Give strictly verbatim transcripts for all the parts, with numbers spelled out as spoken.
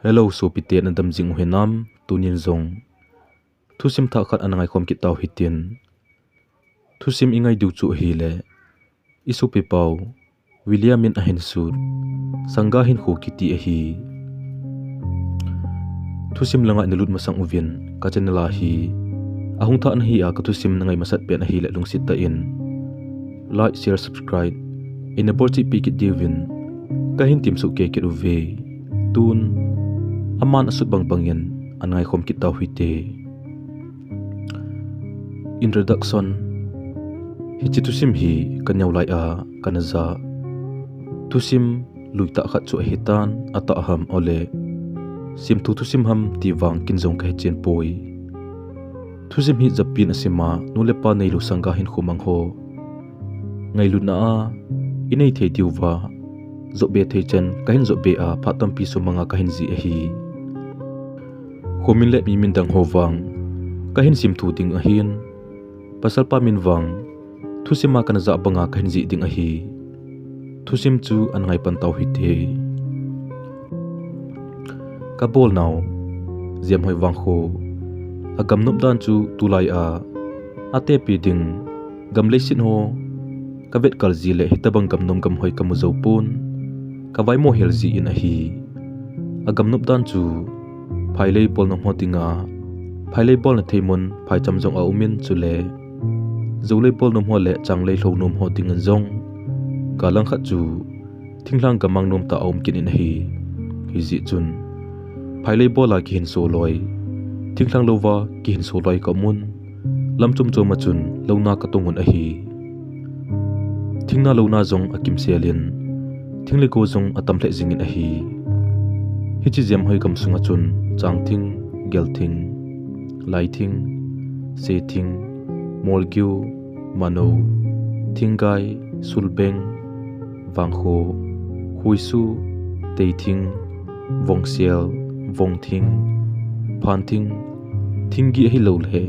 Hello, sopite, nadam jing u hinam? Tunin jong thusim thah khat ana ngaikhom kit tau hitin. Thusim i ngai diu chu ahile, i sopi pau William in ahin sut Sangga Hinkho kiti ahi. Thusim langa i na lut masang uvin ka channel a hi ahung thah nahi a, ka thusim na ngai masat pen ahile lungset tah in like, share, subscribe i na bol cheh peh kit diuvin ka hin temsoh kei kit uve. Tun aman asut bang bangin ana ngaikhom kit tau hite. Introduction. Hiche thusim hi ka neo lai a kana ja thusim lui tah khat chu ahitan, atah ham ole semthu thusim ham ti vang ken jong ka hechen poi. Thusim hi japi in asim a, nu le pa neilou sangga hinkho mang ho ngailutna a i nei thei diuva jop be thei chan ka hin jop be a, phat tampi sumang a ka hin jih ahi. Khomin le mi min dang ho vang ka hin semthu ding ahin, pasal pa min vang thusim a kana jah banga ka hin jih ding ahi. Thusim chu ana ngai pan tau hite. Ka bolnau Jemhoi Vangkho, agam nop dan chu tulai a atepi ding gam leiset ho ka vet kal ji le hitabang gam nom gam hoi ka mu jou pon, ka vaimo hel ji in ahi. Agam nop dan chu phailei bol nom ho dinga phailei bolna thei mun phaicham jong aum in, chule joulei bol nom ho le changlei lhou nom ho dingin jong galang khat chu thinglhang gammang nom tah aum kit in ahi. Hijeh chun phailei bol a kihinso loi, thinglhang louva kihinso loi ka um un, lam chom chom a chun louna ka tong un ahi. Thingna louna jong akimsel in, thing le go jong atam lheh jing in ahi. Hiche Jemhoi gam sunga chun changthing, gelthing, laithing, sething, molgiu, manou, thinggai, sulbeng, vangkho, khuisu, teithing, vongsel, vongthing, phanthing, thinggi ahilou le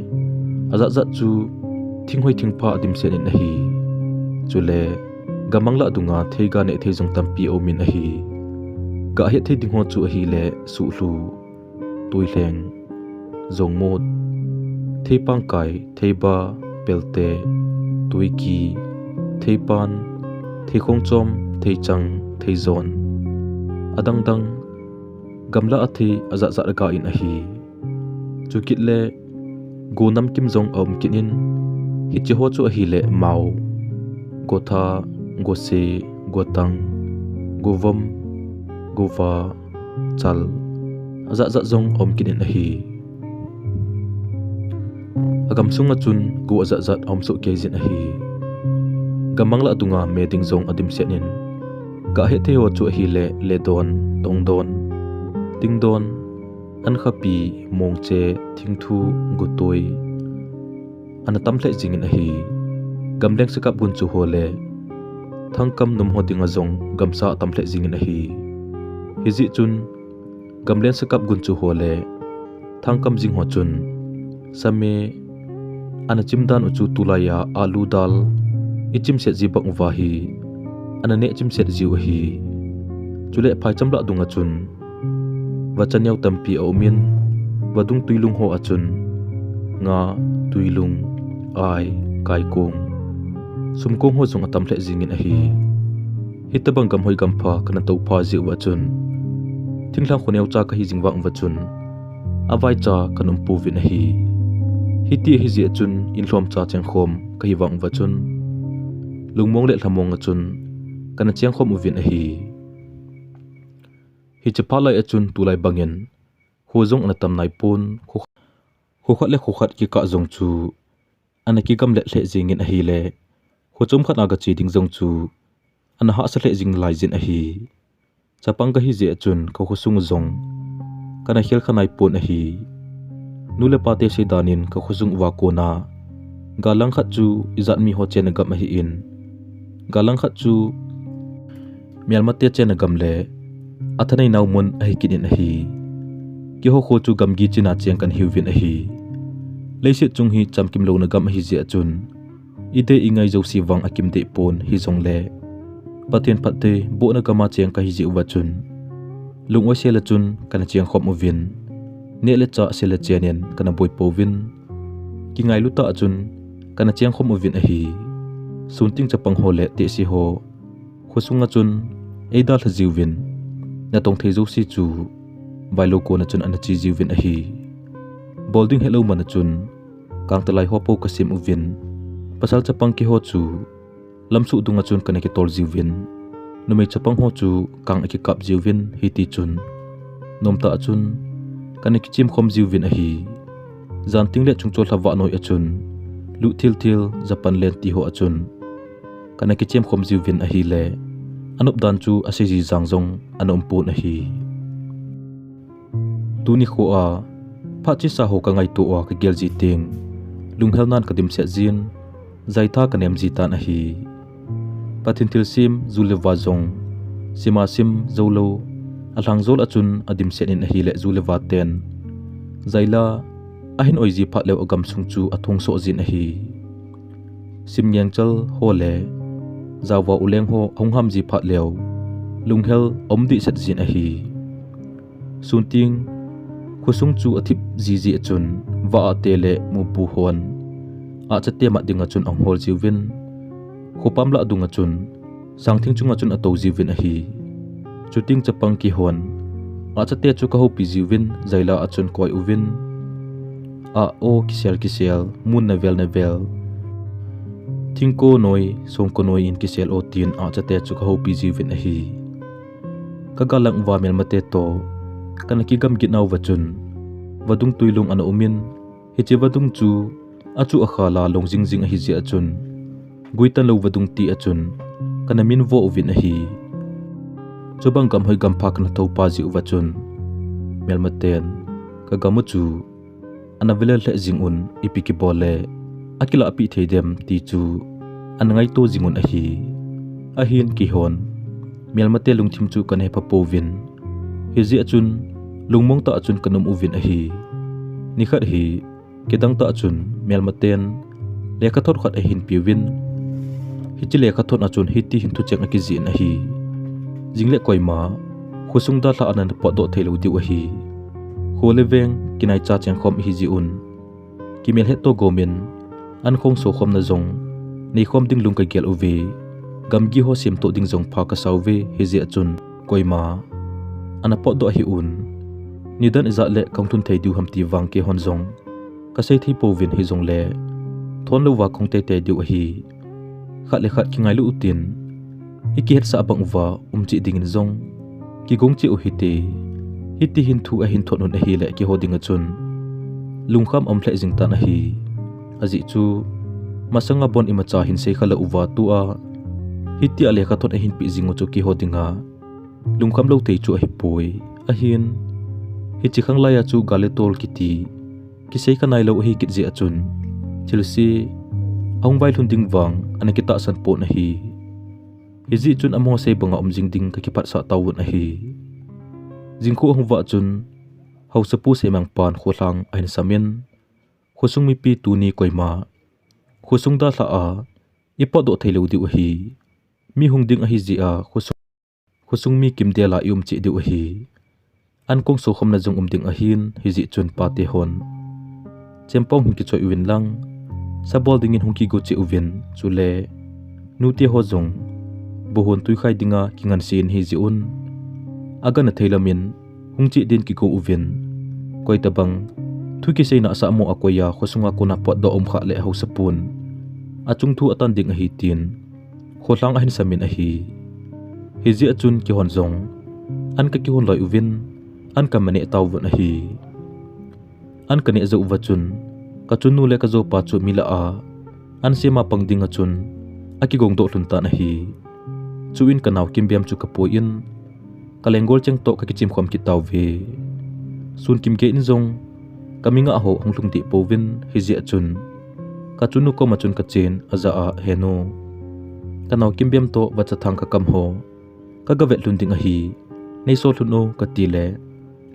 ajat jat chu thinghoi thingpha adimset in ahi. Chule gammang lah dunga theiga neh thei jong tampi aum in ahi. Gah het thei ding ho chu ahile suhlhu, tuilheng, jongmut, theipangkai, theiba, pelte, tuiki, theipan, theikhongchom, theichang, theijon, adang dang gamla a thei ajat jat aga in ahi. Chukit le go namkim jong aum kit in, hiche ho chu ahile mao, gotha, gose, gotang, govom, gova, chal, ajat jat jong aum kit in ahi. Agam sunga chun go ajat jat aum soh kei jin ahi. Gammang lah dunga me ding jong adimset in, gah het thei ho chu ahile lehdon, tongdon, tingdon, ankhapi, mongche, thingthu, gotui, ana tam lheh jing in ahi. Gamleng sakap gunchu ho le thangkam nom ho dinga jong gamsa atam lheh jing in ahi. Hijeh chun gamleng sakap gunchu ho le thangkam jing ho chun same ana chim dan u chu tulai a alu dal i chimset ji bang uva hi ana neh chimset jiu ahi. Chule phaicham lah dunga chun vacha neo tampi aum in, vadung tuilung ho a chun nga, tuilung, ai, kaikong, sumkong ho jong atam lheh jing in ahi. Hitabang gamhoi gampha kana toupha jeh uva chun thinglhang kho neocha kahi jing vang uva chun avaicha kana um pouvin ahi. Hiti ahi jeh a chun inlhomcha chengkhom kahi vang uva chun lungmong le lhamong a chun kana chengkhom uvin ahi. Hiche phat lai a chun tulai bangin kho jong ana tam naipon, kho, kho khat le kho khat kikah jong chu ana kigamlet lheh jing in ahile, kho chom khat a gache ding jong chu ana hahsa lheh jing lai jin ahi. Chapang kahi jeh a chun ka khosung u jong kana khel kha naipon ahi. Nu le pate seidan in ka khosung uva kona galang khat chu ijat mi ho chenna gam ahin, galang khat chu melmate chenna gam le athaneinau mun ahi kit in ahi. Keiho kho chu gamgi china cheng kana hiuvin ahi. Leiset chung hi chamkim louna gam ahi jeh a chun idei ingai jouse vang akimdeh pon, hijongle Pathen phattheibohna gam a cheng kahi jeh uva chun Lung-oi sel a chun kana chengkhom uvin, neh le chah sel a chenin kana boi pouvin, kingailu tah a chun kana chengkhom uvin ahi. Sunting chapang ho le tehse ho khosunga chun eidalha jiuvin, natong thei jouse chu vailou kona chun ana che jiuvin ahi. Bol ding helou man a chun kangtalai ho po kasem uvin, pasal chapang keiho chu lamsuh dunga chun kana kitol jiuvin, numei chapang ho chu kang akikap jiuvin, hiti chun nomtah a chun kana kichemkhom jiuvin ahi. Janting le chungchol lhavah noi a chun, luh thilthil, Japan len ti ho a chun kana kichemkhom jiuvin ahile, anop dan chu asei ji jang jong ana umpon ahi. Tuni khoa phat chesa ho kangaito a kagel ji teng, lunghelnan kadimset jin, jaitha kanem ji tan ahi. Pathen thilsem, ju le va jong sima sem joulou, alhangjol a chun adimset in ahile, ju le vaten jaila ahin oi ji phat leu agamsung chu athongsoh jin ahi. Sim ngengchal ho le jaova uleng ho ahung ham ji phat leu, lunghel aum dehset jin ahi. Sunting khosung chu athip jiji a chun, vah a te le mupu hon ahchate mat dinga chun ahung hol jiuvin, khopam lah dunga chun sangthing chunga chun atou jiuvin ahi. Chuteng chapang keihon ahchate chu kahoupi jiuvin, jaila a chun koi uvin, ah o kisel kisel, mun navel navel, thingko noi, songko noi in kisel o tin ahchate chu kahoupi jiuvin ahi. Kagal lang uva melmate toh kana kigamgi nauva chun, vadung twi lung ana umin, hiche vadung chu achu akhal a long jingjing ahi jeh a chun, guitan lou vadung ti a chun kana minvo uvin ahi. Chubang gamhoi gampha kana thoupa jeh uva chun, melmaten kagam u chu ana velel lheh jing un, ipi kibol le akilahpeh thei dem ti chu ana ngaito jing un ahi. Ahin keihon melmate lungthim chu kana hepha pouvin, hijeh a chun lungmong tah a chun kana um uvin ahi. Nikhat hi kidang tah a chun melmaten lekhathot khat ahin peuvin, hiche lekhathot a chun hiti hin thucheng akijih in ahi. Jingle koima khosung dalhah a nana potdoh theilou diu ahi. Kho le veng kinaicha chengkhom ihi jeh un, kimelhetto gomin, an khongso khomna jong neikhom ding lung kagel uve, gamgi ho semtoh ding jong pha kasa uve, hijeh a chun koima ana potdoh hih un. Nidan ijat le kahung lhun thei diu ham ti vang keihon jong kasei thei pouvin, hijongle thon louva kahung teitei diu ahi. Khat le khat kingailu utin, ikihetsah bang uva um cheh dingin jong kigong cheh u hite. Hiti hin thu ahin thot un ahile keiho dinga chun lungkham aum lheh jing tan ahi. Ajeh chu masanga bon imacha hin seikha lou uva tua hitia lekhathot ahin peh jing u chu keiho dinga lungkham lou thei chu ahipoi. Ahin hiche khanglai a chu gal le tol kiti kiseikha nailou ahi kit jeh a chun, thilse ahung vailhun ding vang ana kitahsan pon ahi. Hijeh chun amaho sei banga um jing ding kakiphatsah tauvin ahi. Jingkho ahung vah chun, haosapu Semangpan kholhang ahin samin, khosung mipi tuni koima khosung dalhah a ipotdoh theilou diu ahi. Mi hung ding ahi jeh a khosung, khosung mi kimdel a ium cheh diu ahi. An kongso khomna jong um ding ahin, hijeh chun pate hon chempong hin kichoi uvin lang, sabol dingin hung kigo cheh uvin, chule nute ho jong buhon twikhai dinga kingansen hijeh un, agana thei lamin hung cheh din kigo uvin, koitabang thu kiseina asahmo a koiya khosunga kona potdoh umkhah le haosapun achung thu atan ding ahi tin kholhang ahin samin ahi. Hijeh a chun keihon jong an kakihon loi uvin, an kamaneh tauvin ahi. An kaneh jou uva chun, kachunu le kajopa chu mi lah a an sema pang dinga chun akigongdoh lhun tan ahi. Chuin kanao Kimbem chu kapui in, kalenggol cheng toh kakichimkhom kit tauve. Sun Kimgei in jong kamingah ho hung lhung deh pouvin, hijeh a chun kachunu koma chun kachen, ajah a, Henu, kanao Kimbem toh vachathang kakam ho kagavet lhun ding ahi, neisol lhun o, katile,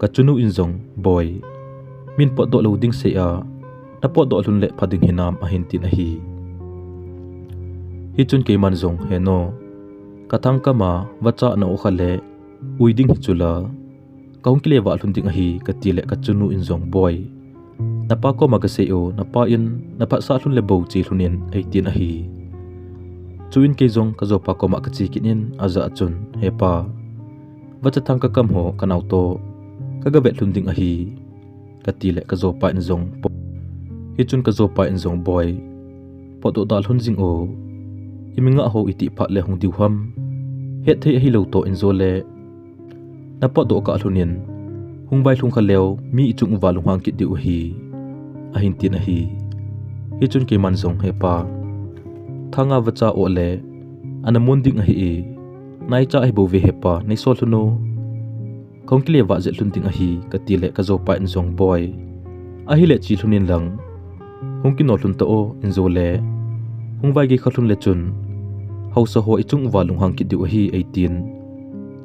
kachunu in jong, Boi, min potdoh lou ding sei a, napotdoh lhun le pha ding hinam, ahin tin ahi. Hichun keiman jong, Henu, kathang kama vacha ana okha le ui ding hichu la, Kahung kile vah lhun ding ahi, kati le kachunu in jong, Boi, napa koma kasei o, napa in naphatsah lhun le bou che lhun in, eitin ahi. Chuin kei jong kajopa koma kache kit in, ajah a chun, Hepa, vacha thang kakam ho kanao toh kaga vet lhun ding ahi, kati le kajopa in jong, Hichun kajopa in jong, Boi, potdoh da lhun jing o, imi ngah ho iti phat le hung diu ham, hetthei ahilou toh in jo le napotdoh kah lhun in, hung vailhung kha leu mi ichung uva lunghang kit diu ahi, ahin tin ahi. Hichun keiman jong, Hepa, thanga vacha o le ana mun ding ahi e, naicha ahi bouve hepa, neisol lhun o, kahung kile vah jet lhun ding ahi, kati le kajopa in jong, Boi, ahile che lhun in lang, hung kino lhun ta o in jo le, hung vaigei kha lhun le chun, haosa ho ichung uva lunghang kit diu ahi, eitin.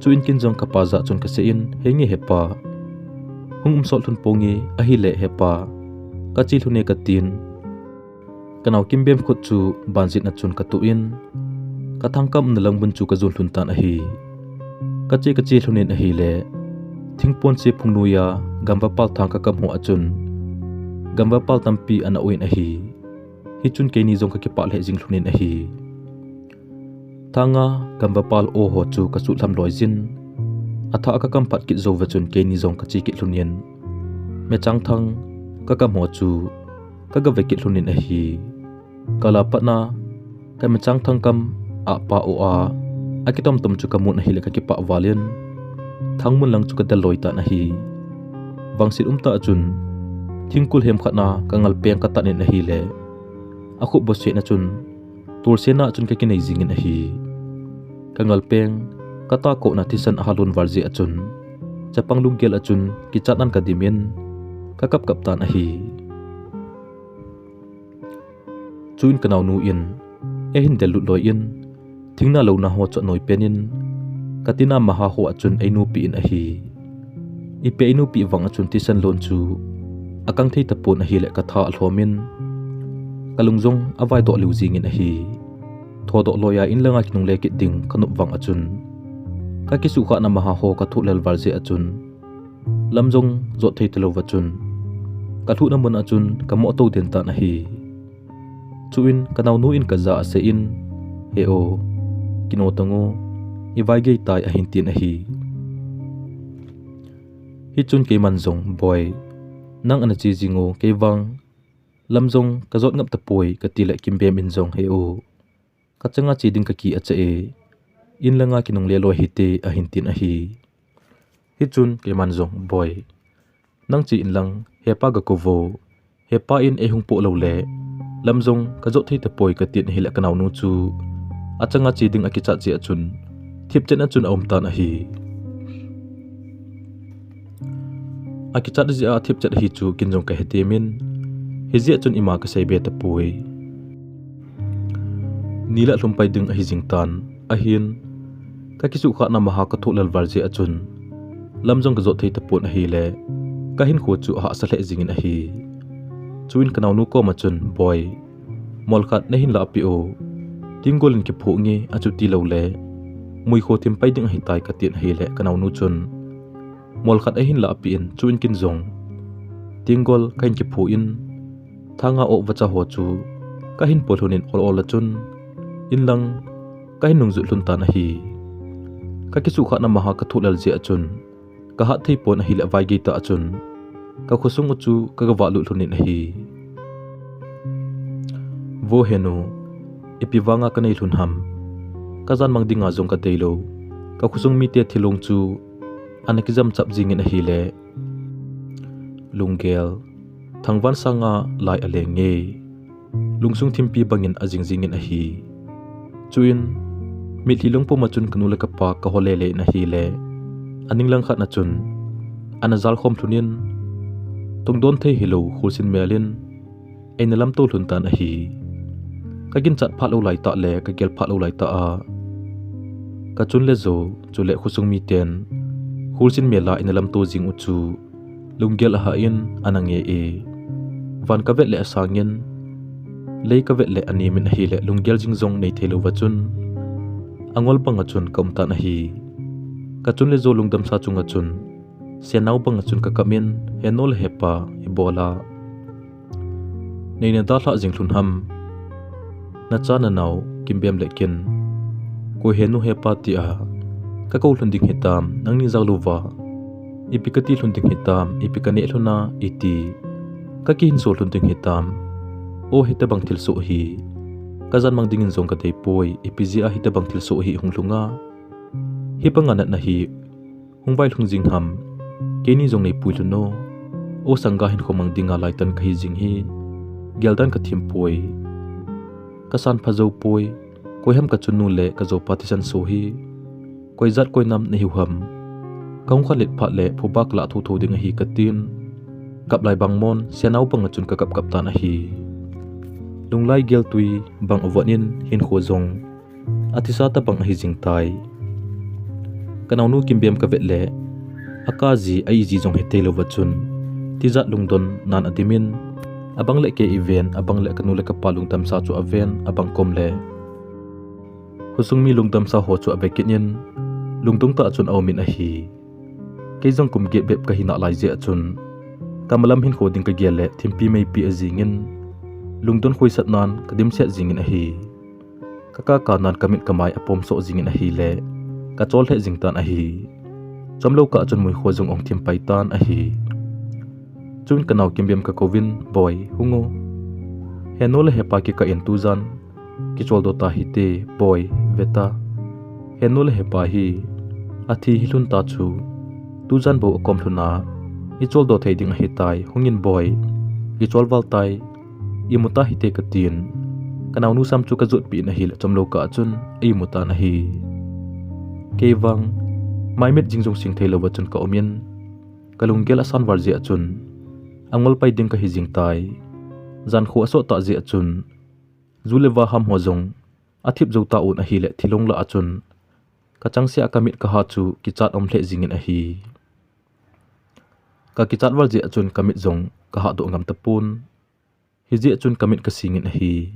Chuin ken jong kapa jah chun kasei in, Henge hepa, hung umsot lhun ponge, ahile hepa, kache lhun e, katin, kanao Kimbem khut chu banjin a chun katuh in, kathangkam umna lang mun chu kajon lhun tan ahi. Kache kache lhun in ahile, thingpon se phung noiya gamvapal thang kakam ho a chun gamvapal tampi ana o in ahi. Hichun keini jong kakipah lheh jing lhun in ahi. Thanga gamvapal o ho chu kasuh lham loi jin, athah a kakam phat kit jouva chun keini jong kache kit lhun in, mechang thang kakam ho chu kaga ve kit lhun in ahi. Kala patna kamechang thang kam a pa o a, akitom tom chu kamun ahile kakipah val in, thangmun lang chu kadel loi tan ahi. Vangset umtah a chun thingkul hem khat na kangal peng katan in ahile, akhup boset na chun tolsen a chun kakinei jing in ahi. Kangal peng katakoh na thisan ahalon val jeh a chun chapang lunggel a chun kichat nan kadim in, kakap kap tan ahi. Chuin kanaonu in eihin del lut loi in, thingna louna ho chu anoi pen in, katina maha ho a chun einopi in ahi. Ipi einopi vang a chun thisan lon chu akang thei tapon ahile katha alhom in, kalung jong avaidoh liu jing in ahi. Thodoh loiya in langa kinungle kit ding kanop vang a chun, kakisuhkhahna maha ho kathoh lel val jeh a chun, lam jong jot thei talouva chun, kalhuhna mun a chun kamoh tou den tan ahi. Chuin kanaonu in kajah a asei in, He o, kino tango, ivaigei tai, ahin tin ahi. Hichun keiman jong, Boi, nang ana che jing o, kei vang lam jong kajot ngap tapoi, kati le Kimbem in jong, He o, kachanga che ding kakicha e, in langa kinungle loi hite, ahin tin ahi. Hichun keiman jong, Boi, nang che in lang hepa gakou vo, hepa in eihung poh lou le lam jong kajot thei tapoi, katin ahile kanaonu chu achanga che ding akichat jeh a chun thipchet a chun aum tan ahi. Akichat jeh a thipchet ahi chu ken jong kahetemin, hijeh a chun ima kaseibe tapoi. Nilhah lhumpai ding ahi jing tan ahin, kakisuhkhahna maha kathoh lel val jeh a chun lam jong kajot thei tapon ahile, kahinkho chu ahahsa lheh jing in ahi. Chuin kanaonu koma chun, Boi, mol khat neihin lahpeh o, tinggol in kiphuh nge, achuti loule muikho thim pai ding ahitai, katin ahile kanaonu chun mol khat eihin lahpeh in, chuin ken jong tinggol kahin kiphuh in, thanga oh vacha ho chu kahin pui lhon in ol ol a chun, in lang kahin nungjui lhon tan ahi. Kakisuhkhahna maha kathoh lel jeh a chun, kahat thei pon ahile vaigei tah a chun, kakhosung u chu kagavah lut lhon in ahi. Vo henu, ipi vanga kanei lhon ham? Kajan mang dinga jong kadeilou, kakhosung mite thilong chu ana kijam chap jing in ahile, lunggel, thangvah sanga lai aleng nge, lungsung thimpi bangin ajing jing in ahi. Chuin, mitlhi lungpum a chun kanu le kapa kahol lele in ahile, aning langkhat na chun, ana jalkhom lhon in, tungdon thei hilou kholsin mel in eina lamto lhon tan ahi. Kaginchat phat lou laitah le kagel phat lou laitah a, kachun le jou chule khosung miten kholsin mel a eina lamto jing u chu lunggel ahah in ana nge e. Van kavet le asang in, lei kavet le anem in ahile lunggel jing jong nei theilouva chun, angol banga chun kaum tan ahi. Kachun le jou lungdamsa chunga chun, Senau banga chun kakap in, "Henu le hepa, ibola nei nadalhah jing lhon ham? Nacha nanao Kimbem le ken, koi henu hepa tia kakou lhon ding hitam, nangni jalouva ipi kati lhon ding hitam, ipi kaneh lhon a iti, kakihinso lhon ding hitam? O, hitobang thilsoh hi kajan mang dingin jong kadei poi, ipi jeh a hitobang thilsoh hi hung lhung a, hibanga natna hi hung vailhung jing ham? Keini jong neipui lhon o. O, sangga hinkho mang dinga laitan kahi jing hi, geldan kathem poi, kasan pha jou poi. Koi ham kachanu le kajopa thisan so hi, koi jat koi nam nahiu ham? Kahung khanlet phat le phuba kalah thotho ding ahi," katin, kap lai bang mon, Senau banga chun kakap kap tan ahi. Lunglai geltui bang avon in hinkho jong athisa tobang ahi jing tai. Kanaonu Kimbem kavet le, akaji a-iji jong hetei louva chun, tijat lungdon nan adimin, abang le kei iven, abang le kanu le kapa lungdamsa chu aven, abang kom le khosung mi lungdamsa ho chu ave kit in, lungdong tah chun aumin ahi. Kei jong kum get bep kahi nalai jeh a chun, kamalam hinkho ding kagel le thimpi meipi ajingin, lungdon khoisat nan kadimset jingin ahi. Kakaka nan kamit kamai apomsoh jingin ahile, kachol lheh jing tan ahi. Chomlou kah chun muikho jong ong thim pai tan ahi. Chun kanao Kimbem kakouvin, "Boi, hung o. Henu le hepa kikah in tujan kicholdo tahite, Boi, veta. Henu le hepa hi athi hilhon ta chu, tujan bou akom lhon a, icholdo thei ding ahitai, hungin Boi, ichol val tai. Imu tahite," katin, kanaonu sam chu kajotpeh in ahile, chomlou kah chun eimu tan ahi. Kei vang maimit jing jong sing theilouva chun kaumin, kalunggel asan val jeh a chun, angol pai ding kahi jing tai. Jankho asot tah jeh a chun, ju le va ham ho jong athip jou tauvin ahile, thilong lah a chun kachangseh a kamit kaha chu kichat um lheh jingin ahi. Kakichat val jeh a chun kamit jong kahahdoh ngam tapon. Hijeh chun kamit kasingin ahi.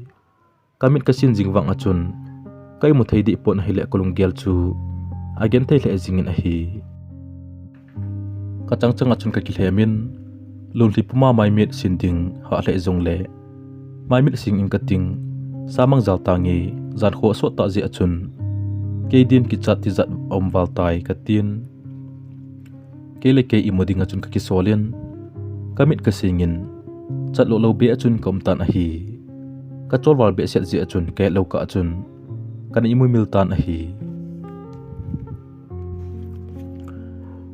Kamit kasin jing vang a chun, kaimu thei deh pon ahile, kalunggel chu agenthei lheh jingin ahi. Kachangchang a chun kakilhemin, lunglhi puma maimit sin ding hah lheh jongle, maimit singin kating, samang jal tange, jankho asot tah jeh a chun, kei din kichat tijat aum val tai, katin, kei le kei imu dinga chun kakisolin, kamit kasingin, chatloh lou beh a chun kaum tan ahi. Kachol val behseh jeh a chun, kahetlou kah a chun, kana imu mil tan ahi.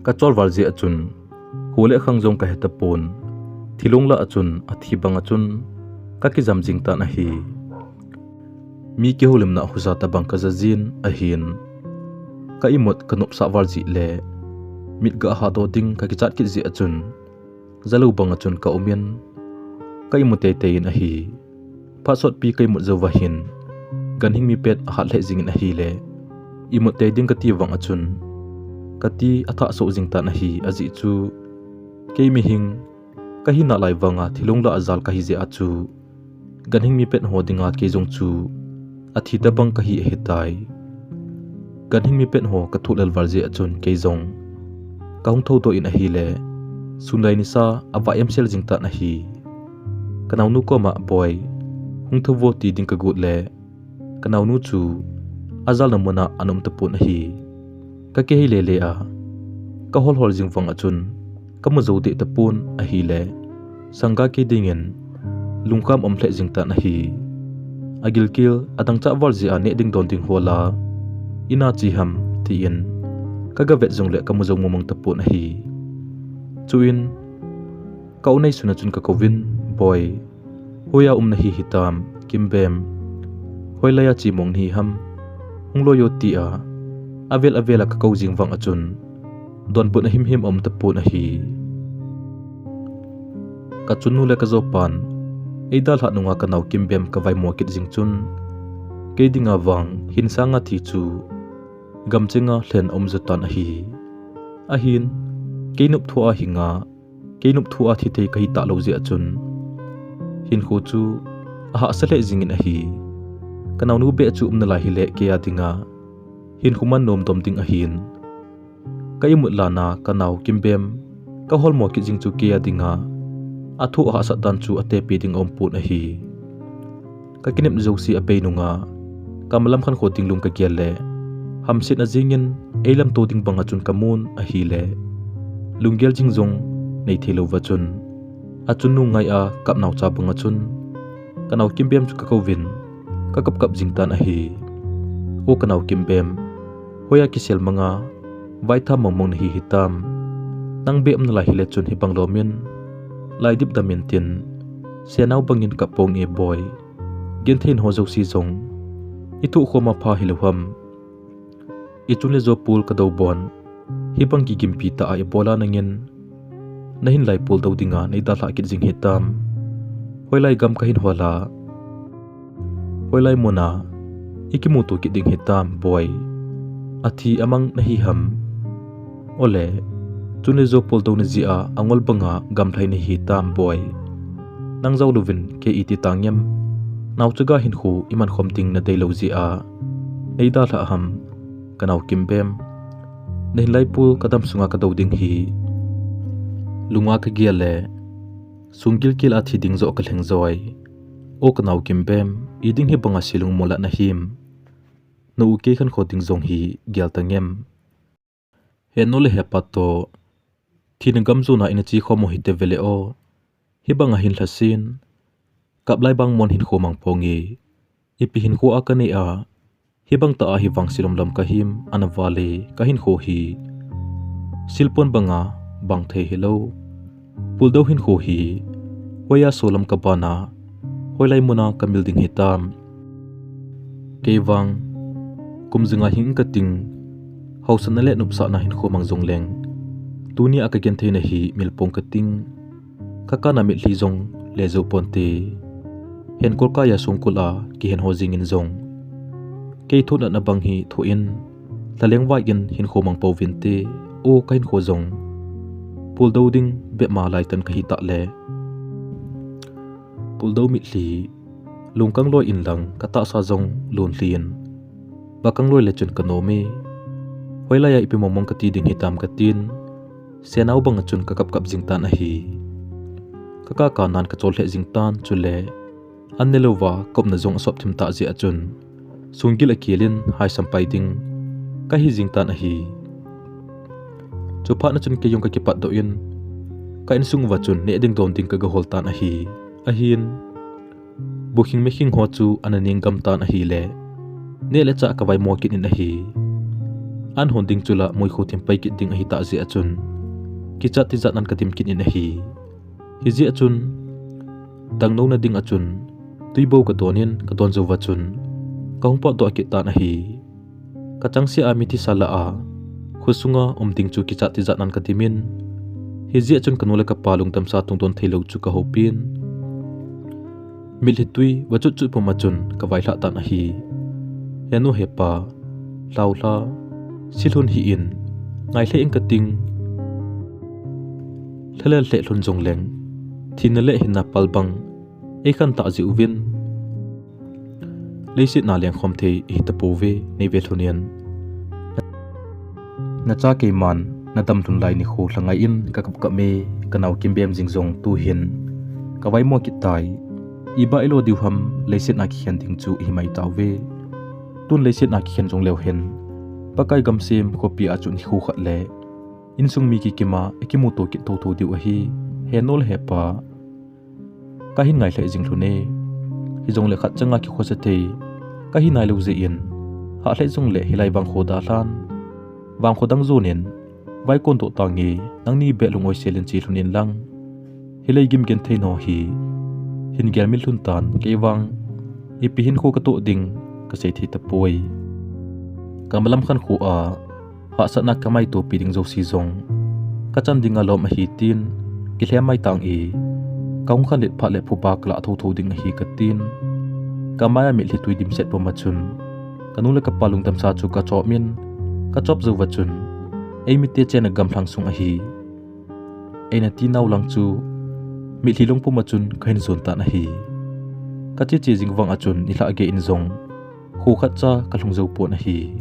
Kachol val jeh a chun, kho le khang jong kahe tapon, thilong lah a chun, athi bang a chun, kakijam jing tan ahi. Mi kihoulimna husa tobang kaja jin ahin, ka imut kanopsah val jeh le, mit ga hahdoh ding kakichat kit jeh a chun, jalou bang a chun kaumin, ka imu teitei in ahi. Phat sotpi ka imut jouva hin, ganhing mi pet ahat lheh jingin ahile, imut tei ding kati vang a chun, kati athah soh jing tan ahi, ajeh chu, kei mihing kahi nalai vanga thilong lah a jal kahi jeh a chu, ganhing mi pet ho dinga kei jong chu athi tobang kahi ahitai. Ganhing mi pet ho kathoh lel val jeh a chun kei jong kahung thoudoh in ahile, sun lai nisa avah emsel jing tan ahi. Kanaonu koma, Boi, hung thouvo, ti ding kagot le, kanaonu chu ajalna muna ana um tapon ahi. Kakihei lele a, kahol hol jing vang a chun, kamu jou deh tapon ahile, sangga kei dingin lungkham um lheh jing tan ahi. Agilkel adangchah val jeh a neh ding don ding hol a, ina che ham, tin kagavet jongle kamu jou mongmong tapon ahi. Chuin, ka u neisuna chun kakouvin, Boi, hoiya um nahi hitam, Kimbem, hoilaiya che mong nahi ham, hung loi o, tia avel avel a kakou jing vang a chun, donbutna himhim aum tapon ahi. Kachanu le kajopan eidalhah nunga kanao Kimbem kavaimo kit jing chun, kei dinga vang hin sanga thi chu gamchenga lhen aum jotan ahi. Ahin, kei nopthu a hinga, kei nopthu a thi thei kahi talou jeh a chun, hinkho chu ahahsa lheh jingin ahi. Kanaonu beh chu um nalai hile keiya dinga hinkho man nomdom ding ahin, ka imut lana kanao Kimbem Ka holmo kit jing chu kei a dinga athu ahahsat dan chu atepi ding aumpon ahi. Ka kinepna jouse abei nunga, kamalam khankho ding lung ka gel le, hamsetna jengin eilamto ding banga chun kamun ahile, lunggel jing jong nei thei louva chun, achun nung ngai a kap naocha banga chun, ka nao Kimbem chu ka kouvin, ka kap kap jing tan ahi. O ka nao Kimbem, hoiya kisel manga, vaitham mong mong nahi hitam. Nang be um nalai hile chun hibang lomin, lai dip damin tin, senao bangin kap ponge boi. Gentheina ho jouse jong, i thoh khoma pha hilou ham. I chun le jo pul ka dou bon, hibang kigimpi tah a i bola nangin, nahin lai pul dou dinga nei dalhah kit jing hitam. Hoilai gam kahin hol a, hoilai muna i kimuto kit ding hitam boi. Athi amang nahi ham. Ole, chun le jo pul dou na jeh a angol banga gamlhai nahi hitam boi. Nang jou louvin kei iti tangem. Naochaga hinkho i mankhom ding nadei lou jeh a, nei dalhah ham, ka nao Kimbem. Nahin lai pul ka dam sunga ka dou ding hi, lunga ka gel le, sunggil kel a thi ding joh ka lheng joi. O ka nao Kimbem, i ding hibanga se lungmol a nahim. Na u kei khankho ding jong hi gel tangem. Henu le hepa toh, thina gam jona ina che khom u hite vele o. Hibanga hin lhasin, kap lai bang mon hinkho mang ponge. Ipi hinkho a kanei a, hibang tah a hivang se lomlom kahim, ana vale, ka hinkho hi. Silpon banga, bang thei hilou. Puldou hinkho hi, hoiya solam kabana, hoilai muna kamil ding hitam. Kei vang, kum jinga hing kating, haosatna le nopsahna hinkho mang jongleng, tunia ka gentheina hi mil pong kating, ka kana mitlhi jong le jou ponte. Henkol kaiya songkul a kihen ho jingin jong, kei thoh natna bang hi thoh in, lhaleng vai in hinkho mang pouvinte, o ka hinkho jong. Puldou ding bep ma laitan kahi tah le, puldou mitlhi, lungkang loi in lang ka tahsa jong lonlhin, bakang loi le chun ka nome. Hoilaiya ipi mong mong kati ding hitam katin, senao banga chun ka kap kap jing tan ahi. Ka kaka nan ka chol lheh jing tan chule, an ne louva ka umna jong asop thim tah jeh a chun, sunggil akelin haisam pai ding kahi jing tan ahi. Chuphat na chun kei jong ka kipatdoh in, ka insung uva chun neh ding don ding ka gahol tan ahi. Ahin, bukhing mekhing ho chu ana neng gam tan ahile, neh le chah ka vaimo kit in ahi. An hon ding chu la muikhu thim pai kit ding ahi tah jeh a chun, kichat tijat nan ka dim kit in ahi. Hijeh a chun, dangnouna ding a chun, twi bou ka don in ka don jouva chun, ka hung potdoh kit tan ahi. Ka changseh a mithi sa lah a, khosunga um ding chu kichat tijat nan ka dim in, hijeh a chun ka nu le ka pa lungdamsa tungdon theilou chu ka houpin, mitlhi twi va chut chut puma chun ka vailhah tan ahi. Henu hepa, lhaolha, silhun hih in, ngai lheh ing kating, lhalel lheh lhun jongleng, thina le hinna pal bang eikhen tah jeh uvin, leiset na lengkhom thei ihi tapouve, nei ve lhun in. Nacha keiman nadam lhun lai nikho lhangai in ka kap kap me, ka nao Kimbem jing jong tuhin ka vaimo kit tai. Iba ilo diu ham, leiset na kikhen ding chu ihi mai tauve. Tun leiset na kikhen jongleu hen, Pakai gamsem khopi a chun nikho khat le insung mi kikima ikimuto kit thotho diu ahi. Henu le hepa, kahin ngai lheh jing lhun e. Hijongle khat changa kikhosa thei kahi nailou jeh in, hah lheh jongle hilai vangkho dalhan, vangkho dang jon in vaikon doh tange, nangni beh lung-oi sel in che lhun in lang. Hilai gim gentheina ho hi hin gelmil lhun tan, kei vang ipi hinkho ka toh ding ka sei thei tapoi. Ka malam khankho a hahsatna ka maitopi ding jouse jong ka chan dinga lom ahi tin, kilhem mai tange, ka hung khanlet phat le phuba ka lah thotho ding ahi katin, ka maiya mitlhi twi dimset puma chun ka nu le ka pa lungdamsa chu ka chop in, ka chop jouva chun eimite chenna gamlhang sung ahi. Eina tinau lang chu mitlhi long puma chun kahin jon tan ahi. Ka cheche jing vang a chun nilhah gei in jong kho khatcha ka lhung jou pon ahi.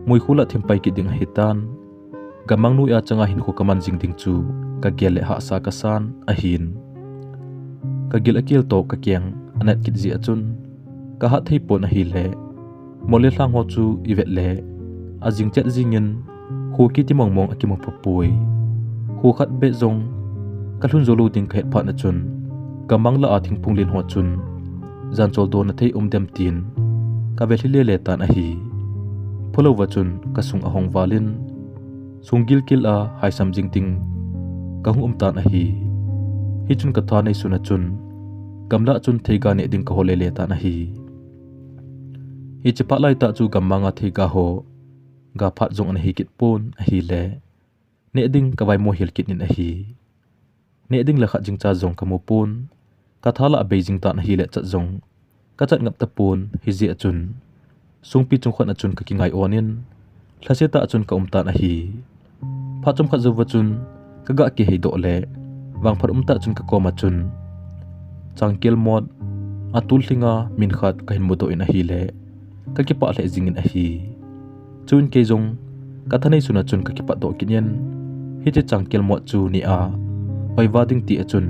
Muikhu lah thim pai kit ding ahitan, gammang noiya changa hinkho ka man jing ding chu kagel le hahsa kasan ahin. Kagil akel toh kakeng anat kit jeh a chun kahat thei pon ahile, mol le lhang ho chu ivet le ajing chet jingin kho kiti mong mong akimu pha poi. Kho khat beh jong kalhun jou lou ding kahet phat na chun, gamang lah a thingphung len ho chun jan chol dona thei um dem tin kavel hi lele tan ahi. Phalou va chun kasung ahong valin, sung gilkel a haisam jing ding kahung um tan ahi. Hichun katha nei sun a chun gamlah chun theiga neh ding kahol lele tan ahi. Hiche phat lai tah chu gammang a theiga ho gaphat jong ana hi kit pon ahile, neh ding kavaimo hel kit in ahi. Neh ding la khat jing cha jong kamu pon, katha lah abei jing tan ahile chat jong kachat ngap tapon, hijeh a chun sungpi chung khat a chun kakingai on in, lhasetah a chun kaum tan ahi. Phat chomkhat jouva chun kaga kihei doh le, vangphat umtah chun kakoma chun changkel mot, atol lhinga min khat kahin mudoh in ahile, kakipah lheh jingin ahi. Chuin kei jong katha nei sun a chun kakipat doh kit in, hiche changkel mot chu nia oiva ding ti a chun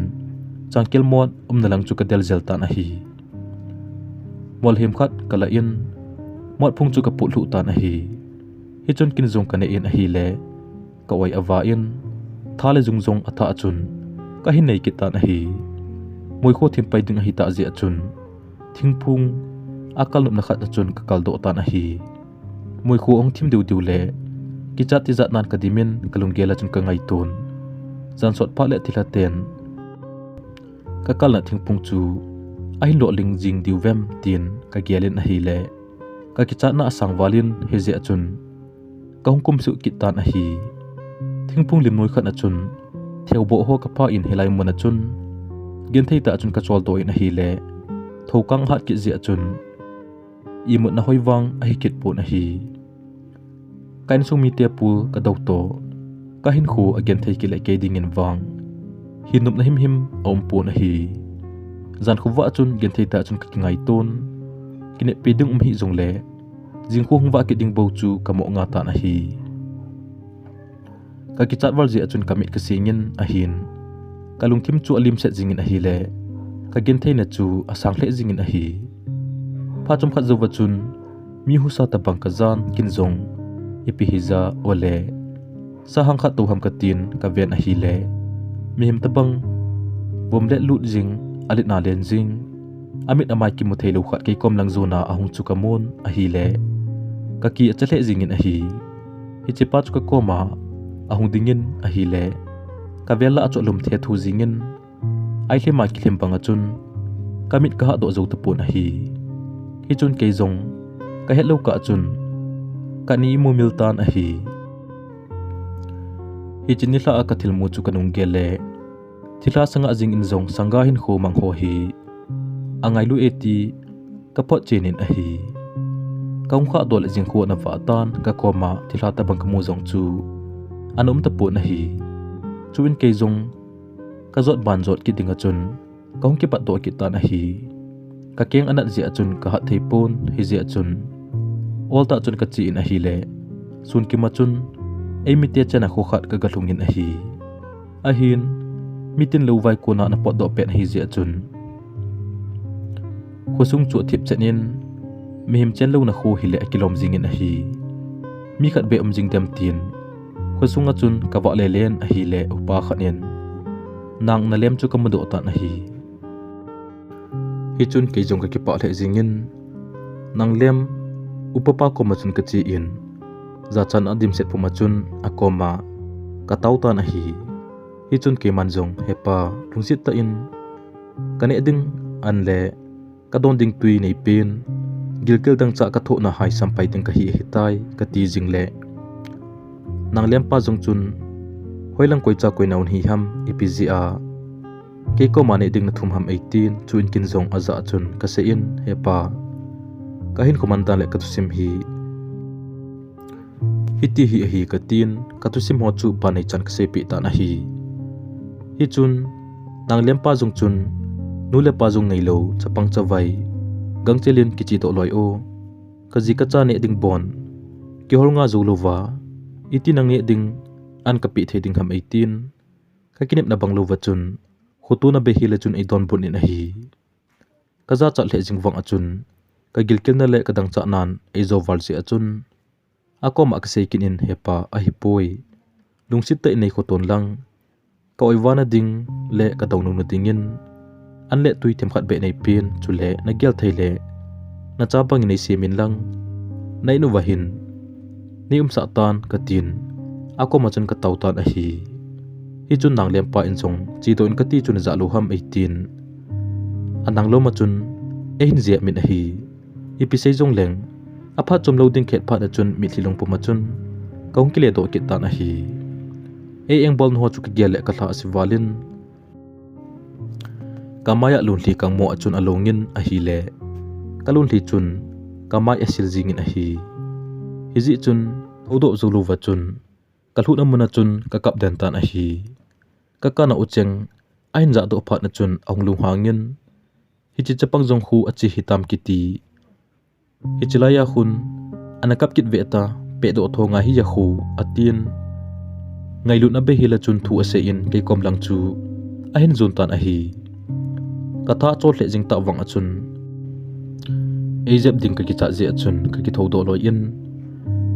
changkel mot umna lang chu kadel jel tan ahi. Mol hem khat kalah in, mot phung chu kaput lhuh tan ahi. Hichun kin jong kaneh in ahile, ka-oi ava in, tha le jung jong athah a chun kahin nei kit tan ahi. Moikho thim pai ding ahitah jeh a chun thingphung akal nopna khat a chun kakal doh tan ahi. Moikho ahung thim diu diu le, kichat tijat nan kadimin kalunggel a chun kangaiton. Jan sot phat le thilha ten kakalna thingphung chu ahin loh ling jing diu vem tin kagel in ahile, kakichatna asang valin hijeh a chun kahung kumsuh kit tan ahi. Thingphung lim noi khat a chun theoboh ho kapha in hilai mun a chun genthei tah a chun kacholdoh in ahile, thoukang ahat kit jeh a chun imutna hoi vang ahi kit pon ahi. Ka insung mite pul kadou toh, kahinkho agenthei kit le kei dingin vang hin nopna himhim aum pon ahi. Jan khovah a chun genthei tah a chun kakingai ton, kineppi ding um hih jongle, jingkho hung vah kit ding bou chu kamoh nga tan ahi. Kakichat val jeh a chun kamit kasing in ahin, kalungthim chu alimset jingin ahile, kagentheina chu asang lheh jingin ahi. Phat chomkhat jouva chun mi husa tobang kajan kin jong ipi hija ole, sahang khat tou ham katin kaven ahile, mihem tobang vom let lut jing, alet na len jing, amit amai kimu theilou khat keikom lang jona ahung chu kamun ahile, kaki acha lheh jingin ahi. Hichepa chu kakoma ahung dingin ahile, kavel lah a chu alum thethu jingin, ailhim a kilhim bang a chun kamit kahahdoh jou tapon ahi. Hichun kei jong kahetlou kah chun kani imumil tan ahi. Hiche nilhah a kathilmu chu kanunggel le, thilha sanga jingin jong sangga hinkho mang ho hi angailu e ti kaphotchen in ahi. Kahung khahdoh le jingkho ana vah tan, kakoma thilha tobang kamu jong chu ana um tapon ahi. Chuin kei jong kajot ban jot kit ding a chun kahung kipatdoh kit tan ahi. Kakeng anat jeh a chun kahat thei pon, hijeh a chun oltah chun kache in ahile, sunkim a chun eimite chenna kho khat kagalhungin ahi. Ahin, mitin louvai kona ana potdoh pen ahijeh a chun khosung chu athip chen in, mihem chenlouna kho hile akilom jingin ahi. Mi khat beh um jing dem tin, khosunga chun kavah lelen ahile upa khat in nang nalem chu kamudoh tan ahi. Hichun kei jong kakipah lheh jingin, nanglem upapa koma chun kache in, jachan adimset puma chun akoma katao tan ahi. Hichun keiman jong, Hepa, lungset tah in kaneh ding an le kadon ding twi neipen, gilkel dangchah kathohna haisam pai ding kahi ahitai, kati jingle, nanglempa jong chun, hoilang koicha koina un hi ham, ipi jeh a keikoma neh ding nathum ham eitin, chuin kin jong ajah chun kasei in, Hepa, kahinkho mandan le kathusim hi hiti hi ahi katin, kathusim ho chu banei chan kaseipeh tan ahi. Hichun, nanglempa jong chun, nu le pa jong neilou, chapang chavai gangchel in kichedoh loi o, kaji kacha neh ding bon kihol nga jou louva, iti nang neh ding an kapeh thei ding ham eitin, Ka kinepna bang louva chun, khotona bei hile chun eidonbut in ahi. Ka jachat lheh jing vang a chun, ka gilkelna le ka dangchahnan eijo val jeh a chun, akoma kasei kit in, "Hepa, ahipoi. Lungset tah in nei khoton lang. Ka oivana ding le ka dounona dingin an le tui themkhat beh neipen, chule nagel thei le nacha bangin neisemin lang. Na in uva hin nei umsah tan," katin, akoma chun katao tan ahi. Hichun Nanglempa in jong, "Chedoh in kati chu najah lou ham?" eitin. Ananglom a chun eihin jep min ahi. Ipi sei jongleng, aphat chomlou ding khet phat a chun mitlhi lungpum a chun kahung kiledoh kit tan ahi. Ei engbolna ho chu kagel le kalha ase valin, kamai a lonlhi kangmo a chun alongin ahile, kalonlhi chun kamai asil jingin ahi. Hijeh chun, houdoh jou louva chun, kalhutna mun a chun kakap den tan ahi. Kakana ucheng ahin jahdoh phat a chun ahung lunghangin, "Hiche chapang jong khu ache hitam kiti. Hiche laiya khun ana kap kit veh ta, pehdoh thou ngai hija khu," atin. Ngailutna bei hila chun thu aseiin keikom lang chu ahin jon tan ahi. Katha achol lheh jing tah vang a chun, eijep ding kakichat jeh a chun kakithoudoh loi in,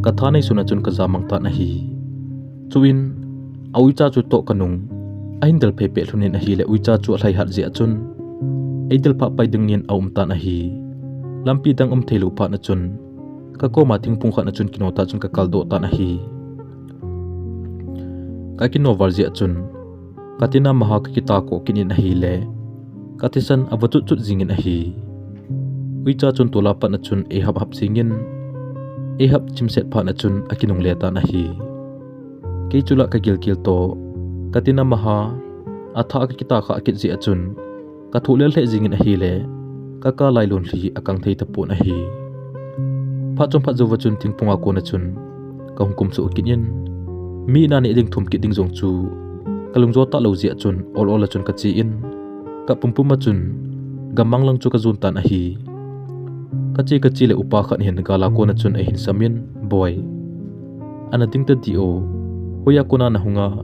katha neisun a chun kajamang tan ahi. Chuin, auicha chu toh kanung ahin delphei peh lhonin ahile, uicha chu alhaihat jeh a chun, eidel phah pai dingin aum tan ahi. Lampi dang um theilou phat a chun, kakoma thingphung khat a chun kino tah chun kakaldoh tan ahi. Kakino val jeh a chun, katina maha kakitakoh kit in ahile, kathisan ava chutchut jingin ahi. Uicha chun tola pat a chun eihaphap jingin, eihap chimset phat a chun akinungle tan ahi. Kei chula kagilkel toh, katina maha atha kakitakhah kit jeh a chun, kathoh lel lheh jingin ahile, kakah lai lonlhi akang thei tapon ahi. Phat chom phat jouva chun thingphunga kona chun kahung kumsuh kit in, mi in aneh ding thum kit ding jong chu kalungjo talou jeh a chun ol ol a chun kache in, kapumpum a chun gammang lang chu kajon tan ahi. Kache kache le upa khat hin gala kona chun eihin samin, "Boi, ana ding tadih o, hoiya kona nahunga,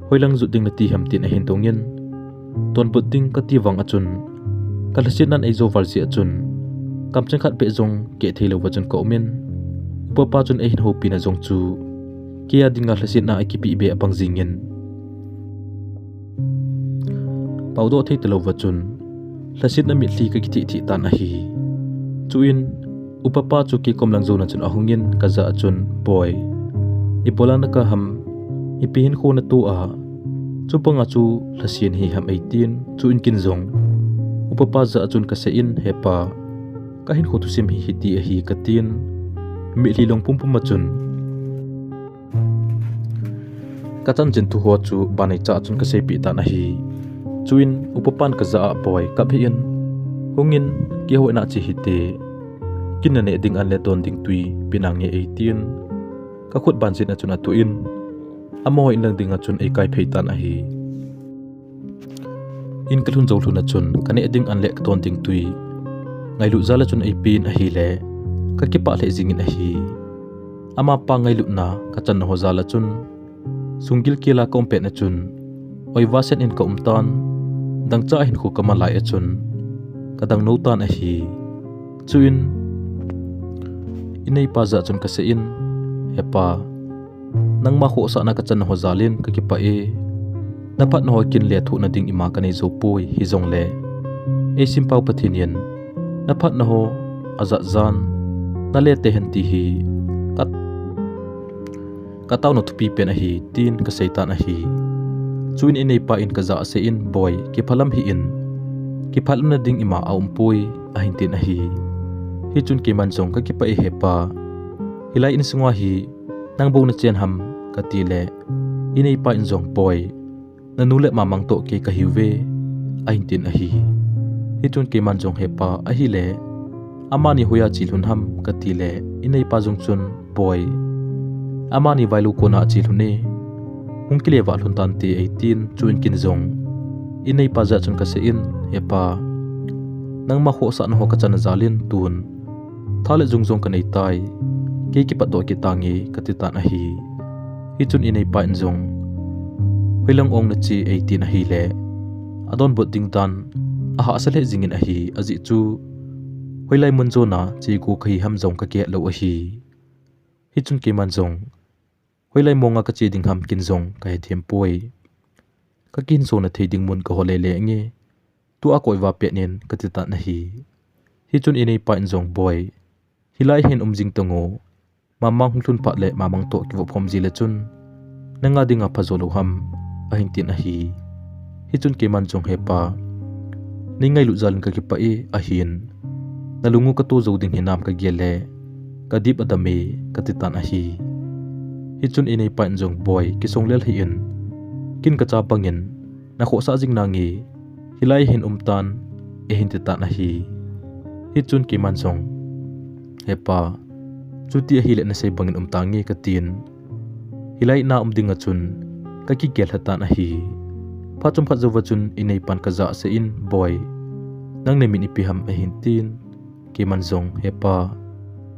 hoilang jot ding nati ham?" tin ahin dongin, donbut ding kati vang a chun, kalhasetnan eijo val jeh a chun, kamcheng khat beh jong keh theilouva chun kaumin, upapa chun eihin houpina jong chu, keia dinga lhasetna akipeh beh abang jingin, paodoh thei talouva chun, lhasetna mitlhi kakithih thih tan ahi. Chuin, upapa chu keikom lang jona chun ahungin kajah a chun, "Boi, ibola nakap ham, ipi hinkho nato a, chubanga chu lhasen hi ham?" eitin, chuin ken jong, upapa jah a chun kaseiin, "Hepa, kahinkho thusim hi hiti ahi," katin, mitlhi long pumpum a chun, kachanchin thu ho chu banei cha a chun kaseipeh tan ahi. Chuin upapan kajah a, "Boi, kap hih in, hungin, keiho in'a che hite, ken naneh ding an le don ding twi pe nange," eitin, kakhut banjin a chun atoh in, amaho in lang dinga chun eikai phei tan ahi. In kalhun jou lhun a chun kaneh ding an le kadon ding twi ngailut jal a chun eipen ahile, kakipah lheh jingin ahi. Amapa ngailutna kachanna ho jal a chun, sunggil kila kaum pet a chun, oiva sen in kaum tan, dangcha hinkho kaman lai a chun, kadang nou tan ahi. Chuin, ineipa jah chun kaseiin, "Hepa, nangma khohsahna kachanna ho jal in kakipah e. Naphatna ho ken lethuhna ding ima kanei jou poi, hijongle eisimpau Pathen in naphatna ho ajat jan nale tei hen ti hi ka, kataona thupi pen ahi," tin kasei tan ahi. Chuin ineipa in kajah a aseiin, "Boi, kiphalam hih in, kiphalamna ding ima aum poi," ahin tin ahi. Hichun keiman jong, "Kakipah e hepa, hilai insunga hi nang bou nachen ham?" kati le, ineipa in jong, "Boi, nanu le mamang toh kei kahiuve," ahin tin ahi. Hichun keiman jong, "Hepa, ahile amani hoiya che lhun ham?" kati le, ineipa jong chun, "Boi, amani vailou kona ache lhun e, hung kile vah lhon tante," eitin, chuin ken jong ineipa jah chun kaseiin, "Hepa, nangma khohsahna ho kachanna jal in tun tha le jung jong kanei tai, kei kipatdoh kit tange," kati tan ahi. Hichun ineipa in jong, Hoilang ong nache eitin ahile, adonbut ding dan ahahsa lheh jingin ahi, ajeh chu hoilai mun jona che go kahi ham jong kakihet lou ahi. Hichun keiman jong hoilai monga kache ding ham ken jong kahethem poi. Kakihinsona thei ding mun kahol lele nge, tua koi uva pet in kati tan ahi. Hichun ineipa in jong, Boi, hilai hin um jing tango, Mamang hung lhun phat le Mamang toh kivop khom ji le chun nanga dinga phajo lou ham, ahin tin ahi. Hichun keiman jong, Hepa, nei ngailut jal in kakipah e, ahin nalung u kato jou ding hinam kagel le kadip adam e, kati tan ahi. Hichun ineipa in jong, Boi, kisong lel hih in, ken kacha bangin nakhohsah jing nange, hilai hin um tan, eihin ti tan ahi. Hichun keiman jong, Hepa, chuti ahile nasei bangin um tange, katin hilai na um dinga chun kakigel lha tan ahi. Phat chomkhat jouva chun ineipan kajah seh in, Boi, nang namin ipi ham, ahin tin, keiman jong, Hepa,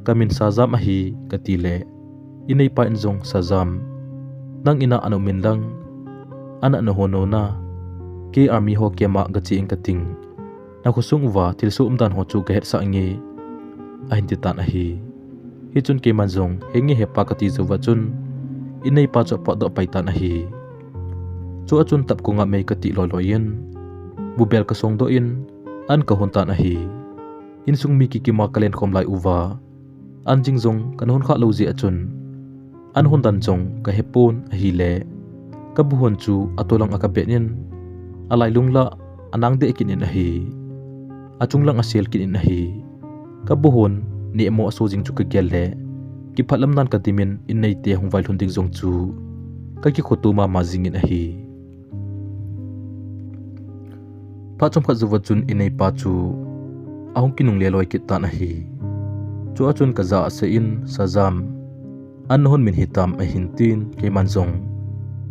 kamin Sajam ahi, kati le ineipa in jong, Sajam, nang ina ana um in lang, ana nahon nona, kei army ho camp a gache ing kating, nakhosung uva thilsoh umdan ho chu kahetsah nge, ahin ti tan ahi. Hichun keiman jong, Henge hepa, kati jouva chun ineipa chu apotdoh pai tan ahi. Chua chun tapkonga mei katih loiloi in, bubel kasongdoh in, an kahon tan ahi. Insung mi kikima kalen khom lai uva, an jing jong kana hon khah lou jeh a chun, an hon dan jong kahepon ahile, kabu hon chu atolang a kabet in, alailung lah anang deh kit in ahi. Achunglang asel kit in ahi. Kabu hon nehmo aso jing chu kagel le, kiphatlam nan kadim in, inneite hung vailhun ding jong chu kakikhoto mama jingin ahi. Phat chomkhat jouva chun ineipa chu ahung kinungle loi kit tan ahi. Chua chun kajah seh in, Sajam, an nahon min hitam, ahin tin, keiman jong,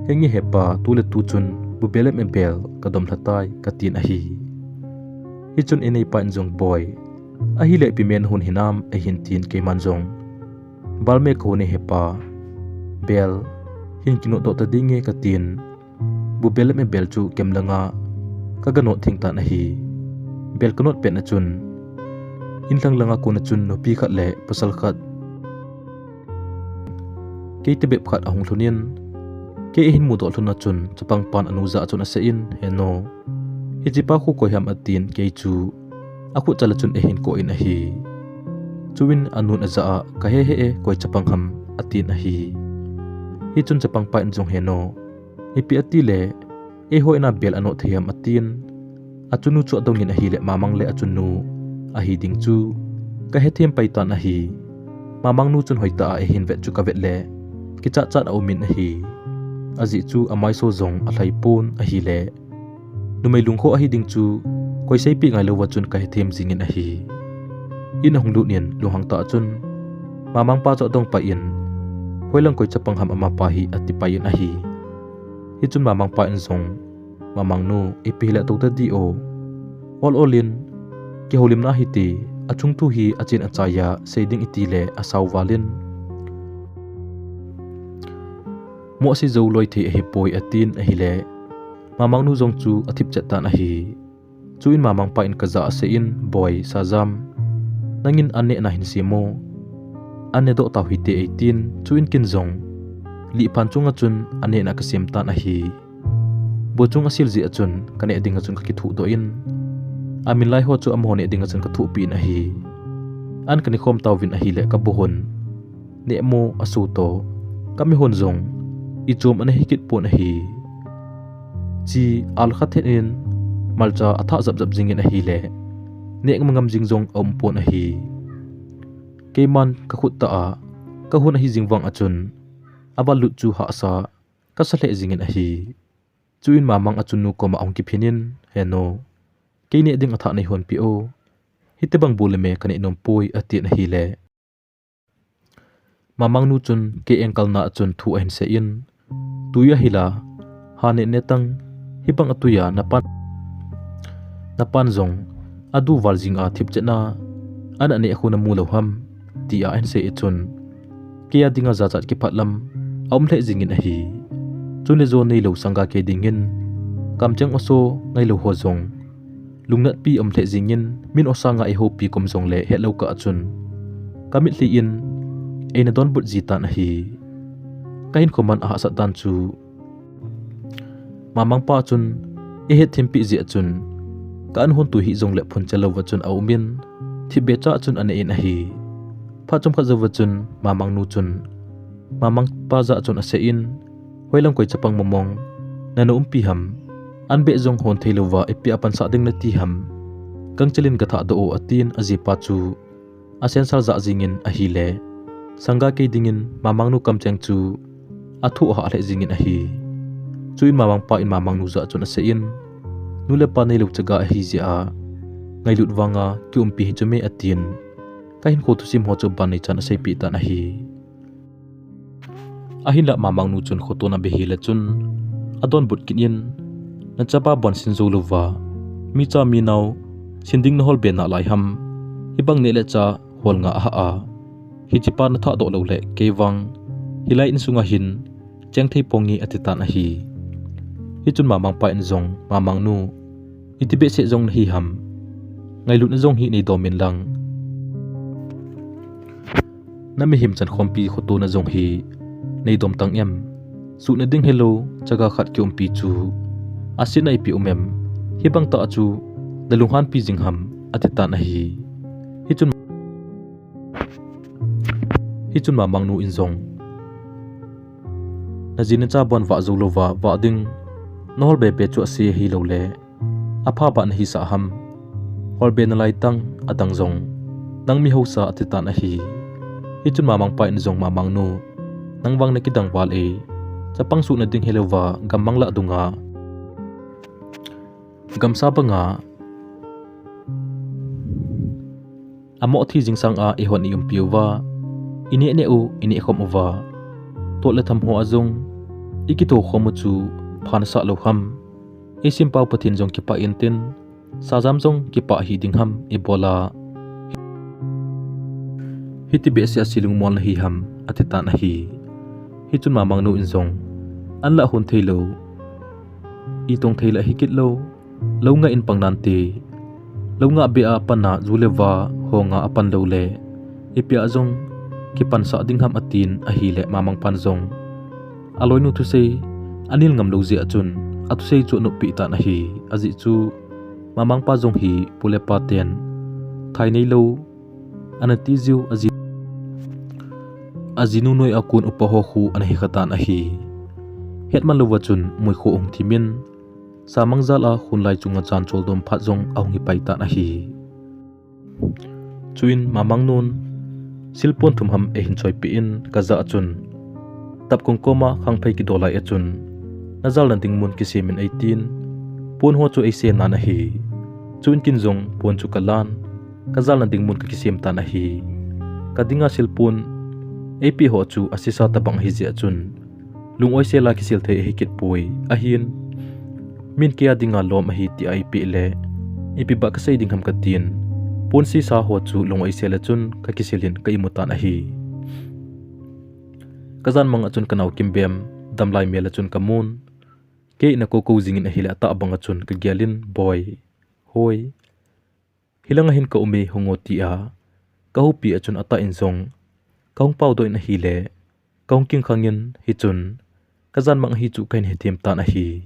Henge hepa, tuletu chun bubel le mebel kadom lha tai, katin ahi. Hichun ineipa in jong, Boi, ahile ipi me nahon hinam, ahin tin, keiman jong, Bal me kahon e hepa, bel hin kinotdoh ta dinge, katin bubel le mebel chu camp langa kaga not theng tan ahi. Bel kanot pet na chun, inlhang langa kona chun nupi khat le pasal khat, kei tobep khat ahung lhun in, kei eihin mudoh lhun a chun chapangpan anu jah a chun asei in, Henu, hichepa khu koi ham, atin kei chu akhut chal a chun eihin koh in ahi. Chuin anun ajah a, Kahehe e, koi chapang ham, atin ahi. Hichun chapangpa in jong, Henu, ipi atile eiho ina bel anot thei ham, atin, achunu chu adong in ahile Mamang le achunu ahi ding chu kahethem pai tan ahi. Mamang nu chun hoitah a eihin vet chu kavet le kichatchat aum in ahi. Ajeh chu amaiso jong alhai pon ahile, numei lungkho ahi ding chu koi seipeh ngailouva chun kahethem jingin ahi. In ahung lut in lunghang tah a chun Mamang pa chu adong pai in, Hoilang koi chapang ham amapa hi, ati pai in ahi. Hichun Mamang pa in jong, Mamang nu, ipi hile tou tadi o, ol ol in kihoulimna hite, achung thu hi achen achaiya sei ding itile asao val in, mohse jou loi thei ahipoi, atin ahile, Mamang nu jong chu athip chet tan ahi. Chuin Mamang pa in kajah seh in, Boi, Sajam, nangin an nehna hin sem o, an nedoh tau hite, eitin, chuin ken jong lihphan chunga chun an nehna kasem tan ahi. Bu chung asil jeh a chun kaneh dinga chun kakithuhdoh in, amin lai ho chu amaho neh dinga chun kathuhpeh in ahi. An kane khom tauvin ahile kabu hon nehmo aso toh, kamihon jong ichom ana hikit pon ahi. Chi alkha thet in malcha athah japjap jingin ahile, neh ngam ngam jing jong aum pon ahi. Keiman kakhut tah a kahon ahi jing vang a chun, avatlut chu hahsa kasa lheh jingin ahi. Chuin Mamang achunu koma ahung kiphin in, Henu, kei neh ding athah neihonpeh o, hitobang bu le me kaneh nompoi, atin ahile, Mamang nu chun kei engkalna a chun thu ahin sei in, Tui ahila, ha neh ne tang, hibang atui a napan, napan jong adu val jinga thip chetna ana neh khu namu lou ham, tia ahin sei a chun, kei a dinga jachat kiphatlam aum lheh jingin ahi. Chun le jo neilou sanga kei dingin, kamcheng oso ngailou ho jong lungnatpi um lheh jingin, min osanga eihoupi kom jongle hetlou kah chun kamitlhi in eina donbut jitan ahi. Kahinkho man ahahsat dan chu, Mamangpa chun eihet thimpi jeh chun, ka an hon tu hih jongle phunchel louva chun aumin, thipbeh cha chun anei in ahi. Phat chomkhat jouva chun Mamangnu chun Mamangpa jah chun aseiyin, hoilang koi chapang mongmong nana umpi ham, an beh jong hon theilouva ipi a pansah ding nati ham, gangchel in gathahdoh o, atin ajipa chu asensal jah jingin ahile, sanga kei dingin Mamangnu kamcheng chu athoh hah lheh jingin ahi. Chuin Mamangpa in Mamangnu jah chun aseiyin, nu le pa neilou chaga ahi jeh a ngailut vanga kiumpi hichu me, atin kahinkho thusim ho chu ban neichan aseipeh tan ahi. Ahinlah Mamangnu chun khoto nabe hile chun adonbut kit in, nachapa bon sin jou louva, micha minao sin ding naholbe nalai ham, hibang neh le chah hol nga ahah a, hichepa nathahdoh loule kei vang hilai insunga hin cheng thei ponge, atitan ahi. Hichun Mamangpa in jong, Mamangnu, iti behseh jong nahi ham, ngailutna jong hi neidom in lang, namihem chankhompi khotona jong hi neidom tang em? Suhna ding helou chaga khat kiumpi chu asetna ipi um em? Hibang tah chu nalunghanpi jing ham, atitan ahi. Hichun, hichun Mamangnu in jong, naji nacha bon vah jou louva vah ding, naholbe be chu ase ahiloule aphabah nahisah ham, holbe nalai tang, adang jong nang mi haosa, atitan ahi. Hichun Mamangpa in jong, Mamangnu, nang vang nakidang val e, chapang suhna ding helouva gammang lah dunga, gamsa banga amoh thi jing sanga eihon iumpi uva, ineh neh u, ineh khom uva, tot le tham ho a jong ikitho khom u chu pha nasah lou ham? Eisimpau Pathen jong kipah intin, Shazam jong kipah hi ding ham, ibola hiti behseh a se lungmol nahi ham, atitan ahi. Hichun Mamangnu in jong, an lah hon theilou, itong thei lah hikit lou, lou ngah in pang nante, lou ngah beh a pan a ju le va ho ngah a pan loule ipi a jong kipansah ding ham, atin ahile, Mamangpan jong aloinu thusei anel ngam lou jeh a chun athusei chu anoppeh tan ahi. Ajeh chu Mamangpa jong hi pu le pa ten thai neilou ana ti jiu, aji, ajinu noi a kon upa ho khu ana hi khatan ahi. Hetman louva chun moikhu ahung thimin, samang jal a khunlai chunga chan choldom phat jong ahung hi pai tan ahi. Chuin Mamangnun silpon thum ham eihin choipeh in, kajah a chun, tapkong koma khangphei kidolai a chun, najalna ding mun kisem in eitin, pon ho chu eise nan ahi. Chuin kin jong pon chu kalan, kajalna ding mun kakisem tan ahi. Kadinga silpon eipeh ho chu asesa tobang ahi jeh a chun, lung-oi sela kisil thei ahi kit poi. Ahin, min keia dinga lom ahi tia eipeh le, ipi bah kasei ding ham katin, pon sesa ho chu lung-oi sela chun kakisil in ka imu tan ahi. Kajan mang a chun kanao Kimbem damlai mel a chun kamun, kei in akoukou jingin ahile atah bang a chun kagel in, Boi, hoi, hilanga hin ka um e, hung o, tia kahoupi a chun atah in jong kahung paodoh in ahile, kahung kingkhang in, hichun kajan mang ahi chu kahin hethem tan ahi.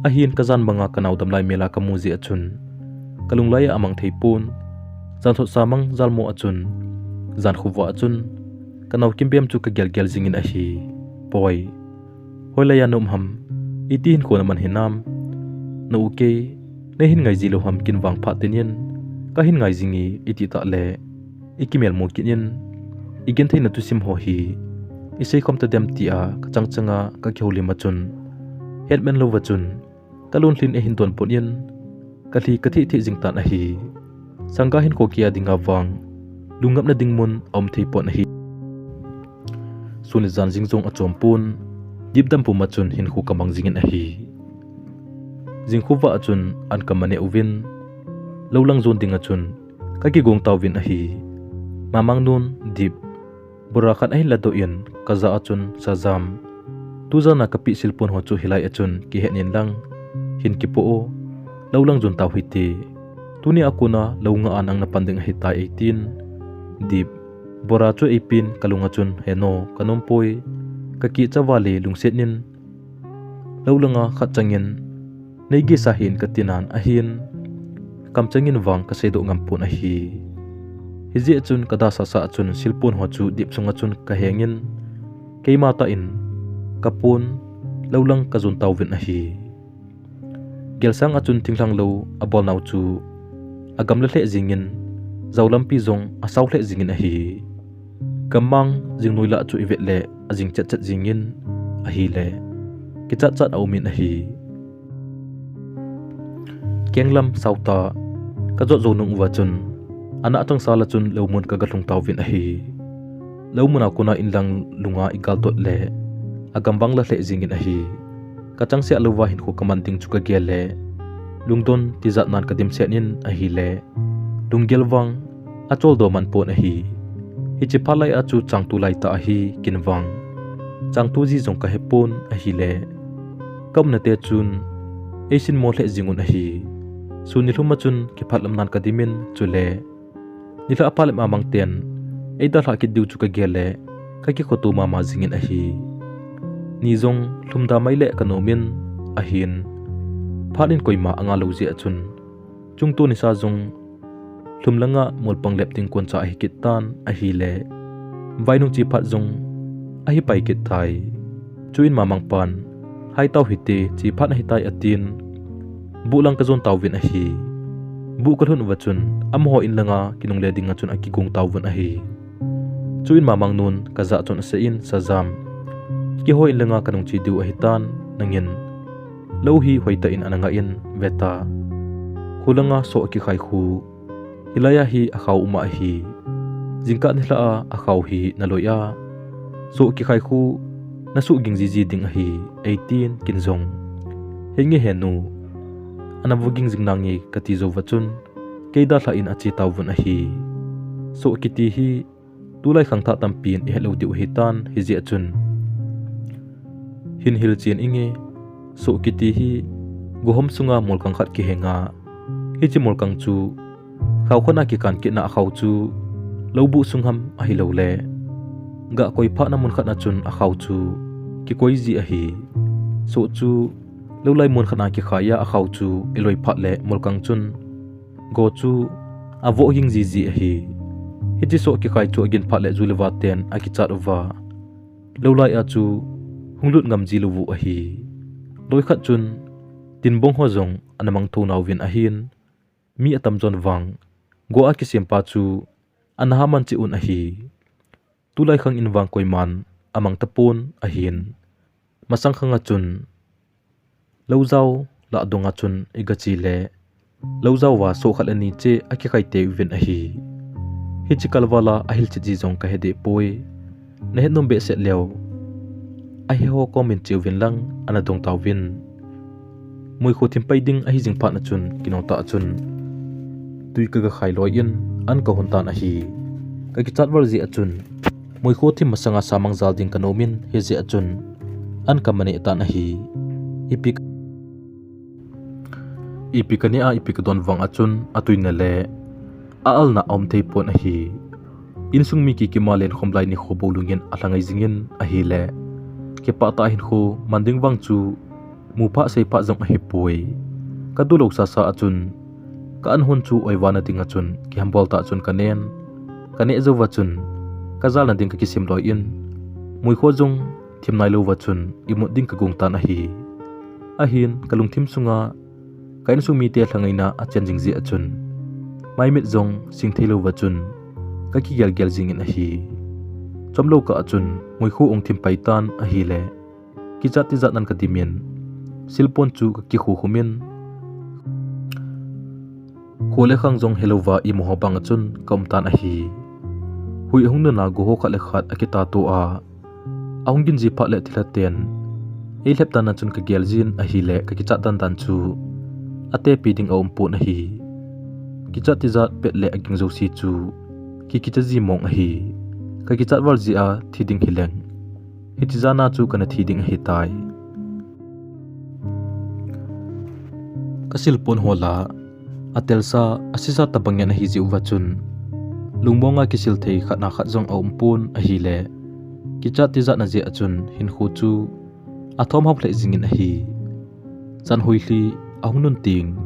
Ahin kajan manga kanao damlai mel a kamu jeh a chun, kalunglai a amang thei pon, jan thot samang jalmo a chun, jan khovah a chun kanao Kimbem chu kagelgel jingin ahi. Boi, hoilai a na um ham? Iti hinkho naman hinam? Na u kei neihin ngai ji lou ham, kin vang phat tinin kahin ngai jinge, iti tah le, ikimelmu kit in, igentheina thusim ho hi iseikhom tadem tia kachang changa kakihoulim a chun, hetman louva chun kalunlhin eihin donbut in, kalhi katheh theh jing tan ahi. Sangga hinkho keia dinga vang lungngapna ding mun aum thei pon ahi. Sun le jan jing jong achom pon, Dipdam pum a chun hinkho kamang jingin ahi. Jing khovah a chun an kamaneh uvin, lou lang jon dinga chun kakigong tauvin ahi. Mamangnun Dip bura khat ahin ladoh in, kajah a chun Shazam Tujan a kapeh cellphone ho chu hilai a chun kihen in lang, hin kipoh o, lou lang jon tau hite. Tuni a kona lou nga a nang napan ding ahitai eitin. Dip, bora chu eipen kalung a chun heno kanom poi. Kakicha vale lungset in, lou langa khat changin, nei gisa hih in kati nan ahin, kamchangin vang kaseidoh ngam pon ahi. Hijeh chun kadasasa a chun cellphone ho chu Dip sunga chun kahengin, keima tah in kapon, lou lang kajon tauvin ahi. Gelsang a chun thinglhang lou abolnau chu agamla lheh jingin, jao lampi jong asao lheh jingin ahi. Gammang jingnoi lah chu ivet le ajing chetchet jingin ahile, kichatchat aumin ahi. Kenglam saotah, kajot jou nung uva chun, anah changsal a chun lou mun kagalhung tauvin ahi. Lou mun a kona inlang lunga igaltot le, agam vang la lheh jingin ahi. Kachangseh louva hinkho kaman ding chu kagel le, lungdon tijat nan kadimset in ahile, lunggel vang acholdo man pon ahi. Hiche phat lai a chu changtu laitah ahi kin vang. Changtu ji jong kahepon ahile, kaumnate chun eisinmo lheh jingun ahi. Sun nilhum a chun kiphatlam nan kadimin chule, nilhah a phat le mamang ten eidalhah kit diu chu kagel le, kakikhoto mama jingin ahi. Ni jong lhumda mai le kanomin ahin, phat in koima anga lou jeh a chun, chungto nisa jong lhum langa molpang lep ding koncha ahi kit tan ahile, vainung che phat jong ahi pai kit tai. Chuin mamang pan, hai tau hite, che phat ahitai atin, buh lang kajon tauvin ahi. Buh kalhun uva chun, amaho inlanga kinungle dinga chun akigong tauvin ahi. Chuin mamang nun kajah chun aseiyin, Sajam, keiho inlanga kanung che diu ahitan, nangin lou hi hoitah in ana ngah in, veta, kholanga soh akikhai khu, hilai a hi akhao um ahi. Jingkah nilhah a akhao hi naloi a, soh kikhai khu nasuh ging jiji ding ahi, eitin kin jong, henge henu, ana vo ging jing nange kati jouva chun, kei dalhah in ache tauvin ahi. Soh kiti hi tulai khang thah tampin ihet lou diu ahitan, hijeh a chun, hin hilchen inge, soh kiti hi gohom sunga molkang khat kihenga, hiche molkang chu khaokhat a kikan kitna akhao chu loubuh sung ham ahiloule, gah koi phatna mun khat a chun akhao chu kikoi ji ahi. Soh chu loulai mun khat a kikhai a akhao chu iloi phat le molkang chun go chu avoh ging jiji ahi. Hiche soh kikhai chu agin phat le ju le va ten akichat uva, loulai a chu hunglut ngam ji lou u ahi. Loikhat chun tinbong ho jong ana mangthou nauvin ahin, mi atamjon vang go a kisempa chu ana haman cheh un ahi. Tulai khang in vang koiman amang tapon ahin, masang khang a chun loujao lah dong a chun igache le, loujao va soh khat le ni cheh akikhai teuvin ahi. Hiche kalval a ahilchet ji jong kahe dehpoi. Nahet nom behseh leu, aheho comment cheuvin lang ana dong tauvin. Moikho thim pai ding ahi jing phat a chun, kinotah a chun tui kaga khai loi in an kahon tan ahi. Kakichat val jeh a chun, moikho thim masanga samang jal ding kanomin, hijeh a chun an kamaneh tan ahi. Ipi, ipi kaneh a, ipi kadon vang a chun, atuina le a-alna aum theipon ahi. Insung mi kikima lenkhom lai nikho bou lungin alhangai jingin ahile, kipah tah a hinkho man ding vang chu mu phah sei phah jong ahipoi. Kadu lou sasa a chun, ka-an hon chu oivana dinga chun kihambol tah chun kanen. Kaneh jouva chun, kajalna ding kakisem loi in, moikho jong thim nailouva chun imut ding kagong tan ahi. Ahin, kalungthim sunga ka insung mite lhangaina achen jing jeh a chun, maimit jong sing theilouva chun kakigel gel jingin ahi. Chomlou kah a chun moikho ahung thim pai tan ahile, kichat tijat nan kadimin, cellphone chu kakikhu khumin, kho le khang jong helouva imaho bang a chun kaum tan ahi. Hui ahung nuna goho khat le khat akitatoh a, ahung gin ji phat le thilha ten eilhep dan a chun kagel jin ahile, kakichat dandan chu atepi ding aumpon ahi. Kichat tijat pet le aging jouse chu kikicha ji mong ahi. Kakichat val jeh a thi ding hileng, Hiche jana chu kana thi ding ahitai. Ka silpon ho la, atelsa, asisa tabang in ahi jeh uva chun, lungmonga kisil thei khat na khat jong aumpon ahile, kichat tijat na jeh a chun hinkho chu athom hao lheh jingin ahi. Jan hoilhi ahung nun teng,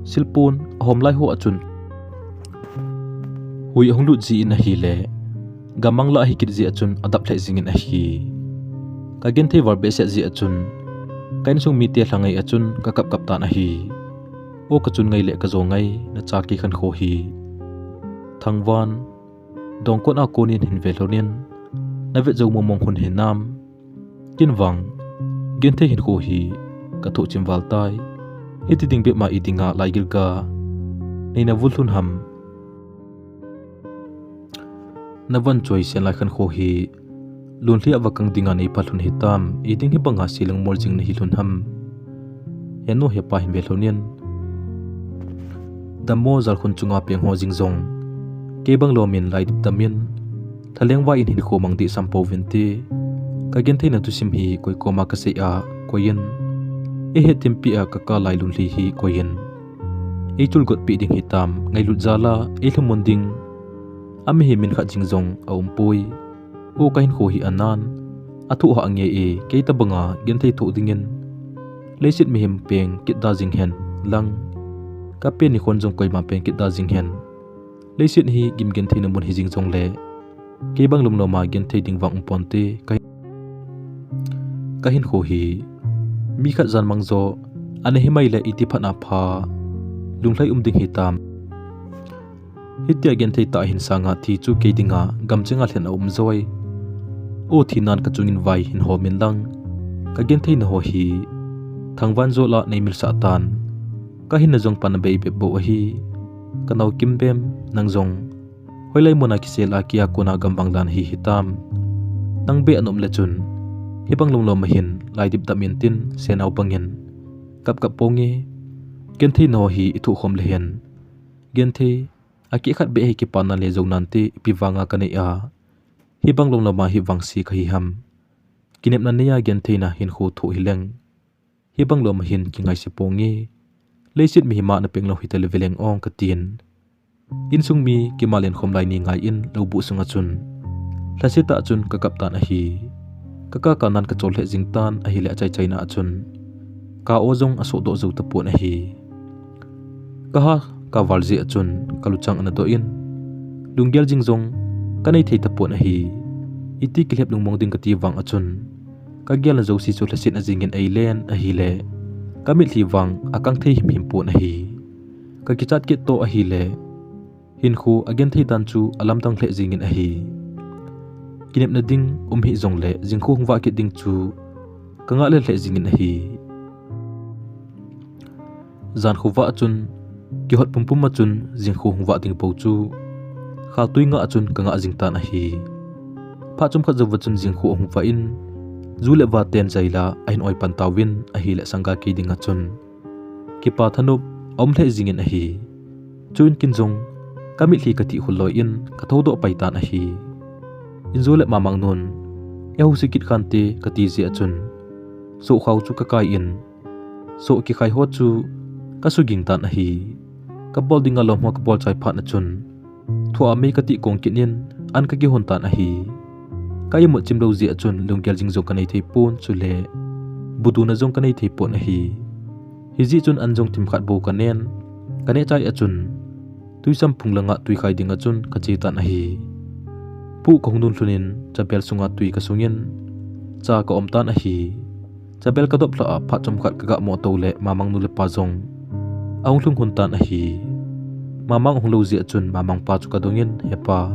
silpon ahom lai ho a chun, hui ahung lut jin ahile, gamang la ahi kit jeh a chun adap lheh jingin ahi. Ka genthei val behseh jeh a chun, ka insung mite lhangai a chun ka kapkap tan ahi. O ka chun ngai le ka jo ngai, na cha kei khankho hi. Thangvan, dongkon a konin hin ve lhonin, na vet jou mongmong hun hinam. Ken vang, genthei hinkho hi ka thoh chim val tai. Hiti ding bep ma i dinga lai gilga nei na vul lhun ham. Na van choi sen lai khankho hi, lunlhi a va kang dinga nei pha lhun hitam, i ding hi banga se lungmol jing na hi lhun ham. Henu hepa hin ve lhonin. Dammo jalkhun chunga peng ho jing jong, kei bang lomin lai dipdam in, thaleng vai in hinkho mang dih sam pouvin te. Ka gentheina thusim hi koi koma ka sei a, koi in, ei hetthempi a ka kap lai lunlhi hi koi in. Ei chulgot pi ding hitam, ngailut jal a, ei lhamon ding. Ami hi min khat jing jong aumpoi. O ka hinkho hi anan, athoh hah nge e, kei tabanga genthei thoh dingin. Leiset mihem peng kit da jing hen lang. Ka pen nikhon jong koima peng kit da jing hen. Leiset hi gim gentheina mun hi jing jongle, kei bang lomloma genthei ding vang um ponte, ka, ka hinkho hi. Mi khat jan mang jo, ana hi mai le iti phat na pha, lunglhai um ding hitam. Hitia genthei tah hin sanga thi chu kei dinga gamchenga lhen aum joi. O thinan ka chungin vai hin homin lang. Ka gentheina ho hi, thangvan jo la nei milsah tan. Ka hinna jong pan abei bep bou ahi. Ka nao Kimbem, nang jong hoilai muna kisel a kia kona gamvang dan hi hitam. Nang beh a nom le chun, hibang lomlom a hin lai dipdam in tin, senau bangin kapkap ponge. Gentheina ho hi i thoh khom le hen. Genthei, akeh khat beh hi kipana le jonan te ipi vanga ka nei a. Hibang lomloma hi vangse ka hi ham. Kinepna nei a gentheina hinkho thoh hileng. Hibang loma hin kingaise ponge. Leiset mihem a na peng lou hita le veleng ong ka tin. Insung mi kima len khom lai ni ngai in lou bu sunga chun, lhasetah a chun ka kap tan ahi. Ka kap kanan ka chol lheh jing tan ahile achai chaina a chun, ka o jong asoh doh jou tapon ahi. Ka ha ka val jeh a chun ka luchang ana doh in, lunggel jing jong ka nei thei tapon ahi. Iti kilhep lungmong ding ka ti vang a chun, ka gelna jouse chu lhasetna jingin eilen ahile, ka mitlhi vang akang thei himhim pon ahi. Ka kichat kit toh ahile, hinkho agenthei dan chu alamdang lheh jingin ahi. Kinepna ding um hih jongle jingkho hung vah kit ding chu ka ngah lel lheh jingin ahi. Jan khovah a chun, kihot pumpum a chun jingkho hung vah ding bou chu khaltui ngah a chun ka ngah jing tan ahi. Phat chomkhat jouva chun jingkho ahung vah in, ju le va ten jaila ahin oi pan tauvin ahile sangga kei dinga chun kipa thanop aum lheh jingin ahi. Chuin kin jong ka mitlhi ka tih khul loi in ka thoudoh pai tan ahi. Injo le mamang nun, "Eiho se kit khante," ka ti jeh a chun, sohkhao chu ka kai in, soh kikhai ho chu ka suging tan ahi. Ka bol dinga lom ho ka bol chai phat na chun, thua mei ka tih kong kit in, an ka kihon tan ahi. Ka imut chim lou jeh a chun lunggel jing jong ka nei thei pon chule, buduna jong ka nei thei pon ahi. Hijeh chun an jong themkhat bou ka nen, ka neh chai a chun, tuisam phung langa tui khai dinga chun ka che tan ahi. Pu ka hung nun lhun in, chabel sunga tui ka sung in, cha ka om tan ahi. Chabel ka dop lhah a phat chomkhat ka ga mo to le mamang nu le pa jong ahung lhung hun tan ahi. Mamang ahung lou jeh a chun mamang pa chu ka dong in, "He pa,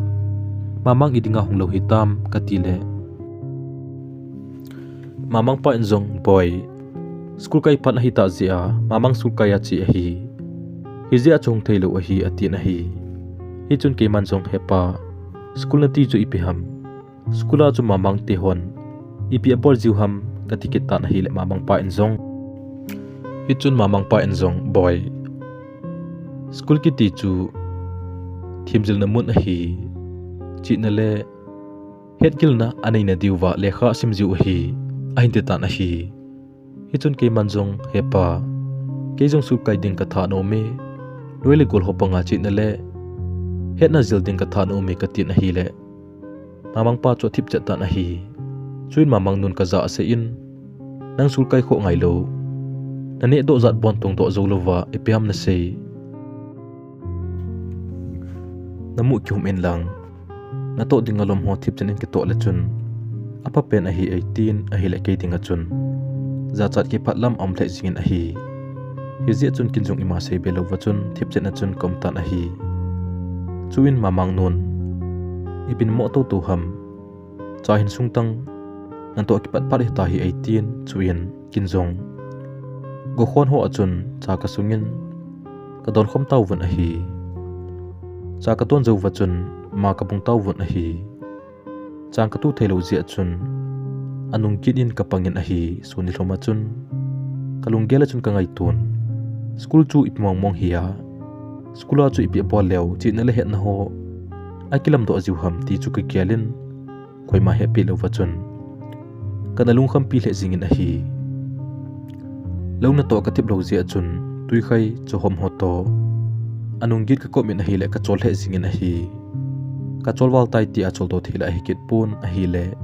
mamang i dinga hung lou hitam," ka ti le, mamang pa in jong, "Boi, school kai phat ahi tah jeh a, mamang school kai a che ahi. Hijeh a chu hung thei lou ahi," a tin ahi. Hichun keiman jong, "He pa, school na ti chu ipi ham? School a chu mamang te hon ipi abol jiu ham?" ka ti kit tan ahile mamang pa in jong. Hichun mamang pa in jong, "Boi, school kiti chu themjilna mun ahi. Chihna le Hetgilna anei nadiuva lekha asim jiu ahi, ahin titan ahi. Hichun keiman jong, Hepa, kei jong school kai ding katha nom e, loi le gol ho panga chena le hetna jil ding katha nom e, katin ahile, Mamangpa chu athip chet tan ahi. Chuin Mamangnun kajah asei in, Nang school kai khoh ngailou, naneh doh jat bon tong doh jou louva ipi ham nasei? Namu kihum inlang, natoh dinga lom ho thipchen in kitoh le chun aphapen ahi, eitin ahile kei dinga chun jachat kiphat lam aum lheh jingin ahi. Hijeh chun kin jong ima seibe louva chun thipchen a chun kaum tan ahi. Chuin Mamangnun, Ibin mo toto ham, cha hin sungtang, natoh kipat phat hitahi, eitin, chuin kin jong gokhon ho a chun cha kasungin kadon khom tauvin ahi. Cha kadon jouva chun ma kabung tauvin ahi. Chang katu theilou jeh a chun anung kit in kapangin ahi. Sun nilhum a chun kalunggel a chun kangaitun, school chu ipi mong mong hia, school a chu ipi abol leu chena le hetna ho akilamdoh jiu ham ti chu kagelin, koima hepeh louva chun kana lungkhampi lheh jingin ahi. Lou natoh kathip lou jeh a chun twikhai, chohom ho toh anung git kakop in ahile kachol lheh jingin ahi. Kachol val tai tia choldo thei la ahikit pon ahile,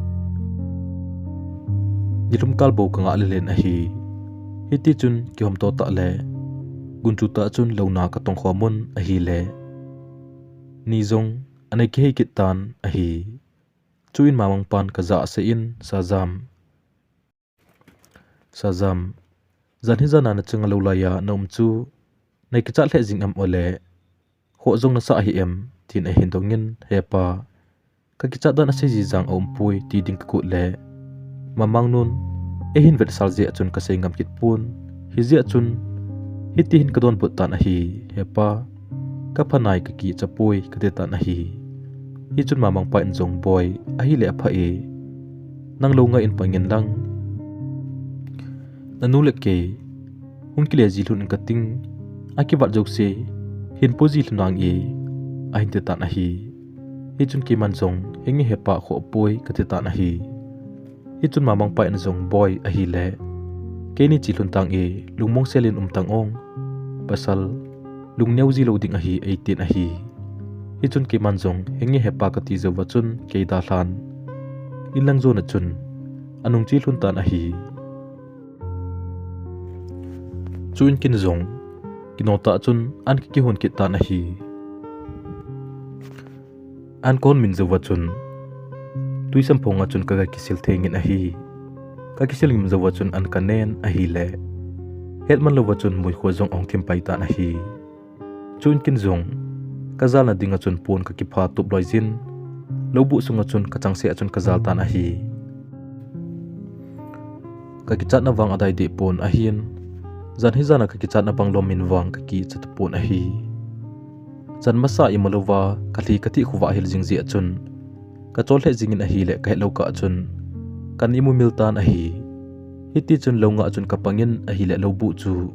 nilhum kal bou kangah lelen ahi. Hitichun kihomto tah le gunchu tah chun louna katong khom un ahile, ni jong anei kihei kit tan ahi. Chuin Mamangpan kajah asei in, Sajam, Sajam, jan hi jana nachunga lou laiya naum chu nei kichat lheh jing em, ole khoh jong nasah hi em, tin ahin dongin, Hepa, kakichat dan asei ji jang aumpoi, ti ding kagot le Mamangnun eihin vetsal jeh a chun kasei ngam kit pon. Hijeh a chun hiti hin kadonbut tan ahi, Hepa, kapha nai, kakicha poi, kati tan ahi. Hichun Mamangpa in jong, Boi, ahile apha e, nang lou ngai in pangin lang, nanu le kei hung kile ji lhon in kating, akivat jouse hin po ji lhon nange, ahin titan ahi. Hichun keiman jong, Henge Hepa, khoh poi, kati tan ahi. Hichun Mamangpa in jong, Boi, ahile keini che lhon tange, lungmong selin um tang o, pasal lungneo ji lou ding ahi, eitin ahi. Hichun keiman jong, Henge Hepa, kati jouva chun kei dalhan inlang jona chun anung che lhon tan ahi. Chuin kin jong kino tah chun an kakihon kit tan ahi. An kahon min jouva chun twisam phonga chun kaga kisil thengin ahi. Kakisil ngim jouva chun an kanen ahile, hetman louva chun muikho jong ahung thim pai tan ahi. Chuin kin jong kajalna dinga chun pon kakipha tup loi jin, loubuh sunga chun kachangseh a chun kajal tan ahi. Kakichatna vang adai deh pon ahin, jan hi jana kakichatna bang lom min vang kakicha tapon ahi. Jan masa imalouva kalhi kathih khovah hil jing jeh a chun kachol lheh jingin ahile kahet lou kah a chun kan imu mil tan ahi. Hitichun lou ngah a chun kapangin ahile loubuh chu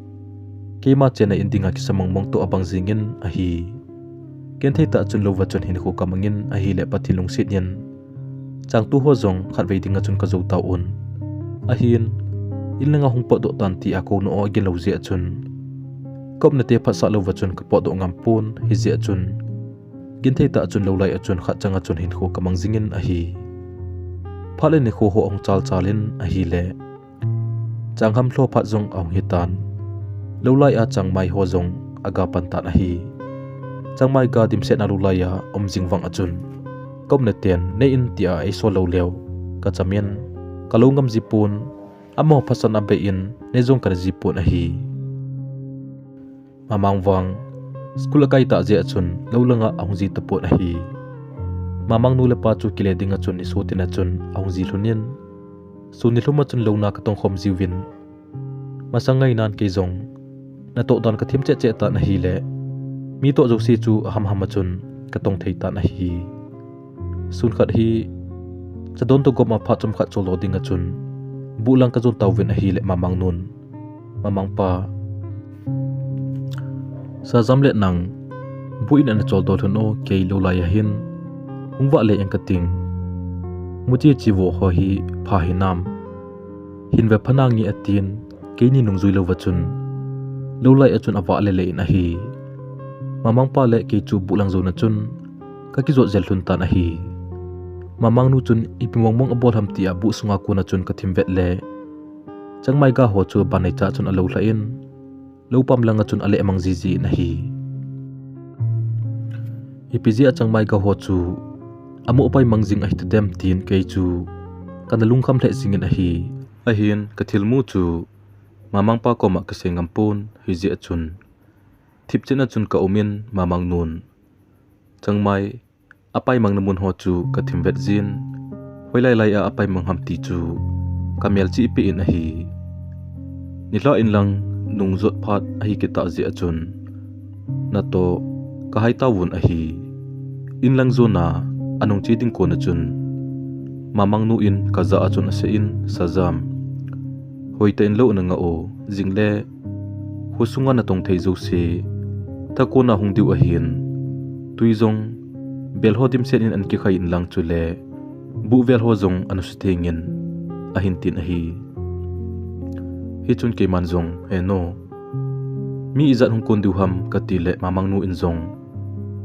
keima chenna in dinga kisa mongmong toh abang jingin ahi. Genthei tah chun louva chun hinkho kamangin ahile Pathen lungset in changtu ho jong khatvei dinga chun kajou tauvin ahin, in langa hung potdoh tan tia kouna o agin lou jeh a chun kaumnate phatsah louva chun kapotdoh ngam pon, hijeh a chun genthei tah chun lou lai a chun khat changa chun hinkho kamang jingin ahi. Phat le nikho ho ahung chalchalin ahile, changham lho phat jong ahung hitan, lou lai a changmai ho jong aga pan tan ahi. Changmai ga dimsetna lou laiya um jing vang a chun kaumnaten nei in tia eisol lou leu kachamin, kalou ngam ji pon, amaho phatsahna bei in nei jong kana ji pon ahi. Mamang vang school akai tah jeh a chun lou langa ahung ji tapon ahi. Mamang nu le pa chu kile dinga chun isotin a chun ahung ji lhonin, sun nilhum a chun louna katong khom jiuvin, masang ngainan kei jong natoh dan kathem cheh cheh tan ahile, mi toh jouse chu ahamham a chun katong thei tan ahi. Sun khat hi chadon toh gom a phat chomkhat choldo dinga chun buh lang kajon tauvin ahile Mamang nun, Mamang pa, Sajam le nang buh in ana choldo lhon o, kei lou laiya hin hung vah le eng kating, Muchi chi vo ho hi pha hinam? Hin ve pha nange atin, keini nungjui louva chun, lou lai a chun avah lele in ahi. Mamangpa le kei chu buh lang jona chun, kakijot jel lhon tan ahi. Mamangnu chun ipi mongmong abol ham tia buh sunga kona chun kathim vet le, changmai ga ho chu ban neicha chun alou lha in, lou pam langa chun aleh mang jiji in ahi. Ipi jeh a changmai ga ho chu amu apai mang jing ahi tadem tin kei chu kana lungkham lheh jingin ahi. Ahin kathilmu chu mamangpa koma kasei ngam pon, hijeh a chun thipchet a chun ka um in mamangnun changmai apai mangna mun ho chu kathim vet jin, hoilai lai a apai mang ham ti chu kamel chih peh in ahi. Nilhah in lang nung jot phat ahi kit tah jeh a chun, natoh kahai tauvin ahi. In lang jona anung che ding kona chun, mamangnu in kajah a chun asei in, Sajam, hoitah in lou nanga o, jingle khosunga natong thei jouse thakona hung diu ahin, tui jong bel ho dimset in ana kikhai in lang chule, buh vel ho jong ana sutheng in, ahin tin ahi. Hichun keiman jong, He nu, mi ijat hung kon diu ham, kati le mamangnu in jong,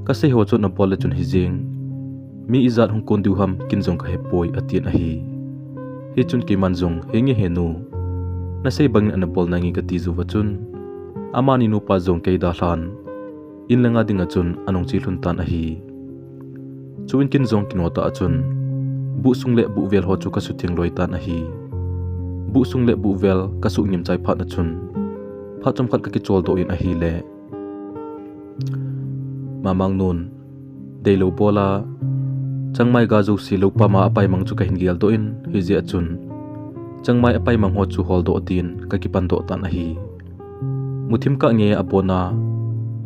Kasei ho chu nabol le chun hijeng, mi ijat hung kon diu ham, kin jong kahepoi, atin ahi. Hichun keiman jong, Henge he nu, nasei bangin ana bol nange, kati jouva chun, amani nupa jong kei dalhan in langa dinga chun anung che lhon tan ahi. Chuin kin jong kino tah a chun, buh sung le buh vel ho chu kasutheng loi tan ahi. Buh sung le buh vel kasuh ngim chai phat na chun, phat chomkhat kakichol doh in ahile, mamangnun deilou bol a, changmai ga jouse lou pam a apai mang chu kahin geldoh in, hijeh a chun changmai apai mang ho chu holdoh din kakipan doh tan ahi. Muthim kah nge abon a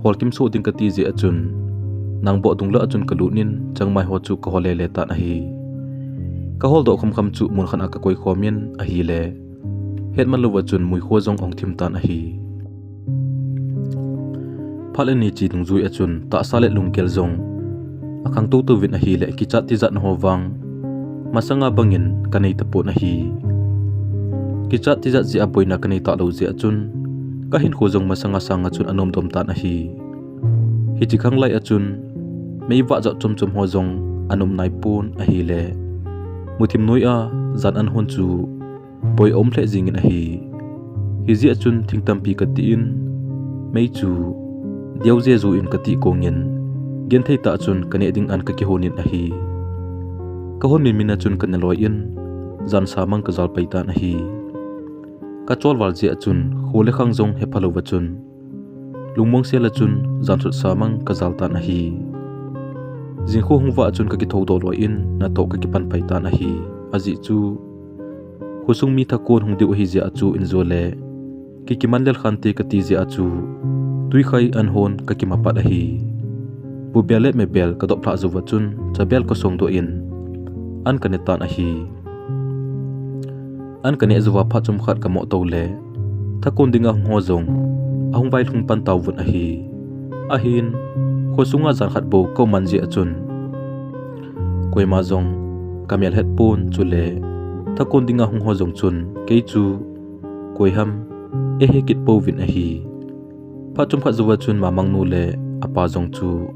holkim soh ding kati jeh a chun, nangboh dung lah a chun kalut in changmai ho chu kahol lele tan ahi. Kaholdoh khomkhom chu mun khat a kakoi khom in ahile, hetman louva chun muikho jong ahung thim tan ahi. Phat le ni chi dungjui a chun tahsa le lunggel jong akhang toutouvin ahile, kichat tijat na ho vang masanga bangin kanei tapon ahi. Kichat tijat jeh a boina kanei talou jeh a chun, kahinkho jong masanga sanga chun anomdom tan ahi. Hiche khanglai a chun meivah jat chomchom ho jong anom naipon ahile, muthim noi a jan an hon chu boi aum lheh jingin ahi. Hijeh a chun thing tampi kati in, mei chu diu jeju in kati kongin, genthei tah chun kaneh ding an kakihon in ahi. Kahon minmin a chun kana loi in, jansa mang kajal pai tan ahi. Kacholval jeh a chun kho le khang jong hepha louva chun, lungmong sel a chun jansot sa mang kajal tan ahi. Jingkho hung vah a chun kakithoudoh loi in natoh kakipan pai tan ahi. Ajeh chu khosung mi thakon hung diu ahi jeh a chu injo le kikiman lel khante kati jeh a chu twikhai an hon kakima pat ahi. Bubel le mebel kadop lhah jouva chun chabel kasongdoh in an kane tan ahi. An kaneh jouva phat chomkhat kamoh tou le, thakon dinga hung ho jong ahung vailhung pan tauvin ahi. Ahin, khosunga jan khat bou kaum man jeh a chun, koima jong kamel het pon, chule thakon dinga hung ho jong chun kei chu koi ham eihe kit pouvin ahi. Phat chomkhat jouva chun mamangnu le apa jong chu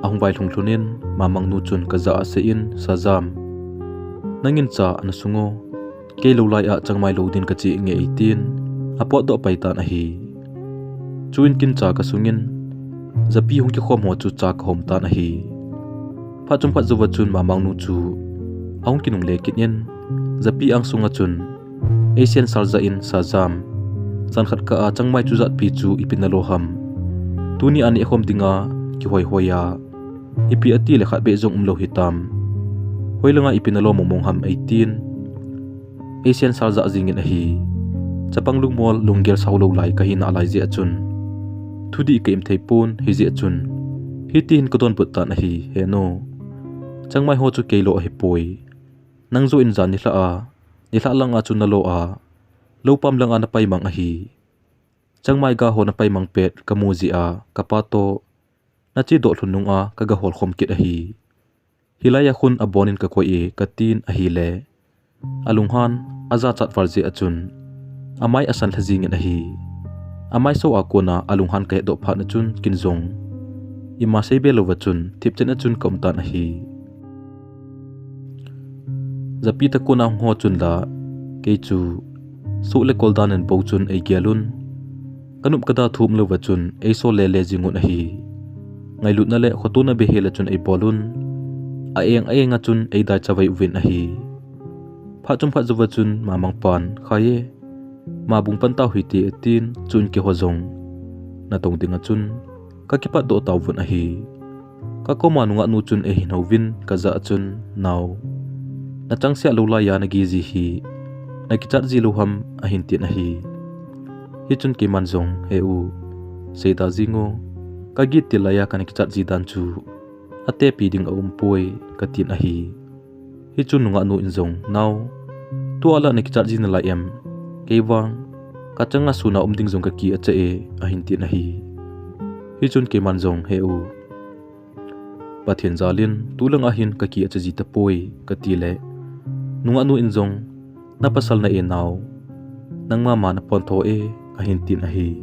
ahung vailhung lhon in, mamangnu chun kajah a asei in, Sajam, nangin cha ana sung o, kei lou lai a changmai lou din kache nge, eitin apotdoh pai tan ahi. Chuin kin cha kasung in, japi hung kikhom ho chu cha kahom tan ahi. Phat chomkhat jouva chun mamangnu chu ahung kinungle kit in, japi angsunga chun eisensal jah in, Sajam, jan khat kah a changmai chujatpi chu ipi nalo ham? Tuni a nehkhom dinga kihoihoi a, ipi ati le khatbeh jong umlou hitam? Hoilanga ipi nalo mongmong ham, eitin eisensal jah jingin ahi. Chapang lungmol lunggel sao lou lai kahi nalai jeh a chun, thudih ka-im thei pon, hijeh a chun hitihin kadonbut tan ahi, Henu, changmai ho chu keilou ahipoi. Nang joh in jan nilhah a, nilhah langa chu nalo a, lou pam langa napai mang ahi. Changmai ga ho napai mang pet kamu jeh a, kapa toh nachedoh lhon nunga kaga holkhom kit ahi. Hilai a khun abon in kakoi e, katin ahile, alunghan ajachat val jeh a chun amai asan lha jingin ahi. Amai so a kona alunghan kahetdoh phat na chun kin jong ima seibe louva chun thipchen a chun kaum tan ahi. Japi tah kona hung ho chun la, kei chu soh le kol dan in bou chun eigel un. Kanop kada thum louva chun eisol lele jing un ahi. Ngailutna le khotona behel a chun eibol un. A eng a eng a chun eidai chavai uvin ahi. Phat chomkhat jouva chun Mamangpan, "Khai e, ma bung pan tau hite," atin, chun keiho jong natong dinga chun kakipatdoh tauvun ahi. Kakoma nungah nu chun eihin houvin kajah a chun, "Nao, nachang seh lou laiya nagel ji hi nakichat ji lou ham?" ahin tin ahi. Hichun keiman jong, "He u, seida jing o, kagel til laiya kana kichat ji dan chu atepi ding aumpoi," katin ahi. Hichun nungah nu in jong, "Nao, tua la nakichat ji nalai em? Kei vang kachanga suna um ding jong kakicha e," ahin tin ahi. Hichun keiman jong, "He u, Pathen jalin tulanga hin kakicha ji tapoi," katile, nungah nu in jong, "Napasal na e nao, nangma ma napontho e," ahin tin ahi.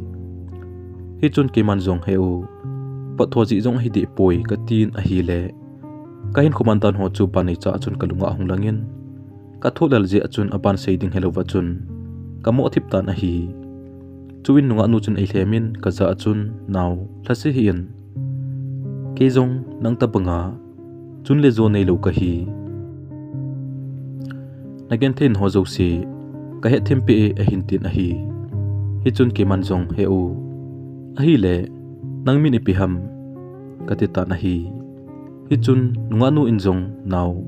Hichun keiman jong, "He u, pontho ji jong ahi dehpoi," katin ahile, kahin khoman dan ho chu ban neicha a chun kalunga ahung langin, kathoh lel jeh a chun aban sei ding helouva chun kamoh thip tan ahi. Chuin nungah nu chun eilhemin kajah a chun, "Nao, lhase hih in, kei jong nang tabanga chun le jo neilou kahi. Nagenthei ho jouse kahetthempeh e," ahin tin ahi. Hichun keiman jong, "He u, ahile nang min ipi ham?" kati tan ahi. Hichun nungah nu in jong, "Nao,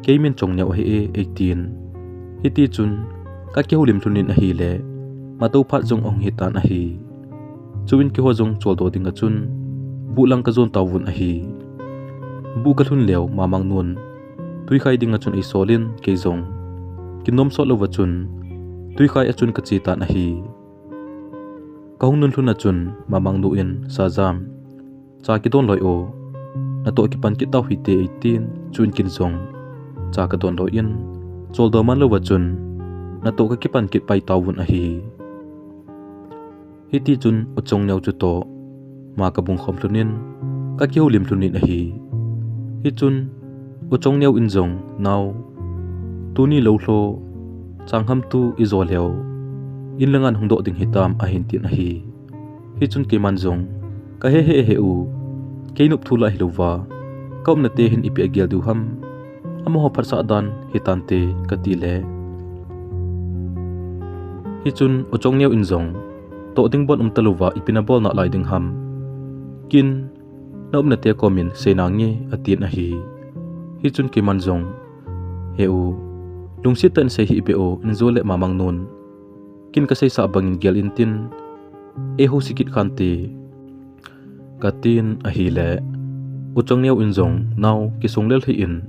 kei min Chongneo ahi e," eitin. Hitichun kakihoulim lhon in ahile, mato phat jong ahung hitan ahi. Chuin keiho jong choldo dinga chun buh lang kajon tauvun ahi. Buh kalhun leu Mamang nun twikhai dinga chun eisolin, kei jong kinom sot louva chun twikhai a chun kache tan ahi. Kahung nun lhun a chun Mamang nu in, "Sajam, cha kidon loi o, natoh kipan kit tau hite," eitin, chuin kin jong cha kadon loi in, choldo man louva chun natoh kakipan kit pai tauvun ahi. Hitichun U Chongneo chutoh ma kabung khom lhon in, kakihoulim lhon in ahi. Hichun U Chongneo in jong, "Nao, tuni lou lho, changham tu ijo leu, in langa nahung doh ding hitam?" ahin tin ahi. Hichun keiman jong, "Kahe he he u, kei nop thu la hilouva, kaumna te hin ipi agel diu ham, amaho phatsah dan hitante," katile, hichun U Chongneo in jong, "Toh ding bon um talouva ipi nabol nalai ding ham? Kin naumna te komin sei nange," atin ahi. Hichun keiman jong, "He u, lungset tah in sei hih beh o, in jo le Mamang nun kin kaseisah bangin gel intin, eiho sikit khante," katin ahile, U Chongneo in jong, "Nao, kisung lel hih in,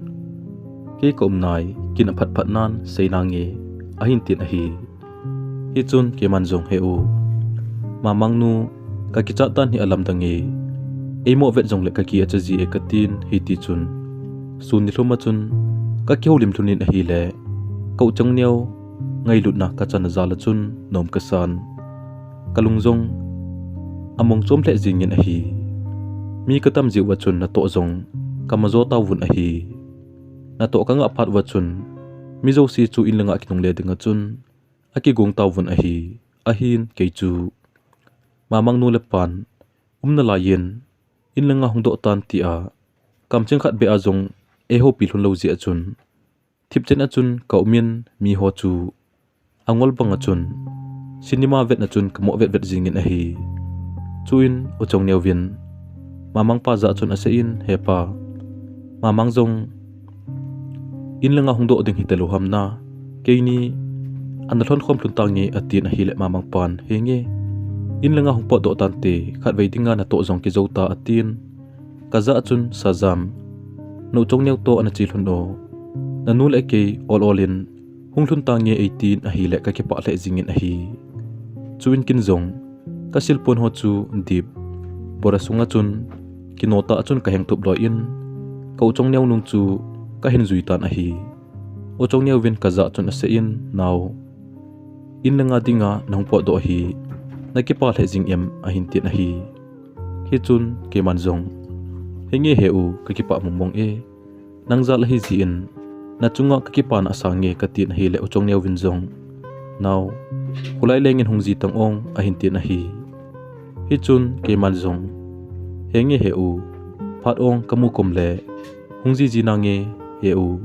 kei kaum nai, kin aphat phat nan sei nange," ahin tin ahi. Hichun keiman jong, "He u, Mamang nu, kakichat dan hi alamdang e, eimoh vet jongle kakicha ji e," katin, hitichun sun nilhum a chun kakihoulim lhon in ahile, ka U Chongneo ngailutna kachan a jal a chun nom kasan. Kalung jong among chom lheh jingin ahi. Mi katam jeh uva chun natoh jong kamajo tauvun ahi. Natoh kangah phat uva chun mi jouse chu in langa kinungle dinga chun akigong tauvun ahi. Ahin kei chu Mamang nu le pan umna laiyin in langa hung doh tan tia kamcheng khat beh a jong eihoupi lhon lou jeh a chun, thipchen a chun kaumin miho chu angol banga chun cinema vetna chun kamoh vetvet jingin ahi. Chuin U Chongneo vin Mamang pa jah a chun aseiyin, "He pa, Mamang jong in langa hung doh ding hita lou ham na, keini ana lhon khom lhon tange," atin ahile Mamang pan, "Henge, in langa hung potdoh tante, khatvei dinga natoh jong kijo ta," atin. Kajah a chun, "Sajam, na U Chongneo toh ana che lhon o, nanu le kei ol ol in hung lhun tange," eitin ahile kakipah lheh jingin ahi. Chuin kin jong kasilpon ho chu dip bora sunga chun kino tah a chun kaheng thup loi in, ka u Chongneo nung chu ka hin jui tan ahi. U Chongneo vin ka jah chun asei in, "Nao, in le nga dinga nahung potdoh ahi, na kipah lheh jing em?" ahin tin ahi. Hichun keiman jong, "Henge he u, ka kipah mong mong e, nang jal ahi jeh in, na chunga ka kipana asang e," ka tin ahile u Chongneo vin jong, "Nao, kholai lengin hung ji tang ong," ahin tin ahi. Hichun keiman jong, "Henge he u, phat ong ka mu kom le hung ji ji nange he u,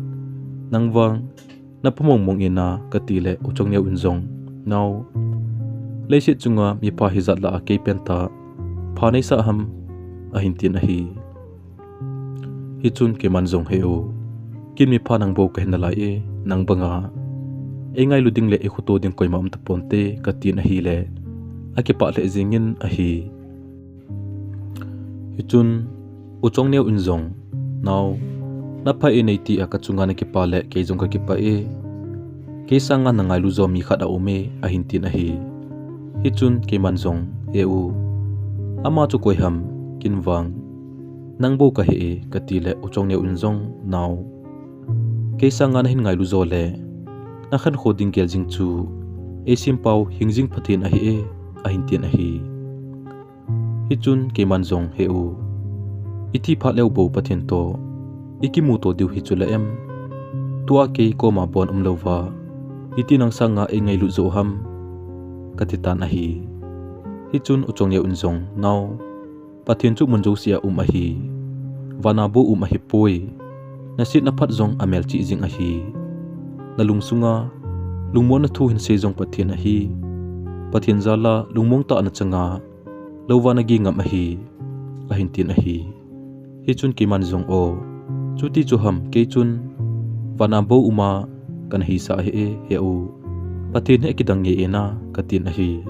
nang vang na pha mong mong e na," ka ti le u Chongneo in jong, "Nao, leiset chunga mipha hijat lah a kei pen tah pha nei sah ham?" ahin tin ahi. Hichun keiman jong, "He u, ken mipha nang bou ka hi nalai e, nang banga ei ngailu ding le ei khoto ding koima um tapon te," ka tin ahile, akipah lheh jingin ahi. Hichun u Chongneo in jong, "Nao, na pha e nei ti a ka chunga na kipah le kei jong ka kipah e. Kei sanga na ngailu jo mi khat aum e," ahin tin ahi. Hichun keiman jong, "He u, ama chu koi ham, ken vang nang bou ka hi e," ka ti le u Chongneo in jong, "Nao, kei sanga na hin ngailu jo le na khankho ding gel jing chu ei sempau hing jing Pathen ahi e," ahin tin ahi. Hichun keiman jong, "He u, i thi phat leu bou Pathen toh i kimuto diu hi chu la em? Tua kei koma bon um louva iti nang sanga ei ngailut jo ham?" ka ti tan ahi. Hichun u Chongneo in jong, "Nao, Pathen chu mun jousea um ahi. Vana bou um ahipoi. Na set na phat jong amelchih jing ahi. Na lungsunga lungmonna thu hin sei jong Pathen ahi. Pathen jala lungmong tah a na changa louva na ging ngam ahi," ahin tin ahi. Hichun keiman jong, "O, chuti chu ham, kei chun vana bou uma kana hisah ahi e, he u. Pathen hi akidang nge e na," ka tin ahi.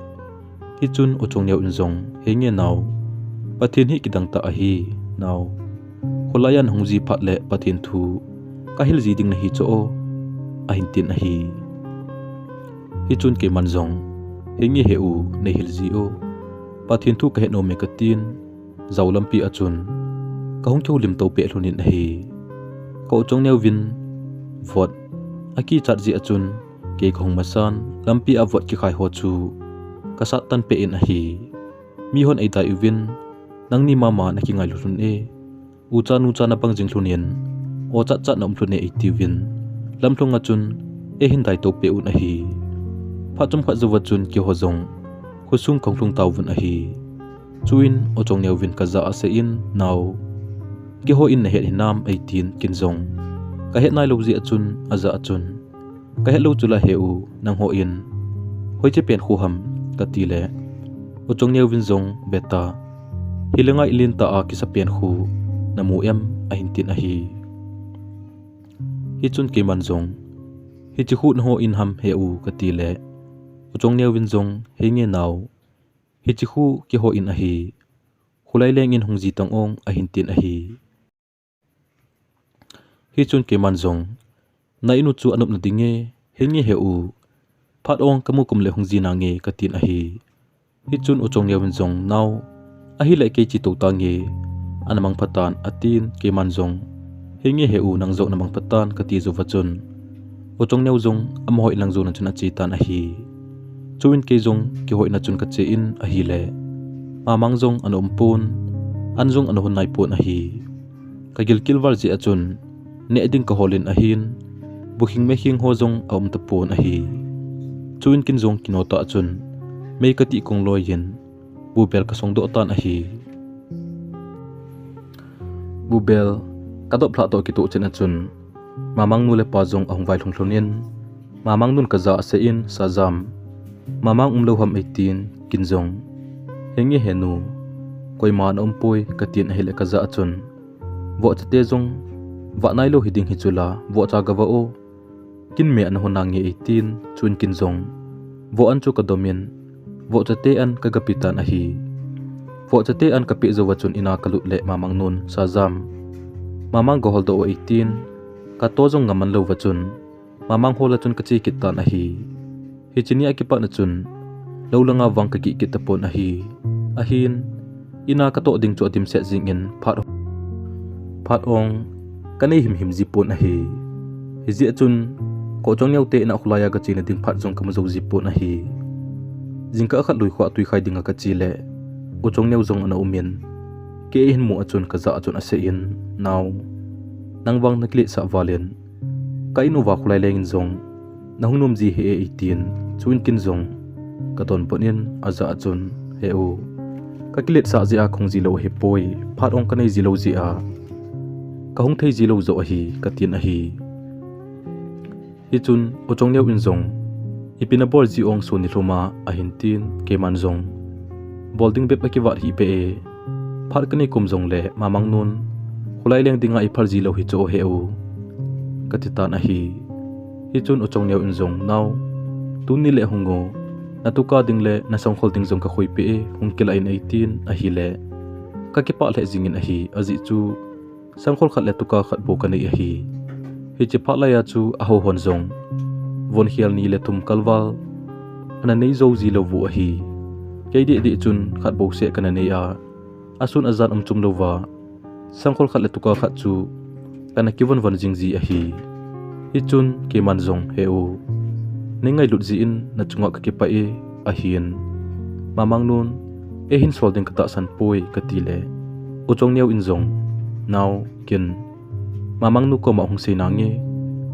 Hichun u Chongneo in jong, "Henge nao, Pathen hi kidang tah ahi, nao. Kholai a na hung ji phat le Pathen thu ka hil ji ding nahi chu o," ahin tin ahi. Hichun keiman jong, "Henge he u, nei hil ji o. Pathen thu ka het nom e," ka tin, jao lampi a chun ka hung kihoulim to peh lhon in ahi. Ka u Chongneo vin vot akichat jeh a chun kei ka hung masan, lampi a vot kikhai ho chu ka sat tan peh in ahi. Mihon eidai uvin, "Nangni mama na kingailu lhon e, ucha nucha na bang jing lhon in, o chat chat na um lhon e," eiti uvin, lamlhung a chun eihin dai to peh un ahi. Phat chomkhat jouva chun keiho jong khosung kahung lhung tauvin ahi. Chuin u Chongneo vin ka jah a asei in, "Nao, keiho in na het hinam?" eitin, ken jong ka het nailou jeh a chun, ajah a chun, "Ka het lou chu la he u, nangho in hoiche pen kho ham?" ka ti le, u Chongneo vin jong, "Beta, hi le ngai len tah a kisa pen kho na mu em?" ahin tin ahi. Hichun keiman jong, "Hiche kho nangho in ham he u?" ka ti le, u Chongneo vin jong, "Henge nao, hiche kho keiho in ahi. Kholai lengin hung ji tang ong," ahin tin ahi. Hichun keiman jong, "Na in u chu anop na ding e, henge he u, phat ong ka mu kom le hung ji nange," ka tin ahi. Hichun u Chongneo vin jong, "Nao, ahile kei che to tange, ana mang pha tan," atin, keiman jong, "Henge he u, nang jong na mang pha tan," ka ti jouva chun, u Chongneo jong amaho in lang jona chun ache tan ahi. Chuin kei jong keiho in a chun ka che in ahile, Mamang jong ana um pon, an jong ana hon nai pon ahi. Ka gilkel val jeh a chun neh ding ka hol in ahin, bukhing mekhing ho jong aum tapon ahi. Chuin ken jong kino tah a chun mei ka tih kong loi in, bubel ka song doh tan ahi. Bubel ka dop lhah toh kitoh chen a chun, Mamang nu le pa jong ahung vailhung lhon in, Mamang nun ka jah a asei in, "Sajam, Mamang um lou ham?" eitin, ken jong, "Henge he nu, koima ana um poi," ka tin ahile ka jah a chun, "Vohcha te jong vah nailou hiding hi chu la, vohcha gavah o, kin me ana hon nange," eitin, chuin ken jong voh an chu ka dom in, vohcha te an ka gape tan ahi. Vohcha te an ka peh jouva chun in a ka lut le Mamang nun, "Sajam, Mamang gahol doh o," eitin, ka to jong ngam man louva chun, Mamang hol a chun ka che kit tan ahi. Hiche ni a kipat na chun, lou langa vang ka gih kit tapon ahi. Ahin, in a ka toh ding chu adimset jing in, phat, phat ong kanei himhim ji pon ahi. Hijeh chun, ka u Chongneo te in a kholai a kachena ding phat jong kamu jou ji pon ahi. Jingkah khat lui kho a tui khai dinga kache le, u Chongneo jong ana um in, kei eihin mu a chun kajah a chun asei in, Nao, nang vang nakiletsah val in, ka in uva kholai leng in jong nahung nom ji ahi e, eitin, chuin ken jong kadonbut in ajah a chun, He u, kakiletsah jeh a kahung ji lou ahipoi, phat ong kanei ji lou jeh a kahung thei ji lou joh ahi, katin ahi. Hichun u Chongneo in jong, Ipi nabol ji ong, sun nilhum a ahin tin, keiman jong bol ding bep akivat hih beh e, phat kanei kum jongle Mamang nun kholai leng dinga eiphal ji lou hi chu, He u, kati tan ahi. Hichun u Chongneo in jong, Nao, tuni le hung o, natuka ding le nasangkhol ding jong kakhoipeh e, hung kilah in, eitin ahile, kakipah lheh jingin ahi. Ajeh chu sangkhol khat le tuka khat bou kanei ahi. Hiche phat laiya chu aho hon jong von khel ni le thum kalval ana nei jou ji lou u ahi. Kei dehdeh chun khat bouseh kana nei a, asun ajan um chom louva, sangkhol khat le tuka khat chu kana kivon von jing ji ahi. Hichun keiman jong, He u, nei ngailut jeh in nachunga kakipah e, ahin, Mamang nun eihin sol ding katahsan poi, kati le, u Chongneo in jong, Nao, ken Mamang nu koma hung sei nange,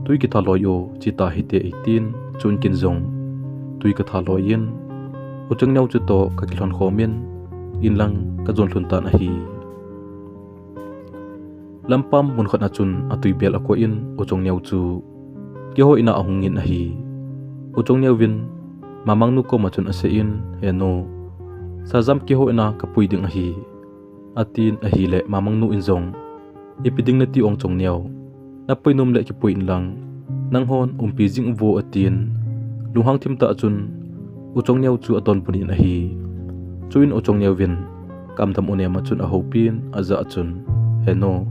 tui kitha loi o, che ta hite, eitin, chuin ken jong tui katha loi in, u Chongneo chutoh kakilhon khom in, in lang kajon lhun tan ahi. Lampam mun khat a chun atui bel akoh in, u Chongneo chu keiho in a ahung in ahi. U Chongneo vin Mamang nu koma chun asei in, He nu, sahjam keiho in a kapui ding ahi, atin ahile, Mamang nu in jong, Ipi ding nati ong Chongneo, napui nom le kipui in lang, nanghon umpi jing uvo, atin, lunghang thim tah chun u Chongneo chu adonbut in ahi. Chuin u Chongneo vin kamdam u nem a chun ahoupin, ajah a chun, He nu,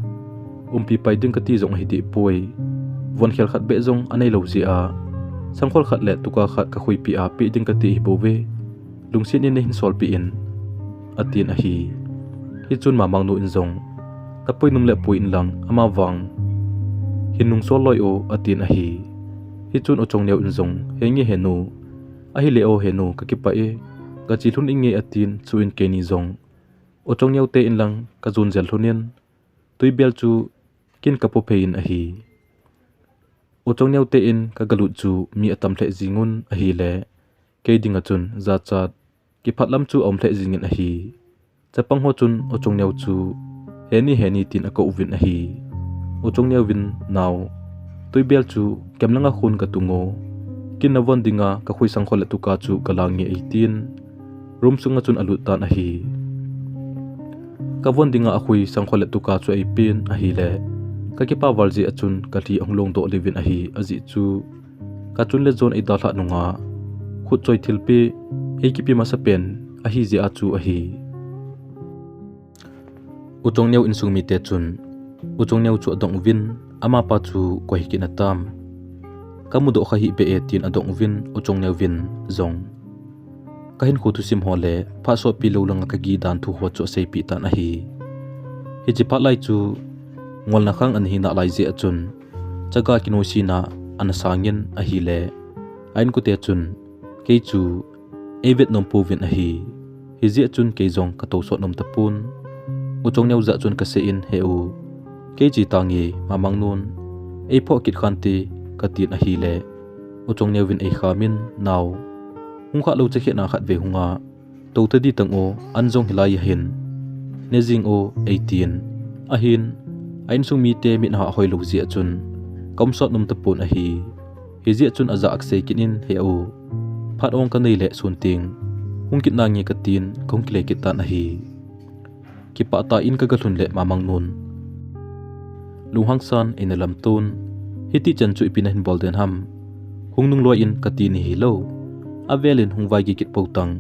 umpi pai ding kati jong ahi deh poi, von khel khat beh jong anei lou jeh a, sangkhol khat le tuka khat kakhoipeh a peh ding kati ahi bouve, lungset in neihin solpeh in, atin ahi. Hichun Mamang nu in jong, Napui nom le pui in lang, amavang hin nungsol loi o, atin ahi. Hichun u Chongneo in jong, Henge He nu, ahile o He nu, kakipah e, kache lhun inge, atin, chuin keini jong u Chongneo te in lang kajon jel lhun in, tui bel chu ken kapophei in ahi. U Chongneo te in kagalut chu mi atam lheh jing un ahile, kei dinga chun jachat kiphat lam chu aum lheh jingin ahi. Chapang ho chun u Chongneo chu, He ni, He ni, tin akou vin ahi. U Chongneo vin, Nao, tui bel chu kemlanga khun katung o, ken navon dinga kakhoi sangkhol le tuka chu kalange, eitin, room sunga chun alut tan ahi. Kavon dinga akhoi sangkhol le tuka chu eipen ahile, kakipa val jeh a chun kalhi ahung longdoh lheh uvin ahi, ajeh chu kachun le jon eidalhah nunga khutchoi thilpeh eikipe masapen ahi jeh a chu ahi. U Chongneo insung mite chun u Chongneo chu adong uvin, amapa chu koi hi kit natam, kamudoh kha hih beh e, tin adong uvin, u Chongneo vin jong, kahinkho thusim ho le phat sotpi lou langa kagih dan thu ho chu aseipeh tan ahi. Hiche phat lai chu ngolna khang ana hi nalai jeh a chun, chaga kinoisena ana sangin ahile, a inkote chun kei chu eivet nom pouvin ahi. Hijeh a chun kei jong katousot nom tapon. U Chongneo jah chun kasei in, He u, kei che tange, Mamang nun eiphoh kit khante, katin ahile, u Chongneo vin eikham in, Nao, hung khah lou chakhetna khatvei hunga tou tadih tang o, an jong hilai ahin ne jing o, eitin, ahin, a insung mite mit ahah hoilou jeh a chun kaumsot nom tapon ahi. Hijeh a chun ajah a kasei kit in, He u, phat ong kanei le sun teng hung kit nange, katin kahung kile kit tan ahi. Kipah tah in kagalhun le Mamang nun lunghangsan eina lamton, Hiti chan chu ipi nahin bol den ham? Hung nung loi in, kati nahi lou. Avel in hung vaigei kit pou tang,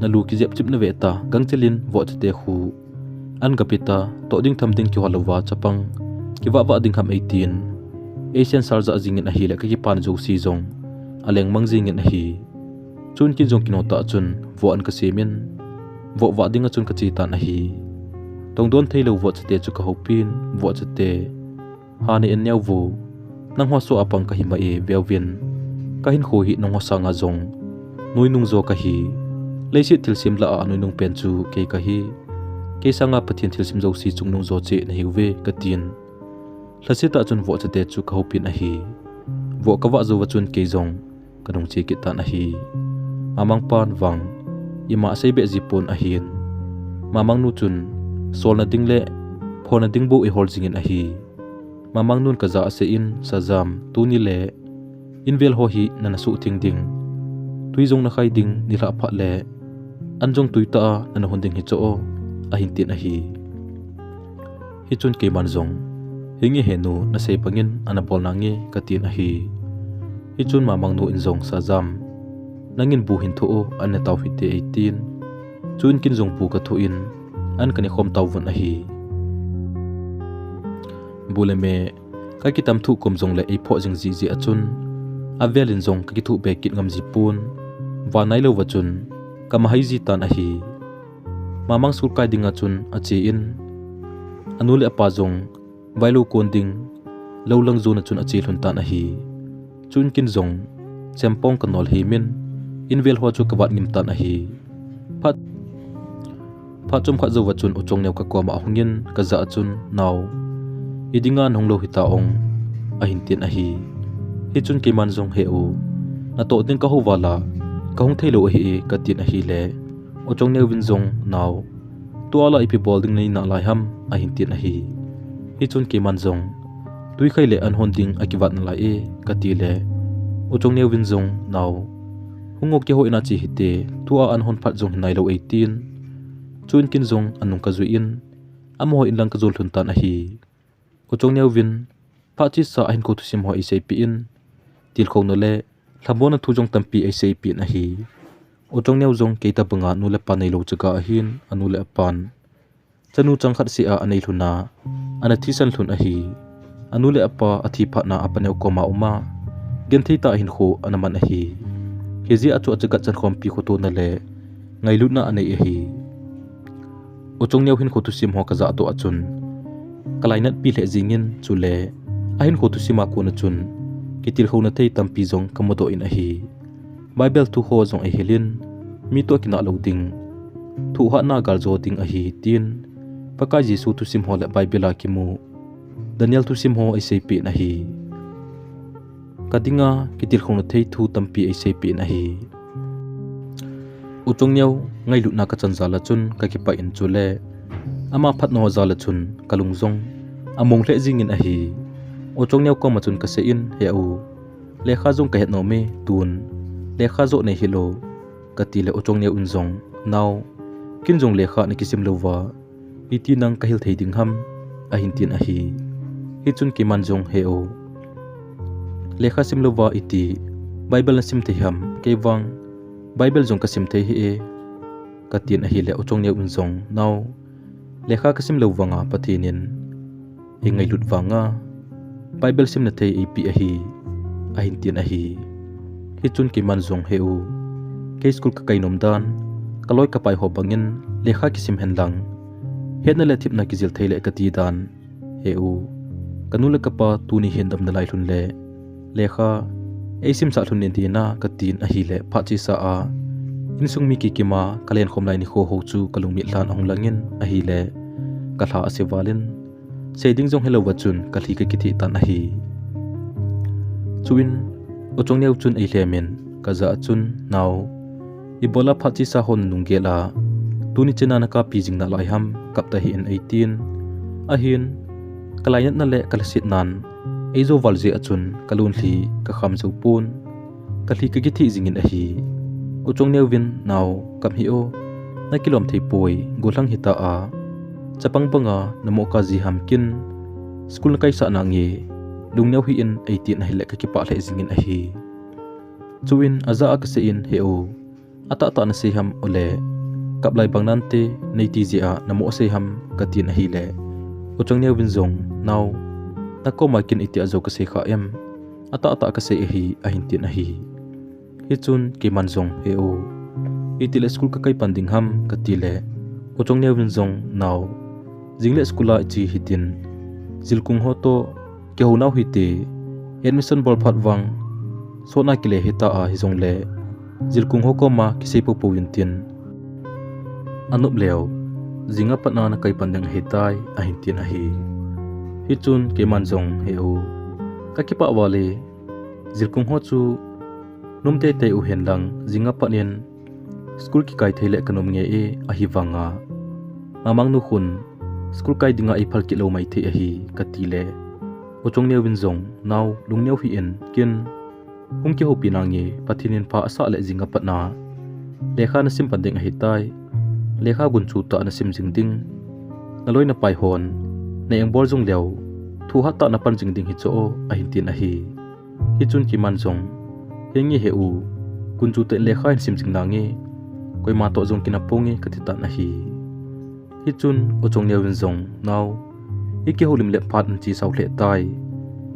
nalu kijep chip nave ta, gangchel in vohchate khu an gape ta, toh ding tham ding kihol louva chapang kivah vah ding ham, eitin, eisensal jah jingin ahile, kakipana jouse jong alengmang jingin ahi. Chun ken jong kino tah chun voh an kasem in, voh vah dinga chun kache tan ahi. Tongdon theilou vohchate chu kahoupin, vohchate Ha nei en neo vo. Nangho soh a pang kahi ma e, veuvin. Kahinkho hi nangho sanga jong nuinung jo kahi. Leiset thilsem lah a nuinung pen chu kei kahi. Kei sanga Pathen thilsem jouse chungnung jo cheh nahiuve, katin. Lhasetah chun vohcha te chu kahopin ahi. Voh kavah jouva chun kei jong kanung che kit tan ahi. Mamang pan vang ima asei beh ji pon ahin. Mamang nu chun solna ding le phonna ding bou eihol jingin ahi. Mamang nun kajah a aseiyin, Sajam, tuni le invel ho hi nana suhtheng ding. Tui jong nakhai ding nilhah phat le an jong tuitah a nana hon ding hichu o, ahin tin ahi. Hichun keiman jong, Hinge he nu, nasei bangin ana bol nange, katin ahi. Hichun Mamang nu in jong, Sajam, nangin bu hin thoh o, an natao hite, eitin. Chuin kin jong bu kathoh in, an kanekhom tauvin ahi. Bu le me, kakitam thuh kom jongle eiphoh jing jiji a chun, avelin jong kakithoh be kit ngam ji pon, van nailouva chun kamahai ji tan ahi. Mamang school kai dinga chun achein, anu le apa jong vailou kon ding lou lang jona chun ache lhon tan ahi. Chuin kin jong chempong kanol himin, invel ho chu kavat ngim tan ahi. Phat, phat chomkhat jouva chun U Chongneo kakoma ahungin, kajah a chun, Nao, idinga nahung lou hita ong, ahin tin ahi. Hichun keiman jong, He u, natoh ding kahou vala kahung theilou ahi e, katin ahile, U Chongneo vin jong, Nao, tua la ipi bol ding nahi nalai ham, ahin tin ahi. Hichun keiman jong, Tuikhai le an hon ding akivat nalai e, katile, U Chongneo vin jong, Nao, hung o, keiho in a che hite, tua an hon phat jong hinailou, eitin. Chuin kin jong anung kajuiyin, amaho in lang kajol lhon tan ahi. U Chongneo vin, phat chesa ahinkho thusim ho eiseipeh in, tilkhouna le lhamonna thu jong tampi eiseipeh in ahi. U Chongneo jong kei tobanga nu le pa neilou chaga ahin, anu le apan chanu chang khat seh a anei lhon a, ana thisan lhon ahi. Anu le apa athi phatna apaneo koma uma, genthei tah a hinkho ana man ahi. Hijeh a chu achagat chankhompi khotona le ngailutna anei ahi. U Chongneo hinkho thusim ho kajah doh a chun, kalainatpi lheh jingin, chule ahinkho thusim a kona chun kitilkhouna thei tampi jong kamudoh in ahi. Bible thu ho jong eihilin, mi toh kinah lou ding, thohhatna galjo ding ahi, tin Pakai Jesu thusim ho le Bible a kimu Daniel thusim ho eiseipeh in ahi. Kadinga kitilkhouna thei thu tampi eiseipeh in ahi. U Chongneo ngailutna kachan jal a chun kakipah in, chule ama phatna ho jal a chun kalung jong among lheh jingin ahi. U Chongneo koma chun kaseiyin, He u, lekha jong kahet nome, tun lekha joh neihil o, katile U Chongneo in jong, Nao, kin jong lekha nakisim louva iti nang kahil thei ding ham, ahin tin ahi. Hichun keiman jong, He u, lekha sim louva iti Bible nasim thei ham, kei vang Bible jong kasim thei hih e, katin ahile U Chongneo in jong, Nao, lekha kasim lou vanga Pathen in eingailut vanga Bible simna thei eipeh ahi, ahin tin ahi. Hichun keiman jong, He u, kei school kakai nom dan, kaloi kapai ho bangin lekha kisim henlang, hetna le thepna kijil thei le kati dan, He u, kanu le kapa tuni hin damna lai lhon le lekha eisimsah lhon in tina, katin ahile, phat chesa a insung mi kikima kalenkhom lai nikho ho chu kalungmit lhan ahung langin ahile, kalha ase valin, sei ding jong helouva chun kalhi kakitheh tan ahi. Chuin U Chongneo chun eilhemin, kajah a chun, Nao, ibola phat chesa ho nanung gel a tuni chena nakapi jing nalai ham, kap tahih in, eitin. Ahin, kalainatna le kalhasetnan eijo val jeh a chun kalunlhi kakham jou pon, kalhi kakitheh jingin ahi. U Chongneo vin, Nao, kap hih o, nakilom thei poi, gollhang hita a, chapang banga namoh kap ji ham, kin school nakaisah nange, lungneo hih in, eitin ahile kakipah lheh jingin ahi. Chuin ajah a kaseiyin, He u, atahtah nasei ham, ole kap lai bang nante, neiti jeh a namoh sei ham, katin ahile, U Chongneo vin jong, Nao, nakoma kin itia jou kasei kha em, atahtah kasei ahi, ahin tin ahi. Hichun keiman jong, He u, itile school kakai pan ding ham, katile, U Chongneo vin jong, Nao, jingle school a iche hitin, jilkung ho toh Kihou nau hite, admission bol phat vang, sotna kile hita a hijongle, jilkung ho koma kisei popo vin tin. Anop leu, jinga patna nakai pan ding ahitai, ahin tin ahi. Hichun keiman jong he u. Kakipah vale, jilkung ho chu, nom teitei u hen lang, jinga pat in, school kikai thei le kanom nge e, ahivanga. Mamang nu khun, school kai dinga eiphal kit lou mai thei ahi, kati le. U Chongneo vin jong, nao, lungneo hih in, kin, hung kihoupi nange, Pathen in pha asah le jinga patna. Lekha nasim pan ding ahitai. Lekha gunchu tah nasim jing ding. Naloi napai hon, na engbol jong leu, thu hat tah napan jing ding hi chu o, ahin tin ahi. Hichun keiman jong, henge he u, gunchu tah in lekha hin sim jing nange, koima toh jong kina ponge kati tan ahi. Hichun U Chongneo vin jong, nao, ikihoulim le phat in che sao lheh tai.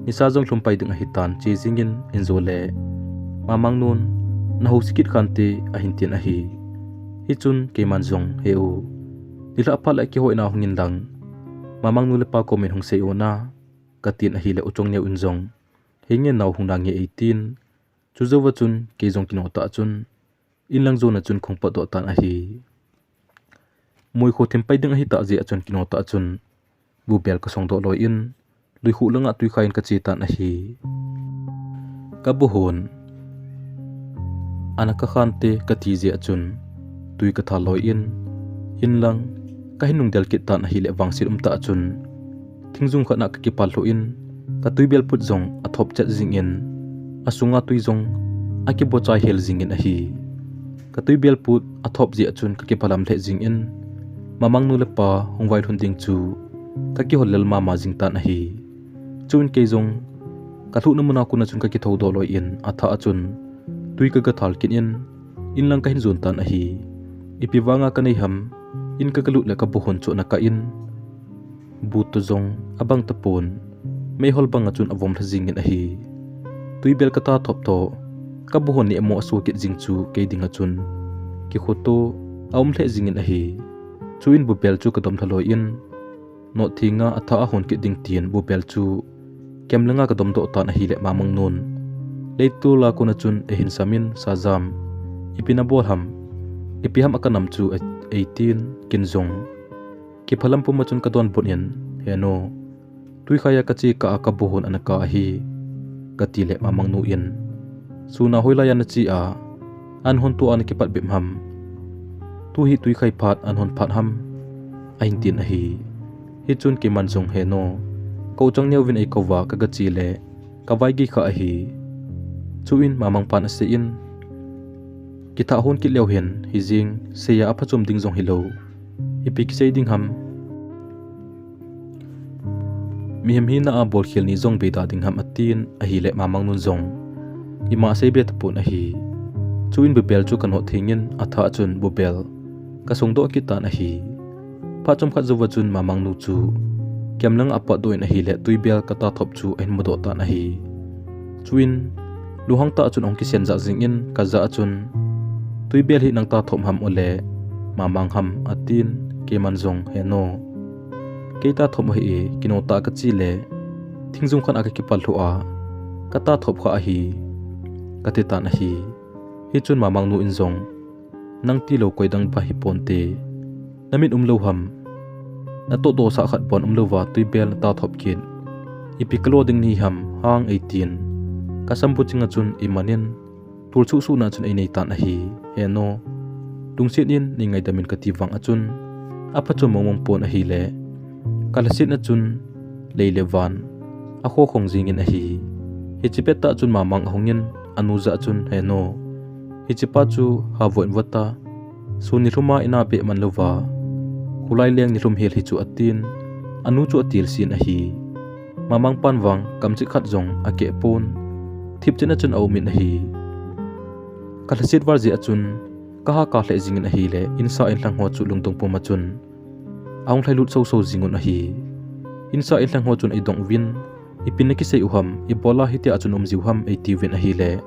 Nisa jong lhum pai ding ahitan che jingin injo le. Mamang nun, nahousi kit khante ahin tin ahi. Hichun keiman jong, he u, nilhah phat le kihoina hung in lang, Mamang nu le pa komin hung sei u na, katin ahile U Chongneo in jong, henge nao hung nange eitin, chujouva chun kei jong kino tah chun, inlang jona chun kahung potdoh tan ahi. Moikho thim pai ding ahitah jeh a chun kino tah chun, bubel kasong doh loi in, luikhuh langa twi kha in kache tan ahi. Kabuhon, ana kakhante kati jeh a chun, twi kathal loi in, inlang, kahin nungdel kit tan ahile vangset umtah a chun, thingjung khat na kakipal lhu in, katwibel put jong athop chet jingin, asunga twi jong akibochai hel jingin ahi. Katwibel put athop jeh a chun kakiphalam lheh jingin, Mamang nu le pa hung vailhun ding chu kakihol lel mama jing tan ahi. Chun kei jong kalhuhna muna kona chun kakithoudoh loi in athah a chun twi kagathal kit in, inlang kahin jon tan ahi. Ipi vanga kanei ham, in kagalut le kabuhon chu ana kah in, bu toh jong abang tapon, meihol banga chun avom lha jingin ahi. Twibel kata thop toh, kabuhon nehmo aso kit jing chu kei dinga chun, kikhoto aum lheh jingin ahi. Chuin bubel chu kadom lha loi in, note thenga athah a hon kit ding tin bubel chu kemlanga kadomdoh tan ahile Mamang nun, leitol a kona chun eihin samin, sajam, ipi nabol ham, ipi ham akanam chu eitin, kin jong kiphalam puma chun kadonbut in, heno, twikhaiya kache kah a kabuhon ana kah ahi, katile Mamang nu in, suna hoilaiya nache a, an hon tua nakipat bep ham, tuhi twikhai phat an hon phat ham, ahin tin ahi. Hichun keiman jong, heno, ka U Chongneo vin eikouva kagache le kavaigei kha ahi. Chuin Mamang pan aseiyin, kithah hon kit leu hen hijing, seiya aphachom ding jong hilou, ipi kisei ding ham, mihem hina a bolkhel ni jong beida ding ham, atin ahile Mamang nun jong ima aseibe tapon ahi. Chuin bubel chu kanot thengin athah chun bubel kasongdoh kit tan ahi. Phat chomkhat jouva chun Mamang nu chu kemlanga apotdoh in ahile twibel kata thop chu ahin mudoh tan ahi. Chuin lunghang tah chun ahung kisen jah jingin kajah a chun, twibel hi nang ta thop ham ule Mamang ham, atin, keiman jong, heno, keita thop ahi e, kino tah kache le thingjung khat a kakipal lhu a, kata thop kha ahi, kati tan ahi. Hichun Mamang nu in jong, nang tilou koidang ba hiponte, namit umlou ham, natoh dosah khat bon umlouva twibel nata thop kit, ipi kalo ding nahiham hang, eitin, kasambu chinga chun imanin, tulsuh suhna chun einei tan ahi, heno, lungset in neingaidamin kati vang a chun, aphachom mongmong pon ahile, kalhasetna chun lei le van akhokhong jingin ahi. Hiche pettah chun Mamang ahungin, anu jah a chun, heno, hichepa chu havoh in vota, sun nilhuma ina beh man louva, khulai leng nilhum hel hi chu, atin, anu chu atilsen ahi. Mamang pan vang kamchit khat jong akeh pon, thipchetna chun aumin ahi. Kalhaset val jeh a chun, kaha kalheh jingin ahile, insa inlhang ho chu lungdong puma chun ahung lhailut soso jingun ahi. Insa inlhang ho chun eidong uvin, ipi nakisei u ham, ibola hitia chun umjiu ham, eitiuvin ahile,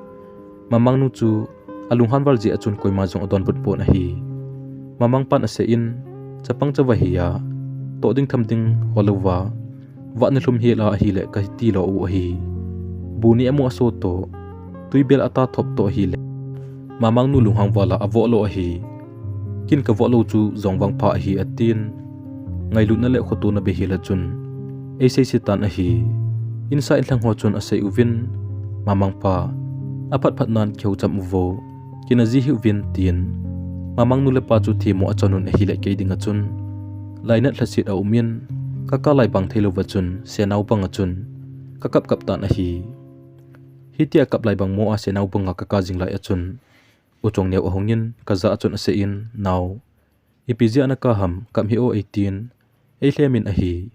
Mamang nu chu alunghan val jeh a chun koima jong adonbut pon ahi. Mamang pan aseiyin, chapang chavai hiya, toh ding tham ding holouva, Vah nilhum hel a ahile ka ti lo u ahi. Bu ni amo aso to, tuibel ata thop to ahile, Mamang nu lunghang vala avoh lo ahi. Kin ka voh lo chu jong vangpha ahi atin. Ngailutna le khotona bei hel a chun ei sei sei tan ahi. Insa inlhang ho chun asei uvin, Mamang pa, aphat phat nan kihou cham uvo. Kin aji hih uvin tin. Mamang nu le pa chu themmo achan un ahile kei dinga chun lainat lhasit aumin, ka ka lai bang thei louva chun senau banga chun ka kap kap tan ahi. Hitia kap lai bang mo a senau banga ka ka jing lai a chun U Chongneo ahungin ka jah a chun asei in, Nao, ipi jeh a na ka ham, kap hih o eitin, ei lhem in ahi.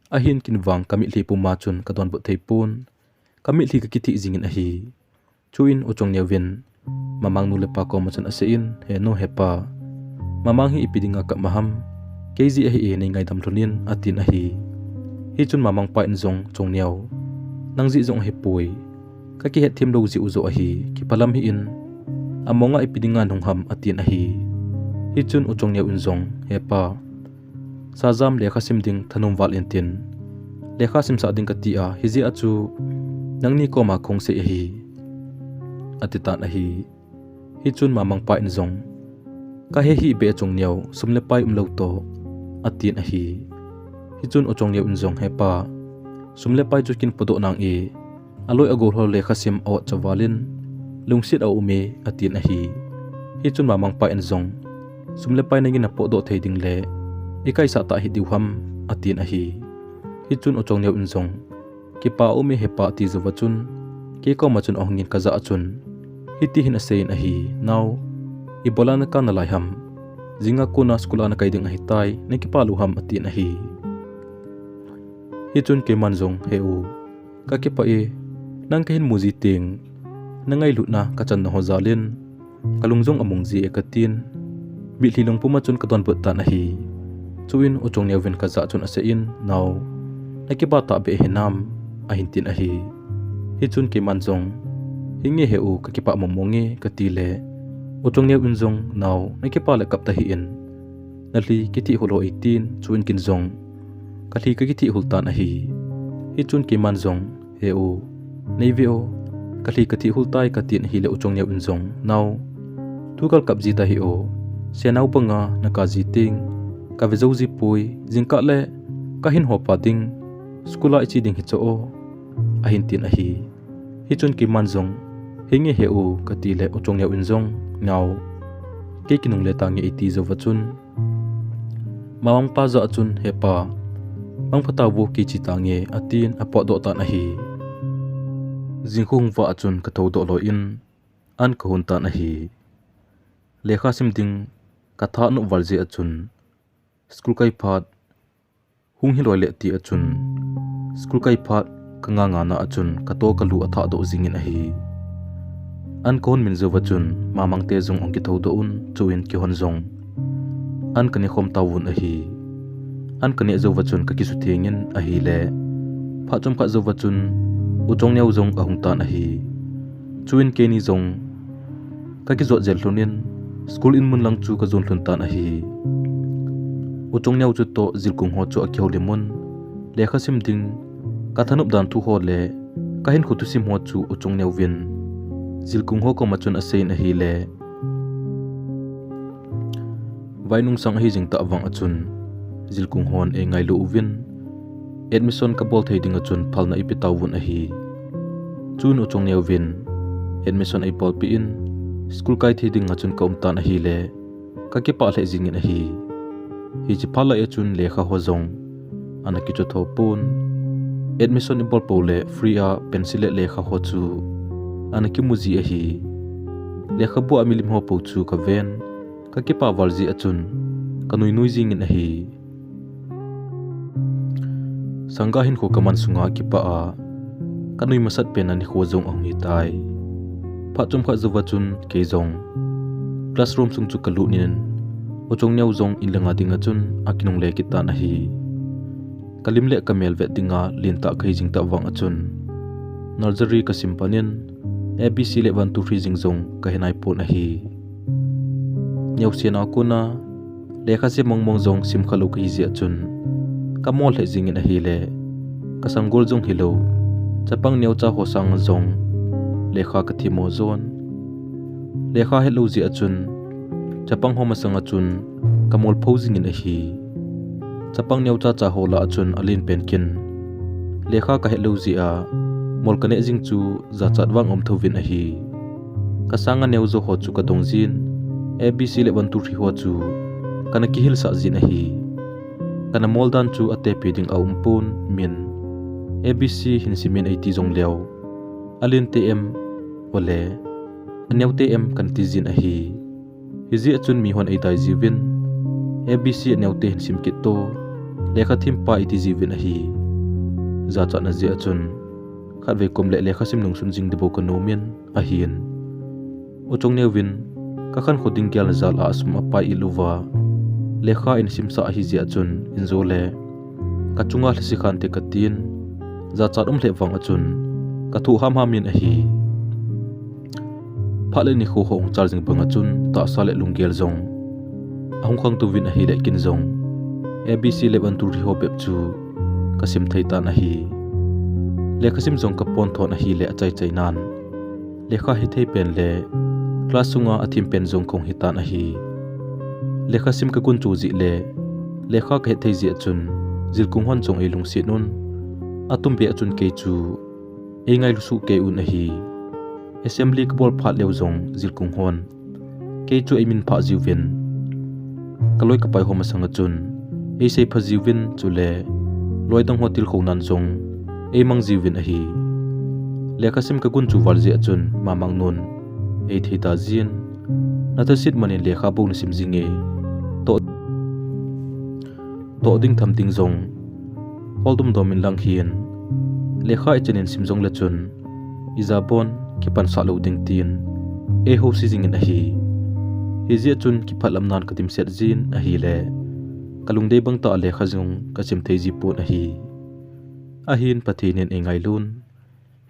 Ahin kin vang ka mitlhi puma chun ka donbut thei pon. Ka mitlhi ka kithih jingin ahi. Chuin U Chongneo vin Mamang nu le pa koma chun asei in, He nu, he pa, Mamang hi ipi dinga kap ma ham, kei jeh ahi e, nei ngaidam lhon in, atin ahi. Hichun Mamang pa in jong, Chongneo, nang jeh jong ahipoi, ka kihet them lou jeh u joh ahi, kiphalam hih in, amonga ipi dinga nahung ham, atin ahi. Hichun U Chongneo in jong, He pa, Sajam lekha sim ding thanom val intin, lekha simsah ding kati a, hijeh a chu nangni koma kahung sei ahi, ati tan ahi. Hichun Mamang pa in jong, Ka he hih beh Chongneo, sum le pai umlou toh, atin ahi. Hichun U Chongneo in jong, He pa, sum le pai chu kin podoh nange, aloi agol ho lekha sim a-ot chavalin lungset aume, atin ahi. Hichun Mamang pa in jong, Sum le pai nangin napodoh thei ding le ikaisah tah hih diu ham, atin ahi. Hichun U Chongneo in jong, Kipa aume he pa, ati jouva chun kei koma chun ahungin ka jah a chun hiti hin asei in ahi, Nao, ibola na ka nalai ham, jinga kona school a nakai ding ahitai, na kipa lou ham, atin ahi. Hichun keiman jong, He u, ka kipah e, nang kahin mu ji teng, na ngailutna ka channa ho jalin ka lung jong among ji e, katin, mitlhi lungpum a chun ka donbut tan ahi. Chuin U Chongneo vin ka jah chun asei in, Nao, na kipa tahbeh hinam, ahin tin ahi. Hichun keiman jong, Hinge he u, ka kipah mong monge, kati le U Chongneo in jong, Nao, na kipa le kap tahih in, na lhi kithih hul o, eitin, chuin kin jong ka lhi ka kithih hul tan ahi. Hichun keiman jong, He u, nei ve o, ka lhi ka thih hul tai, katin ahile U Chongneo in jong, Nao, tu kal kap ji tahih o, senau banga na ka ji teng ka ve jou ji poi, jingkah le kahin hopa ding, school a iche ding hi chu o, ahin tin ahi. Hichun keiman jong, Hinge he u, kati le U Chongneo in jong, Nao, kei kinungle tange, eiti jouva chun Mamang pa jah a chun, He pa, mangpha tauvo, kei che tange, atin apotdoh tan ahi. Jingkah hung vah a chun ka thoudoh loi in an kahon tan ahi. Lekha sim ding ka thanop val jeh a chun, school kai phat hung hiloi le ti a chun, school kai phat ka nga nga na a chun ka to ka lu athahdoh jingin ahi. An kahon min jouva chun Mamang te jong ahung kithoudoh un, chuin keihon jong an ka ne khom tauvin ahi. An ka neh jouva chun ka kisuthengin ahile, phat chomkhat jouva chun U Chongneo jong ahung tan ahi. Chuin keini jong ka kijot jel lhonin, school in mun lang chu ka jon lhon tan ahi. U Chongneo chutoh jilkung ho chu akihoulimun, lekha sim ding ka thanop dan thu ho le ka hinkho thusim ho chu U Chongneo vin jilkung ho koma chun aseiyin ahile, vainung sang ahi jing tah vang a chun, jilkung hon eingailu uvin, admission kabol thei dinga chun phalna eipe tauvin ahi. Chun U Chongneo vin admission eibolpeh in, school kai thei dinga chun kaum tan ahile, kakipah lheh jingin ahi. Hiche phat lai a chun lekha ho jong ana kichu thopon, admission ibol pou le free a pencil le lekha ho chu ana kimu ji ahi. Lekhabu a milim ho pou chu kaven, kakipah val jeh a chun kanui nui jingin ahi. Sangga hinkho kaman sunga kipah a kanui masat pen a nikho jong ahung hitai. Phat chomkhat jouva chun kei jong classroom sung chu kalut in, U Chongneo jong in langa dinga chun akinungle kit tan ahi. Kalim le kamel vet dinga lentah kahi jing tah vang a chun, nursery kasim panin, A B C le one two three jing jong kahe naipon ahi. Neosen a kona lekha sim mongmong jong simkhalou kahi jeh a chun, kamol lheh jingin ahile, Ka sanggol jong hilou, chapang neocha ho sanga jong lekha ka themmo jon. Lekha hetlou jeh a chun, chapang ho masanga chun ka mol pho jingin ahi. Chapang neocha cha ho lah a chun alen pen kin, lekha ka hetlou jeh a mol ka neh jing chu jachat vang um thouvin ahi. Ka sanga neo jo ho chu ka dong jin, A B C le one two three ho chu kana kihilsah jin ahi. Kana mol dan chu atepi ding a um pon min, A B C hin simin eiti jong leu, alen te em, ole, aneo te em kana ti jin ahi. Hijeh a chun mihon eidai jiuvin, A B C aneo te hin sim kit to, lekha thempa eiti jiuvin ahi. Jachatna jeh a chun, khatvei kom le lekha sim nungsun jing dibou ka nomin, ahin. U Chongneo vin, ka khankho ding gelna jal a asum apai iluva, lekha in simsah ahi jeh a chun, injo le ka chunga lhasi khan te ka tin, jachat um lheh vang a chun, ka thoh hamham in ahi. Phat le nikho ho hung chal jing bang a chun, tahsa le lunggel jong ahung khang touvin ahile kin jong, A B C le one two three ho bep chu ka sim thei tan ahi. Lekha sim jong ka pon thon ahile achai chai nan, lekha hethei pen le class sunga athem pen jong kahung hitan ahi. Lekha sim ka gun chu jeh le lekha ka hethei jeh a chun, jilkung hon jong eilungset un, atumbeh a chun kei chu eingailu soh kei un ahi. Assembly ka bol phat leu jong jilkung hon kei chu eimin phah jiuvin, ka loi ka pai ho masanga chun eiseipha jiuvin, chule loi dang ho tilkhou nan jong eimang jiuvin ahi. Lekha sim ka gun chu val jeh a chun mamang nun eithei ta jin, nathaset man in lekha bou nasim jinge, toh toh ding tham ding jong hol dom dom in lang hin, lekha ichan in sim jongle chun, ijabon kipansah lou ding tin eihouse jingin ahi. Hijeh a chun kiphatlam nan ka dimset jin ahile, ka lungdei bang tah a lekha jong ka sim thei ji pon ahi. Ahin Pathen in eingailun,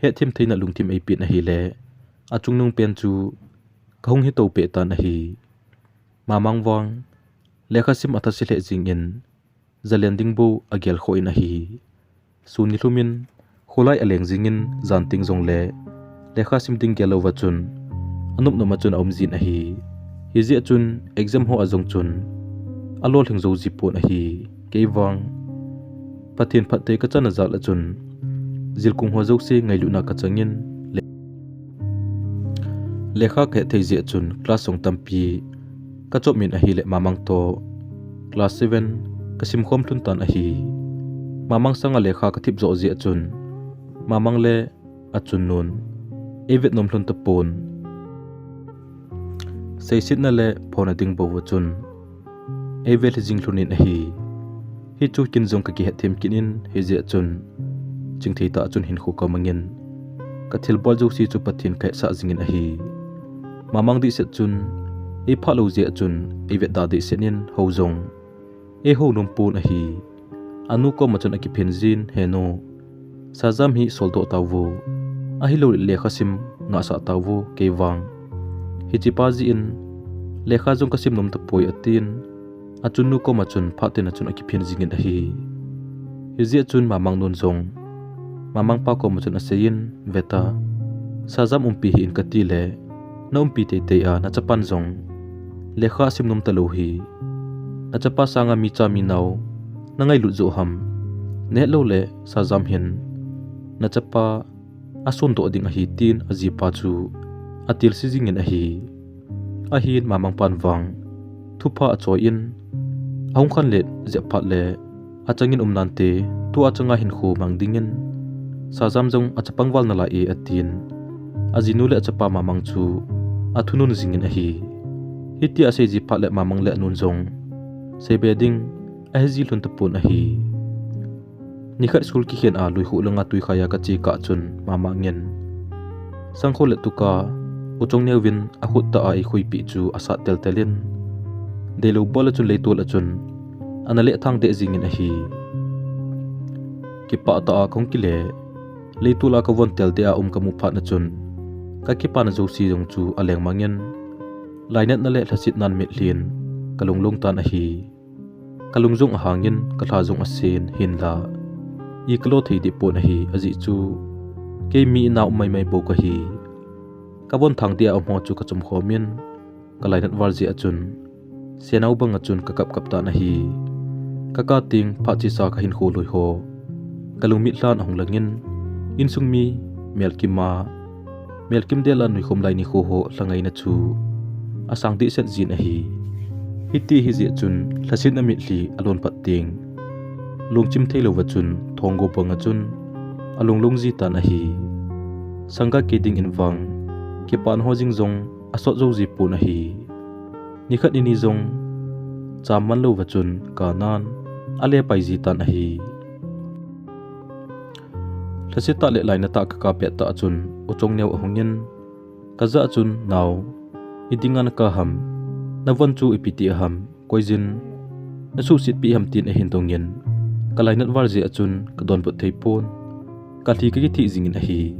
hetthem theina lungthim eipeh in ahile, achungnung pen chu kahung hito peh tan ahi. Mamang vang, lekha sim athase lheh jingin, jalen ding bou agel khoh in ahi. Sun nilhum in, kholai aleng jingin, jan teng jongle lekha sim ding gel louva chun, anop nop a chun aum jin ahi. Hijeh a chun exam ho a jong chun alolhing jou ji pon ahi. Kei vang, Pathen phatthei ka chan a jal a chun, jilkung ho jouse ngailutna ka changin, le lekha ka hethei jeh a chun class jong tampi ka chop min ahile mamang toh class seven ka simkhom lhon tan ahi. Mamang sanga lekha ka thip joh jeh a chun, mamang le achun nun eivet nom lhon tapon. Seisetna le phonna ding bouva chun eive lhi jing lhon in ahi. Hichu kin jong ka kihetthem kit in, hijeh a chun chingthei tah a chun hinkho ka mangin, ka thilbol jouse chu Pathen ka hetsah jingin ahi. Mamang dehset chun eiphah lou jeh a chun eivetda dehset in, hou jong eihou nom pon ahi. Anu koma chun akiphin jin, He nu, Sajam hi soldoh tauvo, ahilouleh lekha sim ngahsah tauvo, kei vang hichepa jeh in lekha jong ka sim nom tapoi, atin, achunnu koma chun phat tena chun akiphin jingin ahi. Hijeh a chun mamang nun jong mamangpa koma chun aseiyin, Veta, Sajam umpi hih in kati le, na umpi teitei a nachapan jong lekha asim nom talou hi, nachapa sanga micha minao nangailut joh ham? Nahet loule Sajam hin nachapa asondoh ding ahi, tin ajipa chu atilse jingin ahi. Ahin mamangpan vang thupha achoiyin, ahung khanlet jep phat le, achangin um nante, tua achanga hinkho mang dingin Sajam jong achapang val nalai e, atin, ajinu le achapa mamang chu athunun jingin ahi. Hitia asei ji phat le mamang le anun jong seibe ding ahiji lhon tapon ahi. Nikhat school kikhen a luikhuh langa tuikhai a kache kah chun mamang in sangkho le tuka U Chongneo vin akhut tah a eikhuipeh chu asat teltel in, deilou bol a chun leitol a chun ana lehthang deh jingin ahi. Kipah tah a kahung kile, leitol a kavon tel deh a um kamu phat na chun, kakipana jouse jong chu aleng mangin, lainatna le lhasetnan mitlhin kalung long tan ahi. Kalung jong ahangin, kalha jong asen, hinla i kalo thei deh pon ahi, ajeh chu kei mi inau maimai bou kahi. Kavon thang dia um ho chu kachom khomin, kalainat val jeh a chun senau banga chun kakap kap tan ahi. Kaka teng phat chesa kahinkho lui ho kalungmit lhan ahung langin, insung mi melkim a, melkim del a nuikhom lai nikho ho lhangaina chu asang dehset jin ahi. Hiti hijeh chun lhasetna mitlhi alon pat teng, lungchim thei louva chun thonggo banga chun alunglung ji tan ahi. Sangga kei dingin vang kipana ho jing jong asot jou ji pon ahi. Nikhat nini jong cham man louva chun kanan ale pai ji tan ahi. Lhasetah le lainatah kaka pettah chun U Chongneo ahungin, kajah a chun, "Nao, idinga naka ham? Navon chu ipi ti aham? Koijin nasuhsetpeh ham?" tin ahin dongin, kalainat val jeh a chun kadonbut thei pon, kalhi kakitheh jingin ahi.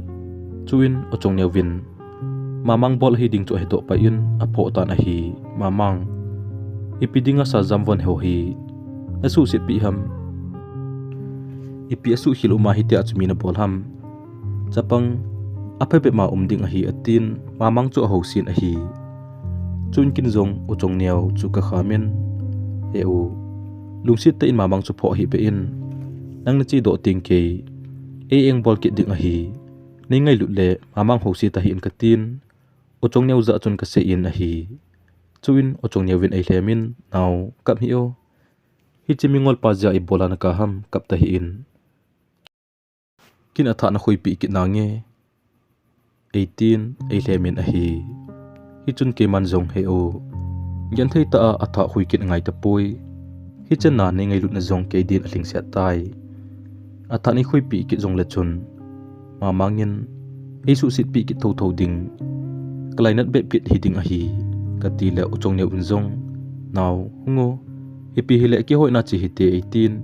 Chuin U Chongneo vin Mamang bol ahi ding chu ahedoh pai in aphoh tan ahi. "Mamang, ipi dinga sa jam von ho hi nasuhsetpeh ham? Ipi asuhkhel uma hitia chu mi nabol ham? Chapang aphabep ma um ding ahi," atin Mamang chu ahousen ahi. Chuin kin jong U Chongneo chu kakhamin, "He u, lungset tah in Mamang chu phoh hih beh in, nang nachedoh teng kei ei eng bol kit ding ahi. Nei ngailut le Mamang houset tahih in," katin U Chongneo jah chun kasei in ahi. Chuin U Chongneo vin eilhem in, "Nao, kap hih o. Hiche mingol pa jeh a ibola naka ham, kap tahih in. Kin athah nakhoipeh kit nange," eitin eilhem in ahi. Hichun keiman jong, "He u, genthei tah a athah khoi kit angai tapoi. Hichan a nei ngailutna jong kei din alhingset tai. Athah nei khoipeh kit jongle chun Mamang in eisuhsetpeh kit thotho ding, kalainat bep kit hiding ahi," kati le U Chongneo in jong, "Nao, hung o, ipi hile kihoina che hite," eitin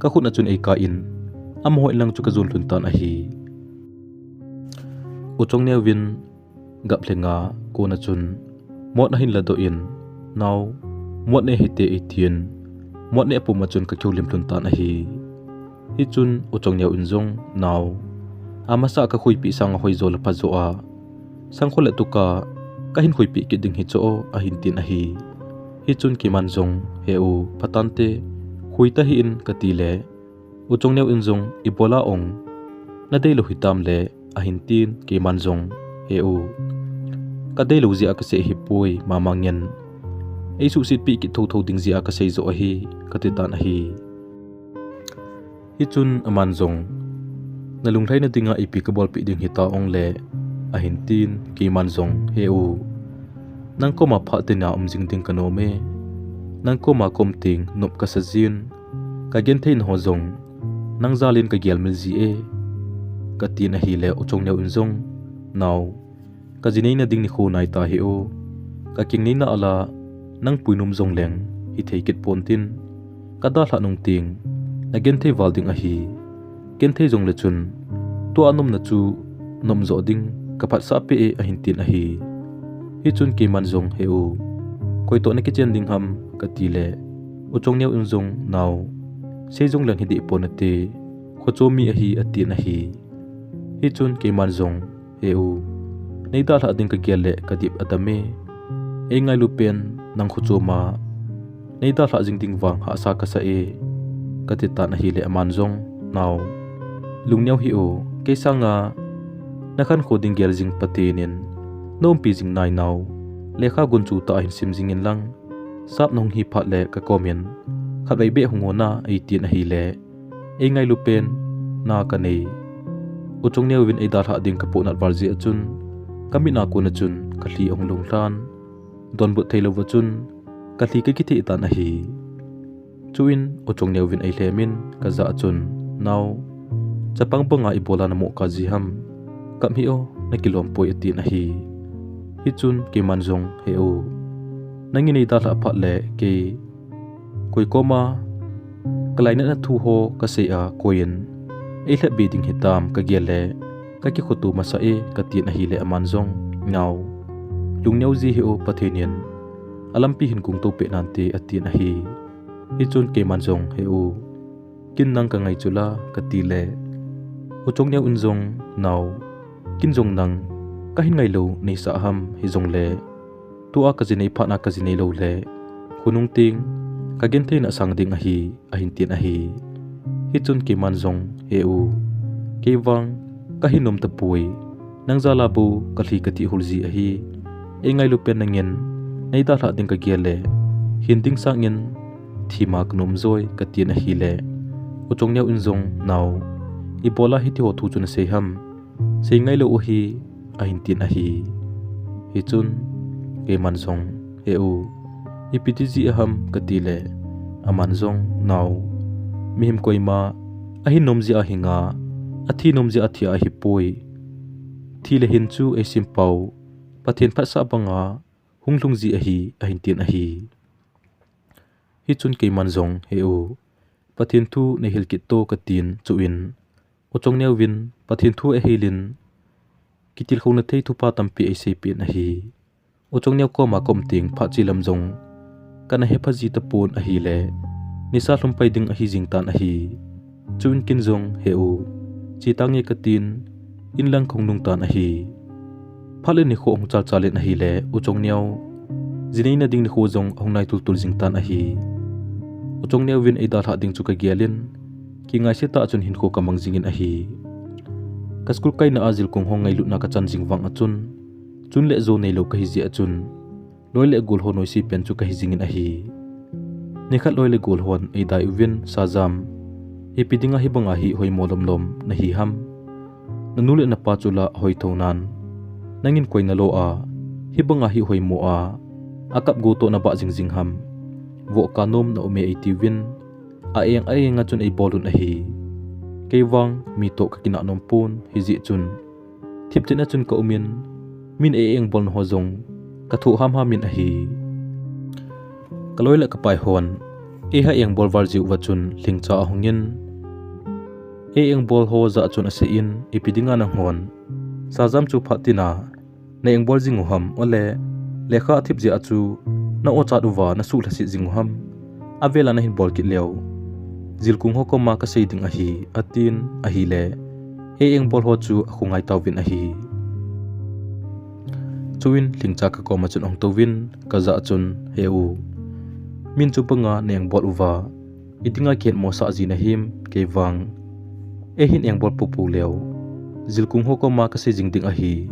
kakhut a chun eikah in, amaho in lang chu kajon lhun tan ahi. U Chongneo vin gap lhenga kona chun mot ahin ladoh in, "Nao, mot ne hite," eitin, mot ne apum a chun kakihoulim lhun tan ahi. Hichun U Chongneo in jong, "Nao, amasa kakhoipeh sanga hoijo le phajo a, sangkhol le tuka kahin khoipeh kit ding hichu o," ahin tin ahi. Hichun keiman jong, "He u, phatante, khoi tahih in," kati le U Chongneo in jong, "Ibola ong nadeilou hitam le," ahin tin, keiman jong, "He u, kadeilou jeh a kasei ahipoi, Mamang in eisuhsetpeh kit thotho ding jeh a kasei joh ahi," kati tan ahi. Hichun aman jong, "Nalunglhaina dinga ipi kabolpeh ding hita ong le," ahin tin, keiman jong, "He u, nang koma phat teni a um jing ding kanom e. Nang koma kaum teng nop kasa jin, kagentheina ho jong nang jal in kagelmil ji e," katin ahile U Chongneo in jong, "Nao, kaji neina ding nikho nai tahih o. Kakeng neina a la nang puinom jongleng hithei kit ponte. Kadalhah nung teng nagenthei val ding ahi. Genthei jongle chun tua nomna chu nom joh ding kaphatsah peh e," ahin tin ahi. Hichun keiman jong, "He u, koitoh nakichen ding ham?" kati le U Chongneo in jong, "Nao, sei jongleng hideh pon nate, khocho mi ahi," atin ahi. Hichun keiman jong, "He u, neidalhah ding kagel le kadip adam e. Eingailu pen nang khocho ma neidalhah jing ding vang hahsa kasa e," kati tan ahile aman jong, "Nao, lungneo hih o, kei sanga nakhankho ding gel jing Pathen in naumpi jing nai nao. Lekha gunchu tah a hin sim jing inlang, sap nahung hi phat le kakom in khatvei beh hung o na," eitin ahile, eingailu pen na kanei. U Chongneo vin eidalhah ding kapohnat val jeh a chun kamit a kona chun kalhi ahung lunglhan. Donbut theilouva chun kalhi kakitheh tan ahi. Chuin U Chongneo vin eilhem in kajah a chun, "Nao, chapang banga ibola namoh kah ji ham? Kap hih o, nakilom poi," atin ahi. Hichun keiman jong, "He u, nangin neidalhah phat le kei koi koma kalainatna thu ho kasei a, koiyin eilhep be ding hitam kagel le kakikhoto masa e," katin ahile aman jong, "Nao, lungneo ji hih o, Pathen in alampi hin gungto peh nante," atin ahi. Hichun keiman jong, "He u, Ken nang kangai chu la, kati le, U Chongneo in jong, Nao, ken jong nang kahin ngailou neisah ham, hijongle tua kaji nei phat na kaji neilou le khonung teng kagenthei na sang ding ahi, ahin tin ahi. Hichun keiman jong, He u, kei vang kahin nom tapoi, nang jal a bou kalhi kati hul ji ahi. Eingailu pen nangin neidalhah ding kagel le, hin ding sangin thima kanom joi, katin ahile, U Chongneo in jong, Nao, ibola hitiho thu chu nasei ham? Sei ngailou u ahi, ahin tin ahi. Hichun keiman jong, He u, ipi ti jeh ham, kati le, aman jong, Nao, mihem koima ahin nom jeh a hinga, athi nom jeh a thi ahipoi. Thi le hin chu eisimpau Pathen phatsah banga hung lhung ji ahi, ahin tin ahi. Hichun keiman jong, He u, Pathen thu neihil kit to, katin, chuin U Chongneo vin Pathen thu ahilin kitilkhouna thei thupha tampi eiseipeh in ahi. U Chongneo koma kaum teng phat che lam jong kana hepha ji tapon ahile, nisa lhumpai ding ahi jing tan ahi. Chuin ken jong, He u, che tange, katin, inlang kahung nung tan ahi. Phat le nikho ahung chalchal in ahile, U Chongneo ji neina ding nikho jong ahung nai tultul jing tan ahi. U Chongneo vin eidalhah ding chu kagelin, kingaise tah chun hinkho kamang jingin ahi. Ka school kaina a jilkung ho ngailutna kachan jing vang a chun, chun le jo neilou kahi jeh a chun, loi le gol ho noise pen chu kahi jingin ahi. Nikhat loi le gol hon eidai uvin, Sajam, ipi dinga hibanga hi hoimo lomlom nahi ham? Nanu le napa chu la ahoi thou nan, nangin koi nalo a hibanga hi hoimo a akap go toh nabah jingjing ham? Vohka nom na um e, eitiuvin, a eng a eng a chun eibolun ahi. Kei vang mi toh kakinah nom pon, hijeh chun thipchet a chun kaumin, min ei engbol na ho jong kathoh hamham in ahi. Kaloi le kapai hon eiha engbol val jeh uva chun Lhingcha ahungin, ei engbol ho jah chun aseiyin, ipi dinga nanghon Sajam chu phat tina na engbol jing u ham, ole lekha athip jeh a chu na ochat uva nasuh lhaset jing u ham? Avela nahin bol kit leu, jilkung ho koma kasei ding ahi, atin ahile, ei engbol ho chu akhongai tauvin ahi. Chuin Lhingcha kakoma chun ahung touvin, kajah a chun, He u, min chu banga na engbol uva idinga kihetmosah ji nahim? Kei vang eihin engbol poupou leu, jilkung ho koma kasei jing ding ahi,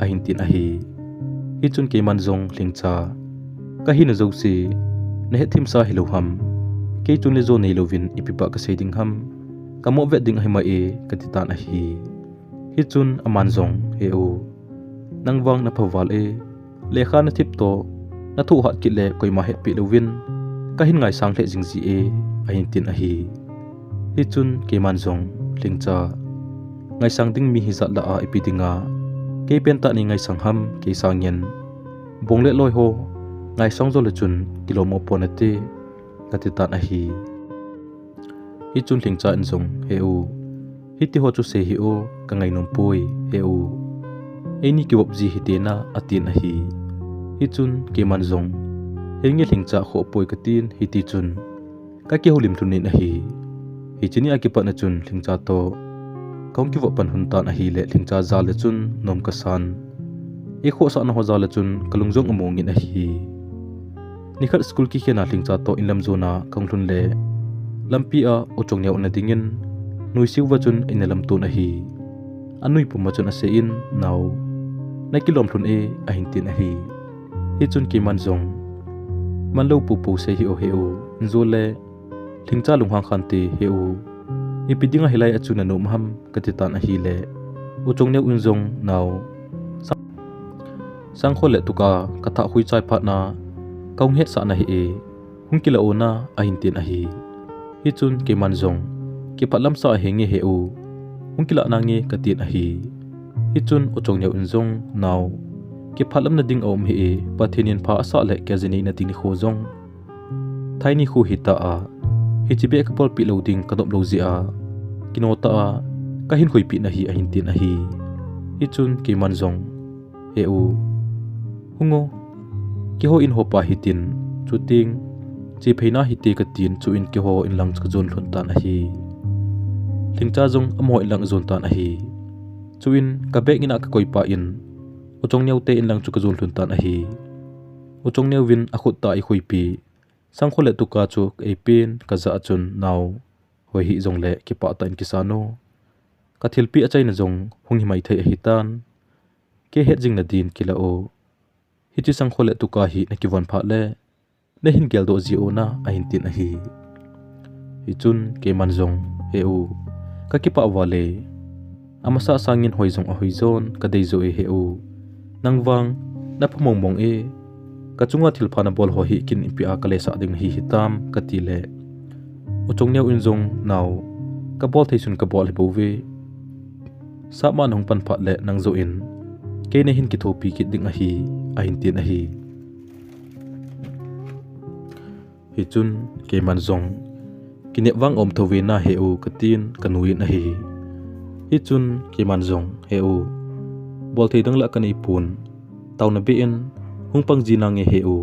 ahin tin ahi. Hichun keiman jong, Lhingcha, kahina jouse nahetthem sa hilou ham? Kei chun le jo neilouvin ipi bah kasei ding ham? Kamoh vet ding ahi mai e, kati tan ahi. Hichun aman jong, He u, nang vang napha val e, lekha nathip toh nathoh hat kit le koima hetpeh louvin kahin ngaisang lheh jing ji e, ahin tin ahi. Hichun keiman jong, Lhingcha, ngaisang ding mi hijat lah a ipi dinga kei pentah nei ngaisang ham, kei sangin bong le loi ho ngaisang jou le chun kilom mo pon nate, kati tan ahi. Hichun Lhingcha in jong, He u, hitiho chu sei hih o, kangainom poi, He u, eini kivop ji hite na, atin ahi. Hichun keiman jong, Henge Lhingcha, khoh poi, katin, hitichun kakihoulim lhon in ahi. Hiche nia kipat na chun Lhingcha toh kahung kivop pan lhon tan ahile, Lhingcha jal le chun nom kasan, eikhohsahna ho jal le chun kalung jong among in ahi. Nikhat school kikhen a Lhingcha toh inlam jona kahung lhun le, lampi a U Chongneo ana dingin, nuisiu va chun eina lamton ahi. Anui pum a chun aseiyin, Nao, nakilom lhon e, ahin tin ahi. Hichun keiman jong, Manlou poupou sei hih o, He u, injo le Lhingcha lunghang khante, He u, ipi dinga hilai a chu nanom ham, kati tan ahile, U Chongneo in jong, Nao, sang, sangkhol le tuka kathah khui chai phat na kahung hetsah nahi e, hung kilah o na, ahin tin ahi. Hichun keiman jong, Kiphatlam sah a henge He u, hung kilah nange, katin ahi. Hichun U Chongneo in jong, Nao, kiphatlamna ding aum hih e, Pathen in pha asah le kaji neina ding nikho jong thaini kho hita a, hiche beh kabolpeh lou ding kanop lou jeh a, kino tah a kahin khoipeh nahi, ahin tin ahi. Hichun keiman jong, He u, hung o, keiho in hopa hitin, chuteng chepheina hite, katin, chuin keiho inlang chu kajon lhon tan ahi. Lhingcha jong amaho in lang ajon tan ahi. Chuin ka bag in a ka koi pah in, U Chongneo te in lang chu ka jon lhun tan ahi. U Chongneo vin a khut tah a eikhuipi sangkhol le tuka chu ka eipen, ka jah a chun, "Nao, hoi hih jongle kipah tah in kisa o. Ka thilpeh achaina jong hung hi mai thei ahi tan. Kei hetjing nadin kila o. Hiche sangkhol le tuka hi na kivon phat le, na hin geldoh ji o na," ahin tin ahi. Hichun keiman jong, "He u, ka kipah val e. Amasa sangin hoi jong ahoi jon ka dei jo e he u. Nang vang na pha mong mong e. Ka chunga thilpha na bol ho hi kin ipi a ka lhasah ding nahi hitam," ka ti le, U Chongneo in jong, "Nao, ka bol thei chun ka bol hi bou ve. Sap ma na hung pan phat le nang joh in kei na hin kithopi kit ding ahi," ahin tin ahi. Hichun keiman jong, "Kinep vang um tho ve na he u," ka tin ka nu in ahi. Hichun keiman jong, "He u, bol thei dang lah ka nei pon. Taona beh in hung pang ji nange he u.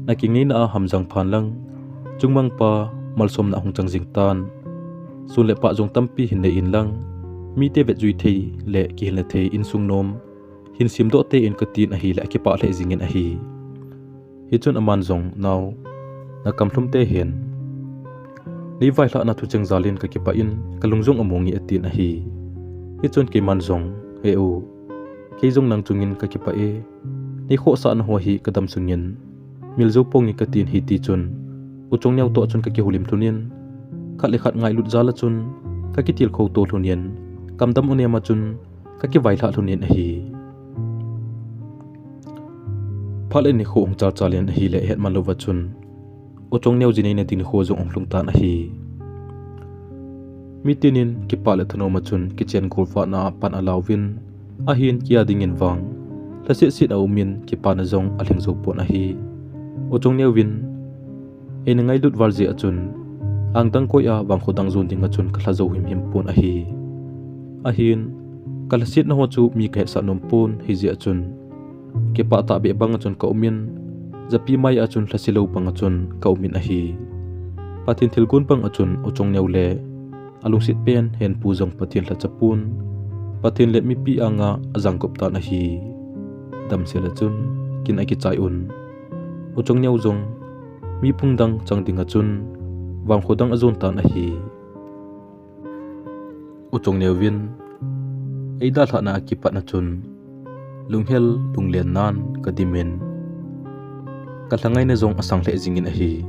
Na kingaina a ham jang phan lang, chungmang pa malsomna hung chang jing tan. Sun le pah jong tampi hin nei in lang, mite vetjui thei le kihilna thei insung nom hin semdoh te in," ka tin ahi le akipah lheh jingin ahi. Hichun aman jong, "Nao, na kam lhum te hen. Nei vailhahna thu cheng jal in ka kipah in, ka lung jong among e," atin ahi. Hichun keiman jong, "He u, kei jong nang chungin ka kipah e. Nei khohsahna ho hi ka dam sungin mil jou ponge," ka tin hiti chun, U Chongneo toh chun ka kihoulim lhun in, khat le khat ngailut jal a chun ka kitilkhou to lhun in, kam dam u nem a chun ka kivailhah lhun in ahi. Phat le nikho hung chal chal in ahi le, hetman louva chun U Chongneo ji neina ding nikho jong hung lhung tan ahi. Mitin in kipah le thanom a chun kichen gol vatna a pan alau vin, ahin kei a dingin vang lhasetset a um in, kipana jong alhing jou pon ahi. U Chongneo vin eina ngailut val jeh a chun, ang dang koi a vangkho dang jon ding a chun ka lha jou himhim pon ahi. Ahin, ka lhasetna ho chu mi ka hetsah nom pon, hijeh a chun kipah tahbeh bang a chun ka um in, japi mai a chun lhase lou bang a chun ka um in ahi. Pathen thilgon bang a chun U Chongneo le alungset pen hen pu jong Pathen lhacha pon, Pathen le mipi anga ajangkop tan ahi. Damsel a chun kin akichai un, U Chongneo jong mi phung dang chang ding a chun vangkho dang ajon tan ahi. U Chongneo vin eidalhahna a kipat na chun lunghel lunglen nan ka dim in, ka lhangaina jong asang lheh jingin ahi.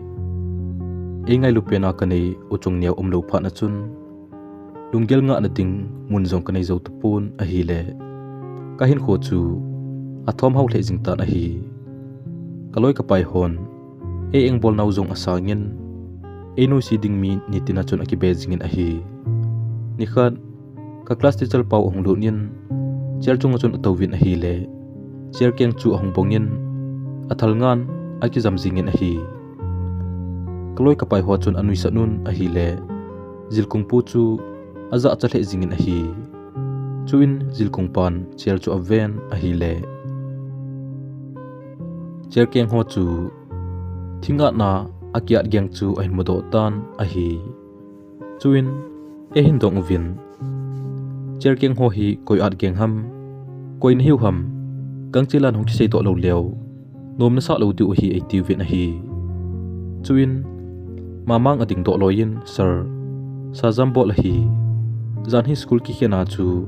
Eingailu pen a ka nei U Chongneo umlou phat na chun lunggel ngahna ding mun jong ka nei jou tapon ahile, ka hinkho chu athom hao lheh jing tan ahi. Ka loi ka pai hon ei engbolnau jong asangin, ei noise ding mi nitin a chun akibe jingin ahi. Nikhat, ka class teacher pau ahung lut in, chair chunga chun atouvin ahile, chair keng chu ahung bongin, athal ngan akijam jingin ahi. Ka loi ka pai ho chun anuisat un ahile, jilkung pu chu ajahcha lheh jingin ahi. Chuin jilkung pan chair chu aven ahile, chair keng ho chu thingatna akiat geng chu ahin mudoh tan ahi. Chuin eihin dong uvin, chair keng ho hi koi at geng ham, koi nahiu ham, gangchel a hung kiseidoh lou leu, nom nasah lou diu ahi, eitiuvin ahi. Chuin mamang adingdoh loi in, Sir, sa jam bol ahi. Jan hi school kikhen a chu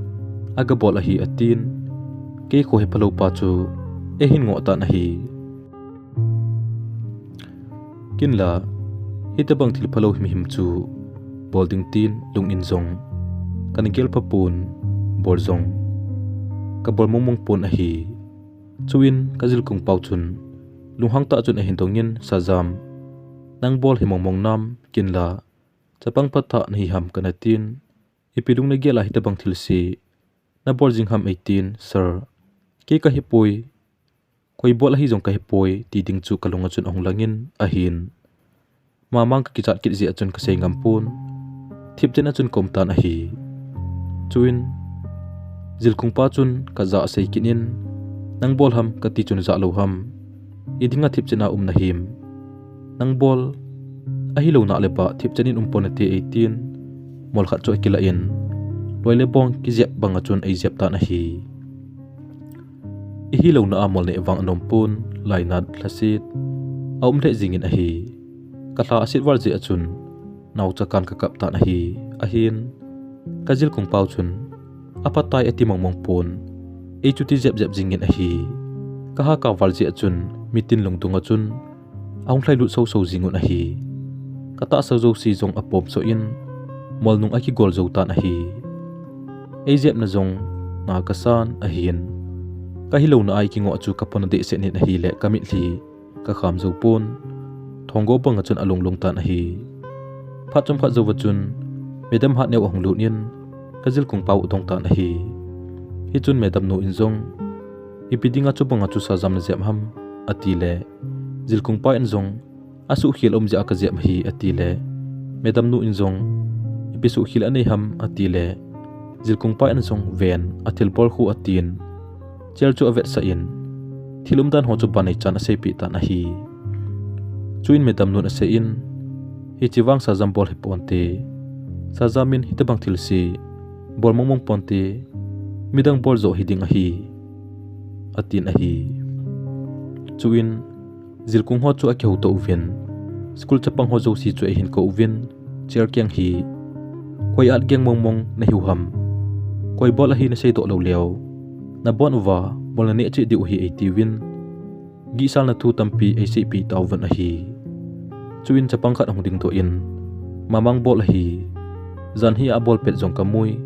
agabol ahi, atin. Kei kho hi phalou pa chu eihin ngoh tan ahi. Kinla, hitobang thil phalou himhim chu bol ding tin lung in jong kana gel phapon, bol jong kabol mongmong pon ahi. Chuin ka jilkung pau chun lunghang tah chun ahin dongin, Sa jam, nang bol hi mongmong nam? Kinla, chapang phatah nahi ham, kana tin. Ipi lung nagel a hitobang thilse nabol jing ham, eitin. Sir, kei kahipoi, koi bol ahi jong kahipoi, ti ding chu kalunga chun ahung langin ahin. Mamang kakichat kit jeh a chun kasei ngam pon, thipchen a chun kaum tan ahi. Chuin jilkung pa chun kajah asei kit in, Nang bol ham? kati chun, Jah lou ham, idinga thipchen a um nahim? Nang bol ahilou nale bah thipchen in um pon nate, eitin. mol khat chu akilah in, loi le bong kijep banga chun eijep tan ahi. Ihi louna a mol neh vang anom pon, lainat, lhaset aum lheh jingin ahi. Kalha aset val jeh a chun naocha kan kakap tan ahi. Ahin, kajilkung pau chun, aphatai ati mongmong pon, eichuti jepjep jingin ahi. Kaha kaval jeh a chun, mitin lungdunga chun ahung lhailut soso jingun ahi. Katahsa jouse jong apomsoh in, molnung akigol jou tan ahi. Eijepna jong na kasan ahin, kahi louna a ikingoh chu kaphon adehset in ahile kamitlhi kakham jou pon, thonggo banga chun alunglung tan ahi. Phat chomkhat jouva chun, madam hatneo ahung lut in, kajilkung pau adong tan ahi. Hichun madam nu in jong, ipi dinga chubanga chu Shahjahan najep ham, atile, jilkung pa in jong, asuhkhel um jeh a kajep ahi, atile, madam nu in jong, ipi suhkhel anei ham, atile, jilkung pa in jong, ven, athilbol khu atin, chair chu avetsah in, thil umdan ho chu banei chan aseipeh tan ahi. Chuin madam nun aseiyin, hiche vang Shahjahan bol hiponte, Shahjahan in hitobang thilse bol mongmong ponte, midang bol joh hiding ahi, atin ahi. Chuin, jilkung ho chu akihouto uvin, school chapang ho jouse chu eihin kou uvin, chair keng hi, koi at geng mongmong nahiu ham, koi bol ahi naseidoh lou leu, nabon uva bol naneh cheh diu ahi, eitiuvin, gihsalna thu tampi eiseipeh tauvin ahi. Chuin chapang khat ahung dingdoh in, Mamang bol ahi, jan hi a bol pet jong kamui,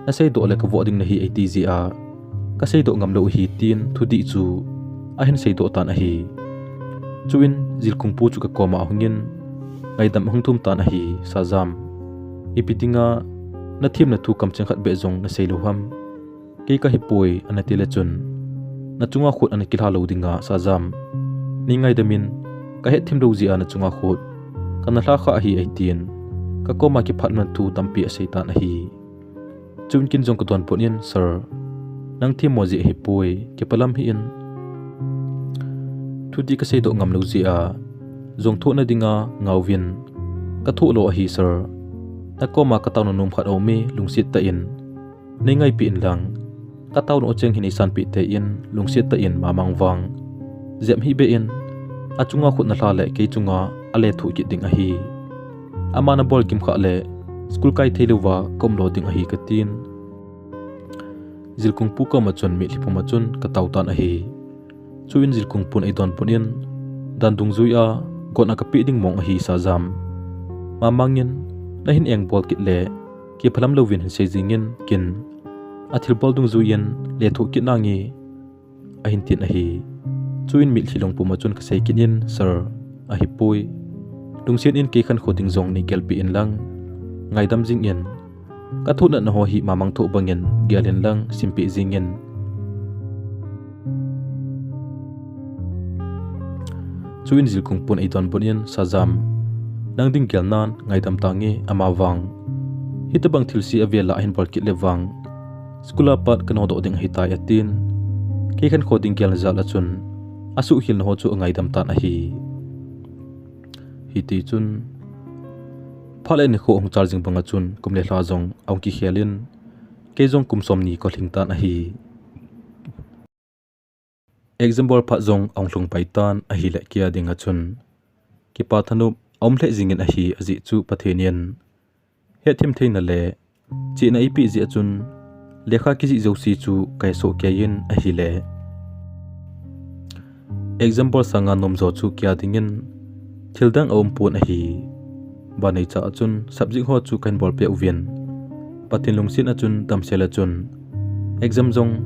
naseidoh le kavoh ding nahi, eiti jeh a, kaseidoh ngamlou ahi, tin thudih chu ahin seidoh tan ahi. Chuin jilkung pu chu kakoma ahungin, ngaidam ahung thum tan ahi. Shahjahan, ipi dinga nathemna thu kamcheng khat beh jong naseilou ham, kei kahipoi, anatile chun, nachunga khut anakilha lou dinga, Shahjahan, nei ngaidamin, kahetthemlou jeh a nachunga khut kana lhakha ahi, eitin, kakoma kiphatna thu tampi asei tan ahi. Chuin kin jong kadonbut in, Sir, nang themmo jeh ahipoi, kiphalam hih in, thudih kaseidoh ngamlou jeh a, jong thohna dinga ngauvin, kathoh lou ahi, Sir, nakoma kataona nom khat aume, lungset tah in nei ngaipeh inlang, kataona u cheng hi neisanpeh tein, lungset tah in Mamang vang jep hih beh in, achunga khut nalha le kei chunga alethuh kit ding ahi. Ama nabol kimkhah le, school kai theilouva kaumlo ding ahi, katin, jilkung pu koma chun mitlhi puma chun katao tan ahi. Chuin jilkung pun eidonbut in, dan dungjuia gon a kapeh ding mong ahi, Shahjahan. Mamang in, nahin engbol kit le, kiphalam louvin hinsei jingin, kin, athilbol dungjuiyin lethuh kit nange, ahin tin ahi. Chuin mitlhi lung puma chun kasei kit in, Sir, ahipoi, lungset in kei khankho ding jong neigelpeh inlang, ngaidam jingin, kathoh natna ho hi Mamang thoh bangin gel inlang simpeh jingin. Chuin jilkung pun eidonbut in, Shahjahan, nang ding gelnan ngaidam tange, ama vang hitobang thilse avel a ahin bol kit le vang, school a pat kanodoh ding ahitai, atin, kei khankho ding gelna jal a chun, asuhkhelna ho chu angaidam tan ahi. Hitichun, phat le nikho ahung chal jing banga chun kum le lha jong ahung kikhel in, kei jong kum somni kalhing tan ahi. Exam bol phat jong ahung lhung pai tan ahile, kei a dinga chun kipa thanop aum lheh jingin ahi, ajeh chu Pathen in hetthemtheina le chihna eipeh jeh a chun lekha kijih jouse chu kahesoh keiyin ahile, exam bol sanga nomjo chu kei a dingin thildang aumpon ahi. Banei cha a chun subject ho chu kahin bolpeh uvin, Pathen lungset a chun damsel a chun exam jong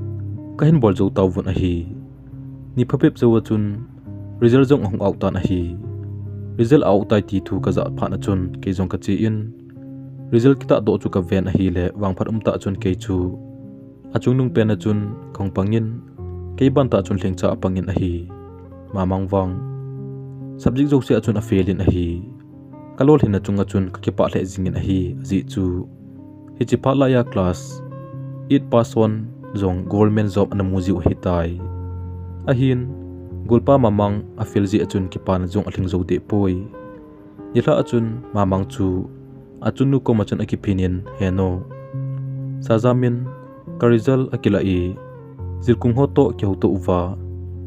kahin bol jou tauvin ahi. Ni phabep jou a chun result jong ahung out tan ahi. Result a-out tai ti thu kajah phat a chun kei jong kache in, result kitahdoh chu kaven ahile, vangphat umtah chun kei chu achungnung pen a chun kahung pangin, kei bantah chun lhingcha apangin ahi. Mamang vang subject jouse a chun afail in ahi. Kalolhinna chunga chun kakipah lheh jingin ahi, ajeh chu hiche phat laiya class eight pass on jong government job ana mu jiu ahitai. Ahin, golpa Mamang afail jeh a chun kipana jong alhing jou dehpoi. Nilhah a chun Mamang chu Achunnu koma chun akiphin in, He nu, Shahjahan ka result akilah e, Jilkung ho toh kihouto uva,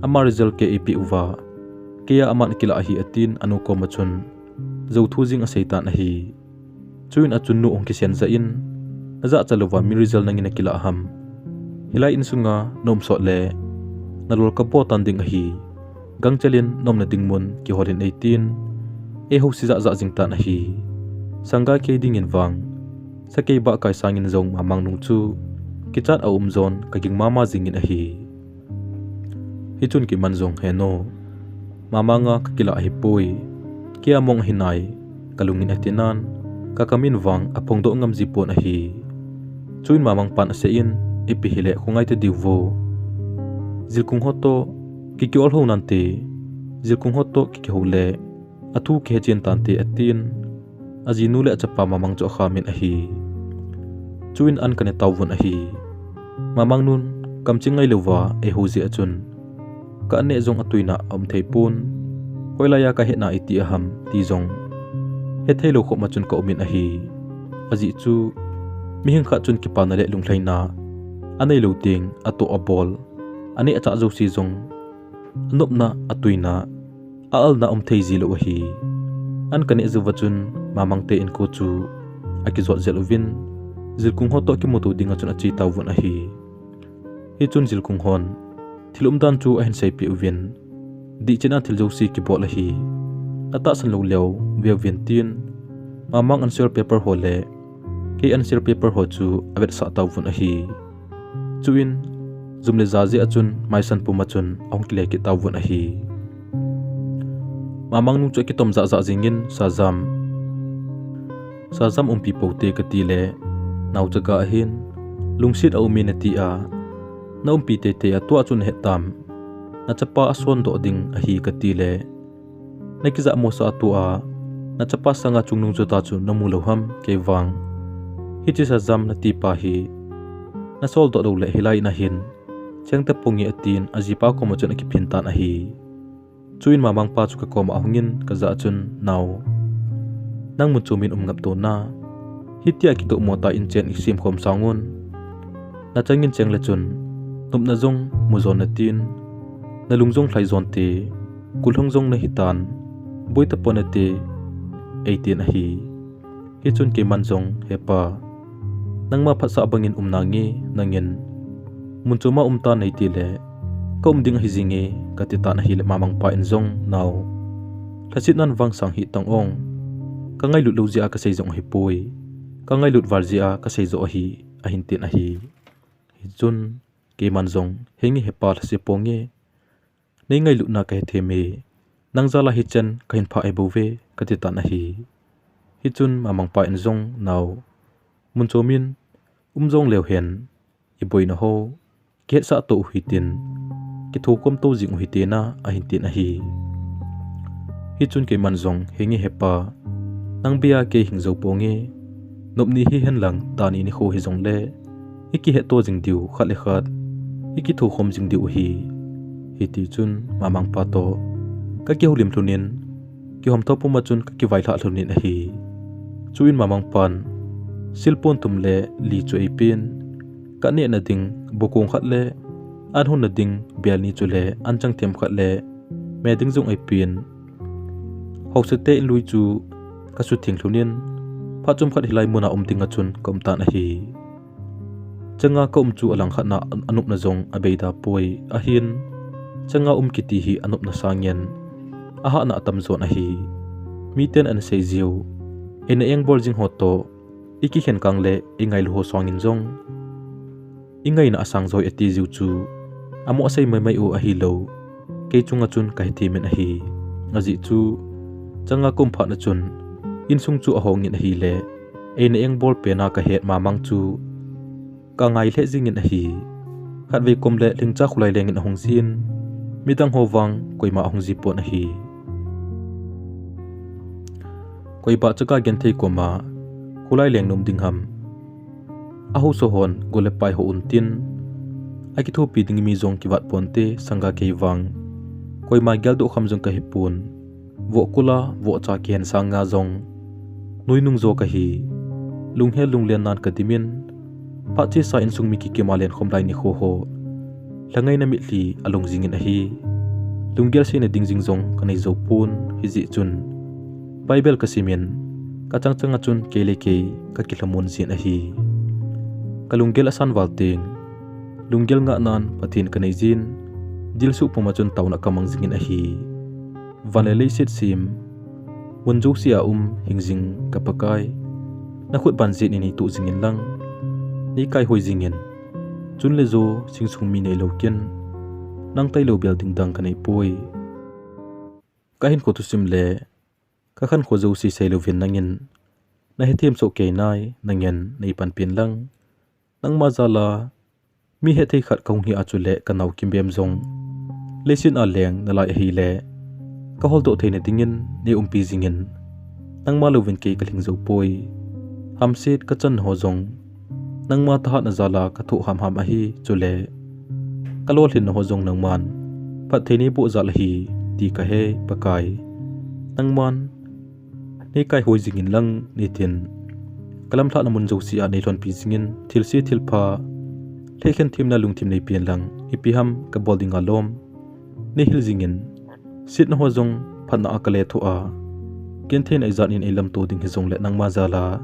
ama result kei eipeh uva, keiya aman akilah ahi, atin anu koma chun jouthu jing aseitan ahi. Chuin achunnu ahung kisen jeh in, Najahcha louva mi result nangin nakilah ham? Hilai insunga naum sot le nalol kapo tan ding ahi. Gangchel in naumna ding mun kihol in eitin, eihouse jahjah jing tan ahi. Sangga kei dingin vang, sakei bahkai sangin jong Mamang nung chu kichat aum jon kaging mama jingin ahi. Hichun keiman jong, He nu, Mamang a kakilah ahipoi, kei a mong ahinai, kalungin atinan, kakamin vang aphongdoh ngam jipon ahi. Chuin Mamang pan aseiyin, Ipi hile khongai ta diu vo, Jilkung ho toh kiki ol hou nante, Jilkung ho toh kiki hou le athu kihechen tante, atin, ajinu le achapa Mamang chu akhamin ahi. Chuin an kaneh tauvin ahi. Mamang nun kamching ngailouva eihou jeh achun, ka anneh jong atuina aum theipon, hoilaiya kahetna iti aham ti jong hetheilou khopma chun kaumin ahi. Ajeh chu, mihing khat chun kipana le lunglhaina aneilou teng atoh abol, aneh achah jouse jong anopna, atuina, a-alna aum thei jilou ahi. An kaneh jouva chun Mamang te inko chu akijot jel uvin, Jilkung ho toh kimuto dinga chun ache tauvin ahi. Hichun Jilkung hon thil umdan chu ahin seipeh uvin, Dihchetna thil jouse kibol ahi, natahsan lou leu veuvin, tin, Mamang answer paper ho le kei answer paper ho chu avetsah tauvin ahi. Chuin, jum le ja jeh achun maisan puma chun ahung kile kit tauvin ahi. Mamang nu chu akitom jahjah jingin, Shahjahan, Shahjahan umpi poute, katile, Nao, chaga ahin, lungset aume, natia, naumpi teitei a tua chu nahet tam? Nachapa asondoh ding ahi, katile, nakijah mosa tua nachapa sanga chungnung jota chu namu lou ham, kei vang? Hiche Shahjahan natipa hi nasoldoh lou le hilai in ahin cheng taponge, atin ajipa koma chun akiphin tan ahi. Chuin Mamang pa chu kakoma ahungin kajah a chun, Nao, nang mun chomin um ngap tona, hitia kitoh motah in chen isemkhom sangun, nachangin cheng le chun nopna jong mu jon natin, nalung jong lhai jonte, kulhung jong nahitan, boi tapon nate, eitin ahi. Hichun keiman jong, He pa, nangma phatsah bangin um nange, nangin mun choma umtan, neitile kaum ding ahi jinge, katitan ahile Mamang pa in jong, Nao, lhasetnan vang sang hih tan o, kangailut lou jeh a kasei jong ahipoi, kangailut val jeh a kasei joh ahi, ahin tin ahi. Hichun keiman jong, Henge hepa, lhase ponge, neingailutna kahethem e, nang jal a hichan kahin phah ahibouve, katitan ahi. Hichun Mamang pa in jong, Nao, mun chomin um jong leu hen, iboina ho kihetsah to u hitin, kithokhom to jing u hite, ahin tin ahi. Hichun keiman jong, Henge hepa, nang bei a kei hing jou ponge, nopni hihen lang dani nikho hijongle ikihetto jing diu, khat le khat ikithokhom jing diu ahi. Hitichun Mamang pa toh kakihoulim lhonin, kihomtho puma chun kakivailhah lhonin ahi. Chuin Mamang pan silpon thum le li chu eipen, kanehna ding bokong khat le an hunna ding bel ni chule anchang themkhat le me ding jong eipen, haosate inlui chu kasutheng lhonin, phat chomkhat hilai muna um dinga chun kaumtan ahi. Changa kaum chu alangkhatna anopna jong abeida poi, ahin changa um kiti hi anopna sangin ahahna atamjon ahi. Miten anasei jiu, eina engbol jing ho toh ikikhen kangle ingailu ho sangin jong ingaina asang joi ati jiu chu, amo asei maimai u ahilou, kei chunga chun kahethemin ahi. Ajeh chu, changa kaum phatna chun insung chu ahongin ahile, eina engbol pena kahet Mamang chu kangai lheh jingin ahi. Khatvei komle Lhingcha kholai lengin ahung jin, midang ho vang koima ahung jipon ahi. Koiba chaga genthei koma kholai leng nom ding ham? Ahaosa hon gol le pai hou untin, akithopi ding mi jong kivat ponte, sangga kei vang koima geldoh kham jong kahipon, vohkul a vohcha kihen sanga jong Nuinung jo kahi. Lunghel lunglen nan kadimin, phat chesa insung mi kikim a lenkhom lai nikho ho, lhangaina mitlhi along jingin ahi. Lunggel seina ding jing jong kanei jou pon, hijeh chun Bible kasimin, kachang changa chun kei le kei kakilhamon jin ahi. Kalunggel asan val teng, lunggel ngahnan Pathen kanei jin, dilsuh puma chun taona kamang jingin ahi. Van le leiset sem, mun jouse a um hing jing ka Pakai, nakhut ban jet in neitoh jingin lang, neikaihoi jingin. Chun le jo singsung mi neilou ken, nang tailou bel ding dang kanei poi. Kahinkho thusim le kakhankho jouse seilouvin nangin nahethem soh kei nai, nangin neipanpin lang, nangma jal a mi hethei khat kahung hi a chule kanao Kimbem jong leiset a leng nalai ahile, kaholdoh theina dingin neiumpi jingin, nangma louvin kei kalhing jou poi. Hamset kachanna ho jong nangma thahatna jal a kathoh hamham ahi, chule kalolhinna ho jong nangman phatthei neiboh jal ahi ti kahe Pakai. Nangman neikaihoi jingin lang neitin, kalamlhahna mun jouse a neilhonpi jingin, thilse thilpha, lhekhen themna lungthim neipen lang, ipi ham kabol dinga lom neihil jingin, setna ho jong phatna a kalethoh a, gentheina ijat in eilamto ding hijongle nangma jal a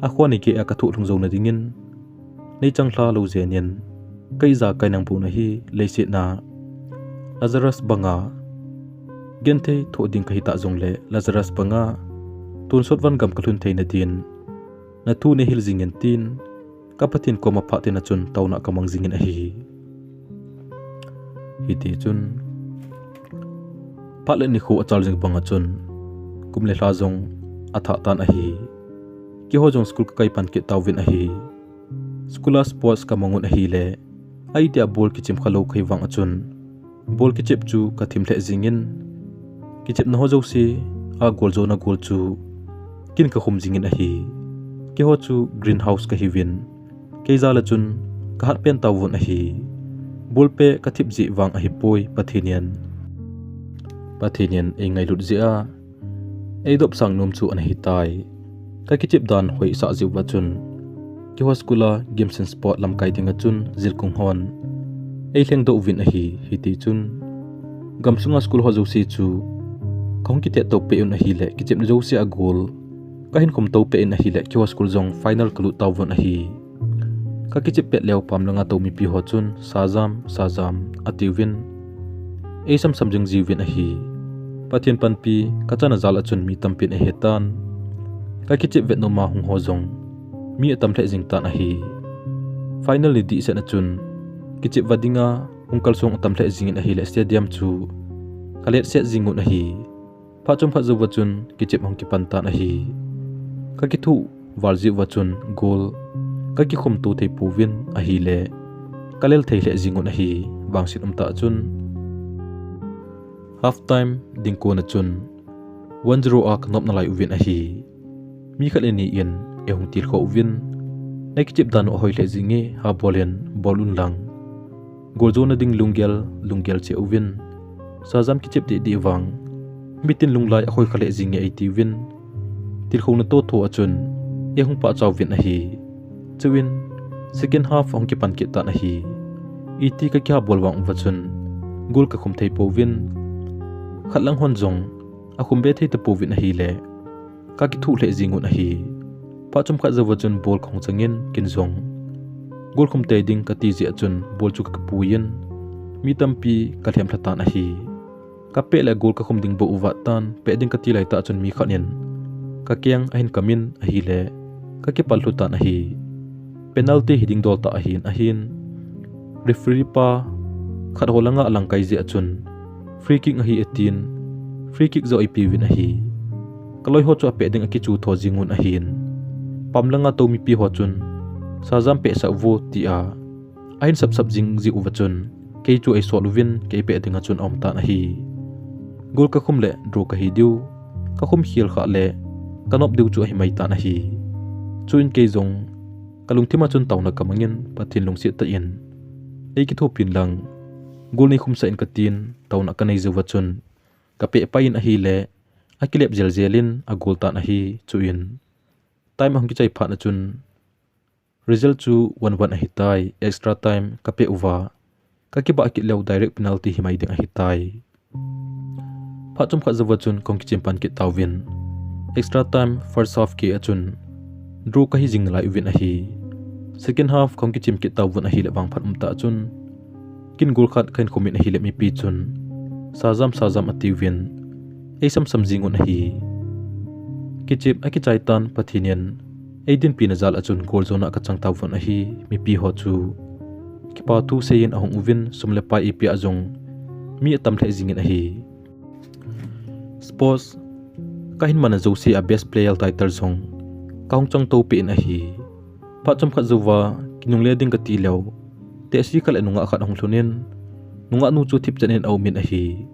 akhoh neigeh a kathoh lhung jouna dingin, neichanglha lou jenin, ka ijakai nang bou nahi. Leiset a Lazarus banga genthei thoh ding kahitah jongle, Lazarus banga tonsot vangam kalhun theina din nathu neihil jingin tin, ka Pathen koma phat tina chun taona kamang jingin ahi. Hitichun phat le nikho achal jing banga chun, kum le lha jong athah tan ahi. Keiho jong school kakai pan kit tauvin ahi. School a sports kamangun ahile, ahitia ball kichep khalou kahi vang a chun, ball kichep chu kathim lheh jingin, kichepna ho jouse a goal jona goal chu kin kakhum jingin ahi. Keiho chu greenhouse kahiuvin, kei jal a chun kahat pen tauvin ahi. Ball pet kathip jeh vang ahipoi, Pathen in, Pathen in eingailut jeh a eidopsang nom chu ana hitai. Kakichep dan hoisah jeh uva chun, keiho school a games and sport lamkai dinga chun jilkung hon eilhengdoh uvin ahi. Hitichun gamsunga school ho jouse chu kahung kitetto peh un ahile, kichepna jouse a goal kahin khumto peh in ahile, keiho school jong final kalut tauvin ahi. Kakichep pet leu pam langa tou mipi ho chun, Sir jam, Sir jam, atiuvin, eisamsam jing jiuvin ahi. Pathen panpi kachana jal a chun mi tampin eihetan. Kakichep vet noma hung ho jong mi atam lheh jing tan ahi. Final ni dihset a chun, kichep va dinga hung kalsong atam lheh jingin ahile, stadium chu kaletset jingun ahi. Phat chomkhat jouva chun kichep ahung kipan tan ahi. Kakithoh val jeh uva chun goal kakikhumto thei pouvin ahile, kalel thei lheh jingun ahi. Vangset umtah chun half time ding kona chun one zero a kanop nalai uvin ahi. Mi khat le ni in eihung tilkhou uvin, nakichep dan u ahoi lheh jinge, habol in bol un lang, goal jona ding lunggel lunggel cheh uvin, Sir jam kichep dehdeh vang, mitin lunglai akhoikha lheh jinge eitiuvin, tilkhouna totho a chun eihung pahcha uvin ahi. Chuin second half ahung kipan kit tan ahi. Iti kakihabol vang uva chun goal kakhum thei pouvin, khat lang hon jong akhum be thei tapouvin ahile, kakithoh lheh jingun ahi. Phat chomkhat jouva chun ball kahung changin, ken jong goal khum tei ding kati jeh a chun ball chu kakipuiyin, mi tampi kalhem lha tan ahi. Kapet le goal kakhum ding bou avat tan, pet ding kati laitah chun mi khat in kakeng ahin kamin ahile, kakipal lhu tan ahi. Penalty hiding dol tah ahin, ahin referee pa khat ho langa alangkai jeh a chun free kick ahi atin, free kick jong eipeuvin ahi. Kaloi ho chu apet ding akichu tho jingun ahin, pam langa tou mipi ho chun, Sir jam pehsah uvo, tia ahin sapsap jing jeh uva chun, kei chu eisol uvin, kei pet dinga chun aum tan ahi. Goal kakhum le draw kahi diu, kakhum khel khah le kanop diu chu ahi mai tan ahi. Chuin kei jong kalungthima chun taona kamangin, Pathen lungset tah in eikithopin lang, goal neikhumsah in katin, taona kanei jouva chun kapeh pai in ahile, akilep jeljel in agoal tan ahi. Chuin Time ahung kichai phat na chun result chu one one ahitai, extra time kapeh uva, kakibah kit leu direct penalty himai ding ahitai. Phat chomkhat jouva chun kahung kichim pan kit tauvin, extra time first half keh a chun draw kahi jing nalai uvin ahi. Second half kahung kichim kit tauvin ahile vang phat umtah chun kin goal khat kahin khum in ahile mipi chun, "Sajam, sajam," atiuvin, eisamsam jing un ahi. Kichep akichai tan Pathen in eidinpi na jal a chun goal zone a kachang tauvin ahi. Mipi ho chu kipa thu seiyin ahung uvin, sum le pai eipeh a jong mi atam lheh jingin ahi. Sports kahin man a jouse a best player title jong kahung chang to peh in ahi. Phat chomkhat jouva kinungle ding kati leu, tehse khat le nungah khat ahung lhun in, nungah nu chu thipchet in aumin ahi.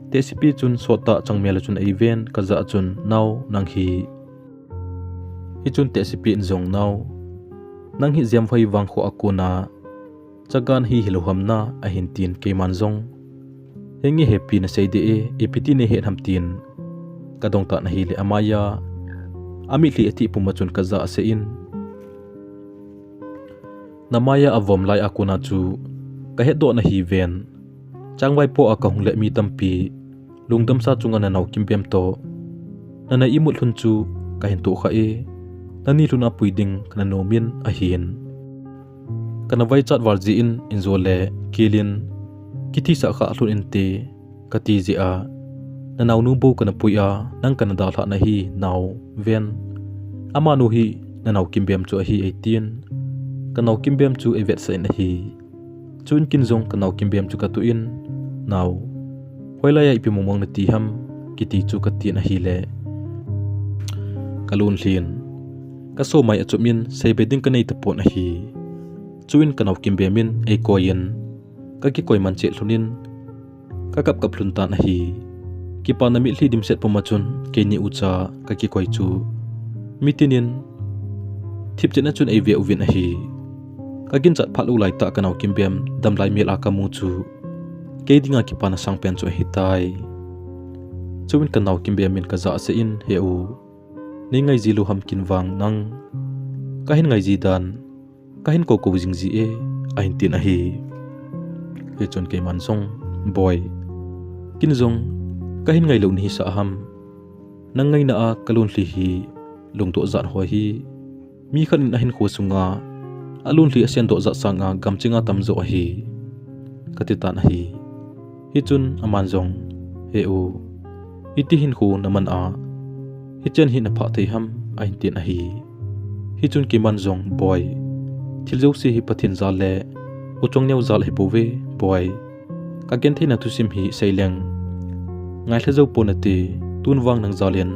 Tehsepi chun sottah changmel a chun eiven, kajah a chun, "Nao, nang hi," hichun tehsepi in jong, "Nao, nang hi jemvai vangkho a kona chagan hi hilou ham na," ahin tin, keiman jong, "Henge hepi nasei ding e, ipi ti nahet ham?" tin kadong tan ahile amaiya amitlhi athih pum a chun kajah a asei in, "Namaiya avom lai a kona chu kahetdoh nahiuve. Changvaipo a kahung le mi tampi lungdamsa chunga nanao Kimbem toh nana imut lhun chu kahin tohkhah e, nani lhun a pui ding kana nomin ahin. Kana vaichat val jeh in injo le kel in kithisah khah lhun inte kati jeh a, nanaonu bou kana pui a, nang kana dalhah nahi, nao, ven. Amanu hi nanao Kimbem chu ahi," eitin, kanao Kimbem chu eivetsah in ahi. Chuin kin jong kanao Kimbem chu katuh in, "Nao, hoilai a ipi mongmong nati ham?" kiti chu katin ahile, kalun lhin, kasomai achom in seibe ding kanei tapon ahi. Chuin kanao Kimbem in eikoi in, kakikoi man cheh lhun in, kakap kap lhun tan ahi. Kipana mitlhi dimset pum a chun keini ucha kakikoi chu mitin in thipchet na chun eive uvin ahi. Kaginchat phat lou laitah kanao Kimbem damlai mel a kamu chu kei dinga kipana sangpen chu ahitai. Chuin kanao Kimbem in kajah a asei in, "He u, nei ngaiji lou ham kin vang nang? Kahin ngaiji dan kahin koukou jing ji e," ahin tin ahi. Hichun keiman jong, "Boi, kin jong kahin ngailou nahisah ham? Nang ngaina a kalun lhi hi lungdoh jat ho ahi. Mi khat in ahinkho sunga alun lhi asendoh jat sanga gamchinga tamjo ahi," kati tan ahi. Hichun aman jong, "He u, iti hinkho naman a, hichen hi naphah thei ham?" ahin tin ahi. Hichun keiman jong, "Boi, thil jouse hi Pathen jal le U Chongneo jal ahipouve, boi. Kagentheina thusim hi seileng ngailha jou pon nate, tun vang nang jal in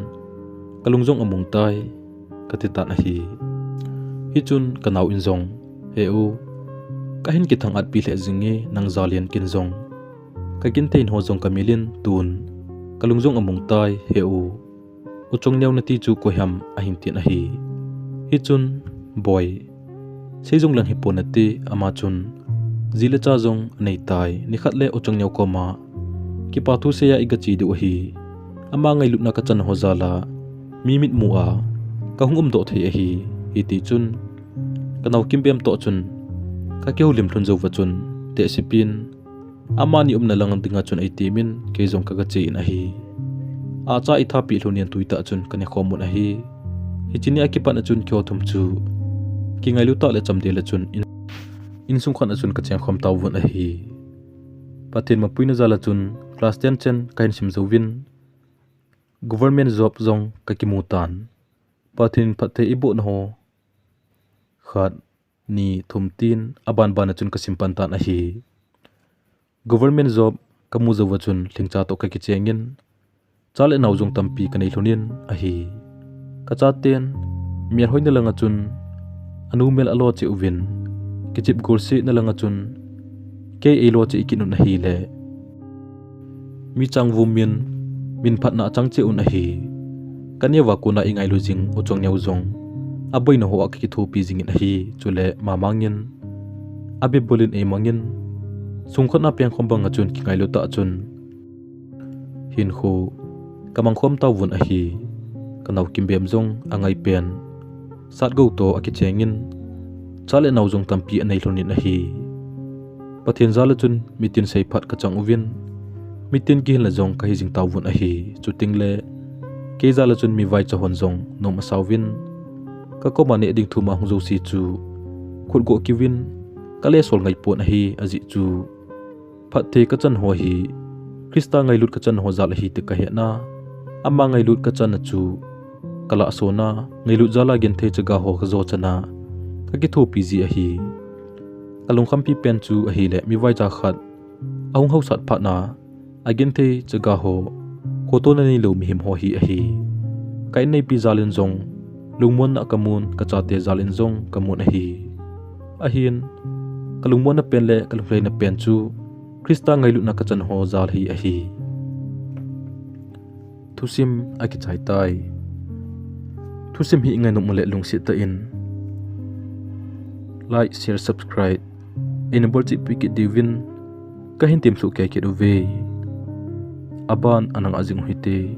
kalung jong among tai," kati tan ahi. Hichun kanao in jong, "He u, kahin kithang-at pi lheh jing e, nang jal in kin jong kagenthei ho jong kamil in tun kalung jong among tai, he u. U Chongneo nati chu koi ham?" ahin tin ahi. Hichun, "Boi, sei jong leng hipon nate, ama chun ji le cha jong anei tai, nikhat le U Chongneo koma kipa thu seiya igache diu ahi. Ama ngailutna kachan ho jal a mi mitmu a kahung umdoh thei ahi," hiti chun kanao Kimbem toh chun kakihoulim lhun jouva chun tehsepin amani umna lang dinga chun eitemin kei jong kagache in ahi. Acha ithapi lhon in tuitah chun kanekhom un ahi. Hiche nia kipat a chun keiho thum chu kingailu tah le chamdel a chun in, insung khat a chun kachengkhom tauvin ahi. Pathen mapuina jal a chun class ten chen kahin sim jouvin government job jong kakimu tan. Pathen in phatthei eibohna ho khat, ni, thum tin abanban a chun kasim pan tan ahi. Government job kamu jouva chun lhingcha toh kakichengin cha le nao jong tampi kanei lhonin ahi. Kachaten melhoina langa chun anu mel alo cheh uvin, kichep golsetna langa chun kei eilo cheh kit un ahile, mi changvum min, min phatna achang cheh un ahi. Kaneo a kona ingailu jing U Chongneo jong aboina hoa kakithopi jingin ahi. Chule mamangin, abebolin eimangin, sungkhotna pengkhom banga chun kingailu tah chun hinkho kamangkhom tauvin ahi. Kanao Kimbem jong angaipen Satgou toh akichengin, cha le nao jong tampi anei lhonin ahi. Pathen jal a chun mitin seiphat kachang uvin, mitin kihilna jong kahi jing tauvin ahi. Chuting le, kei jal a chun mi vaicha hon jong nom asauvin, kakoma neh ding thum ahung jouse chu khut goh kiuvin, kale sol ngaipon ahi, ajeh chu phatthei kachan ho hi Christa ngailut kachan ho jal ahi ti kahetna, ama ngailut kachan a chu kalah sona, ngailut jal a genthei chaga ho kajo chana kakithopi ji ahi. Kalungkhampi pen chu ahile, mi vaicha khat ahung haosat phatna, agenthei chaga ho khotona neilou mihem ho hi ahi. Ka inneipi jal in jong lungmonna kamun, kachate jal in jong kamun ahi. Ahin, kalungmonna pen le kalunglhaina pen chu Christa ngailutna kachan ho jal hi ahi. Thusim akichai tai. Thusim hi ngainom uleh lungset tah in like, share, subscribe eina bolchih peh kit diuvin kahin temlhuh kei kit uve. Aban ana ngah jing uhite.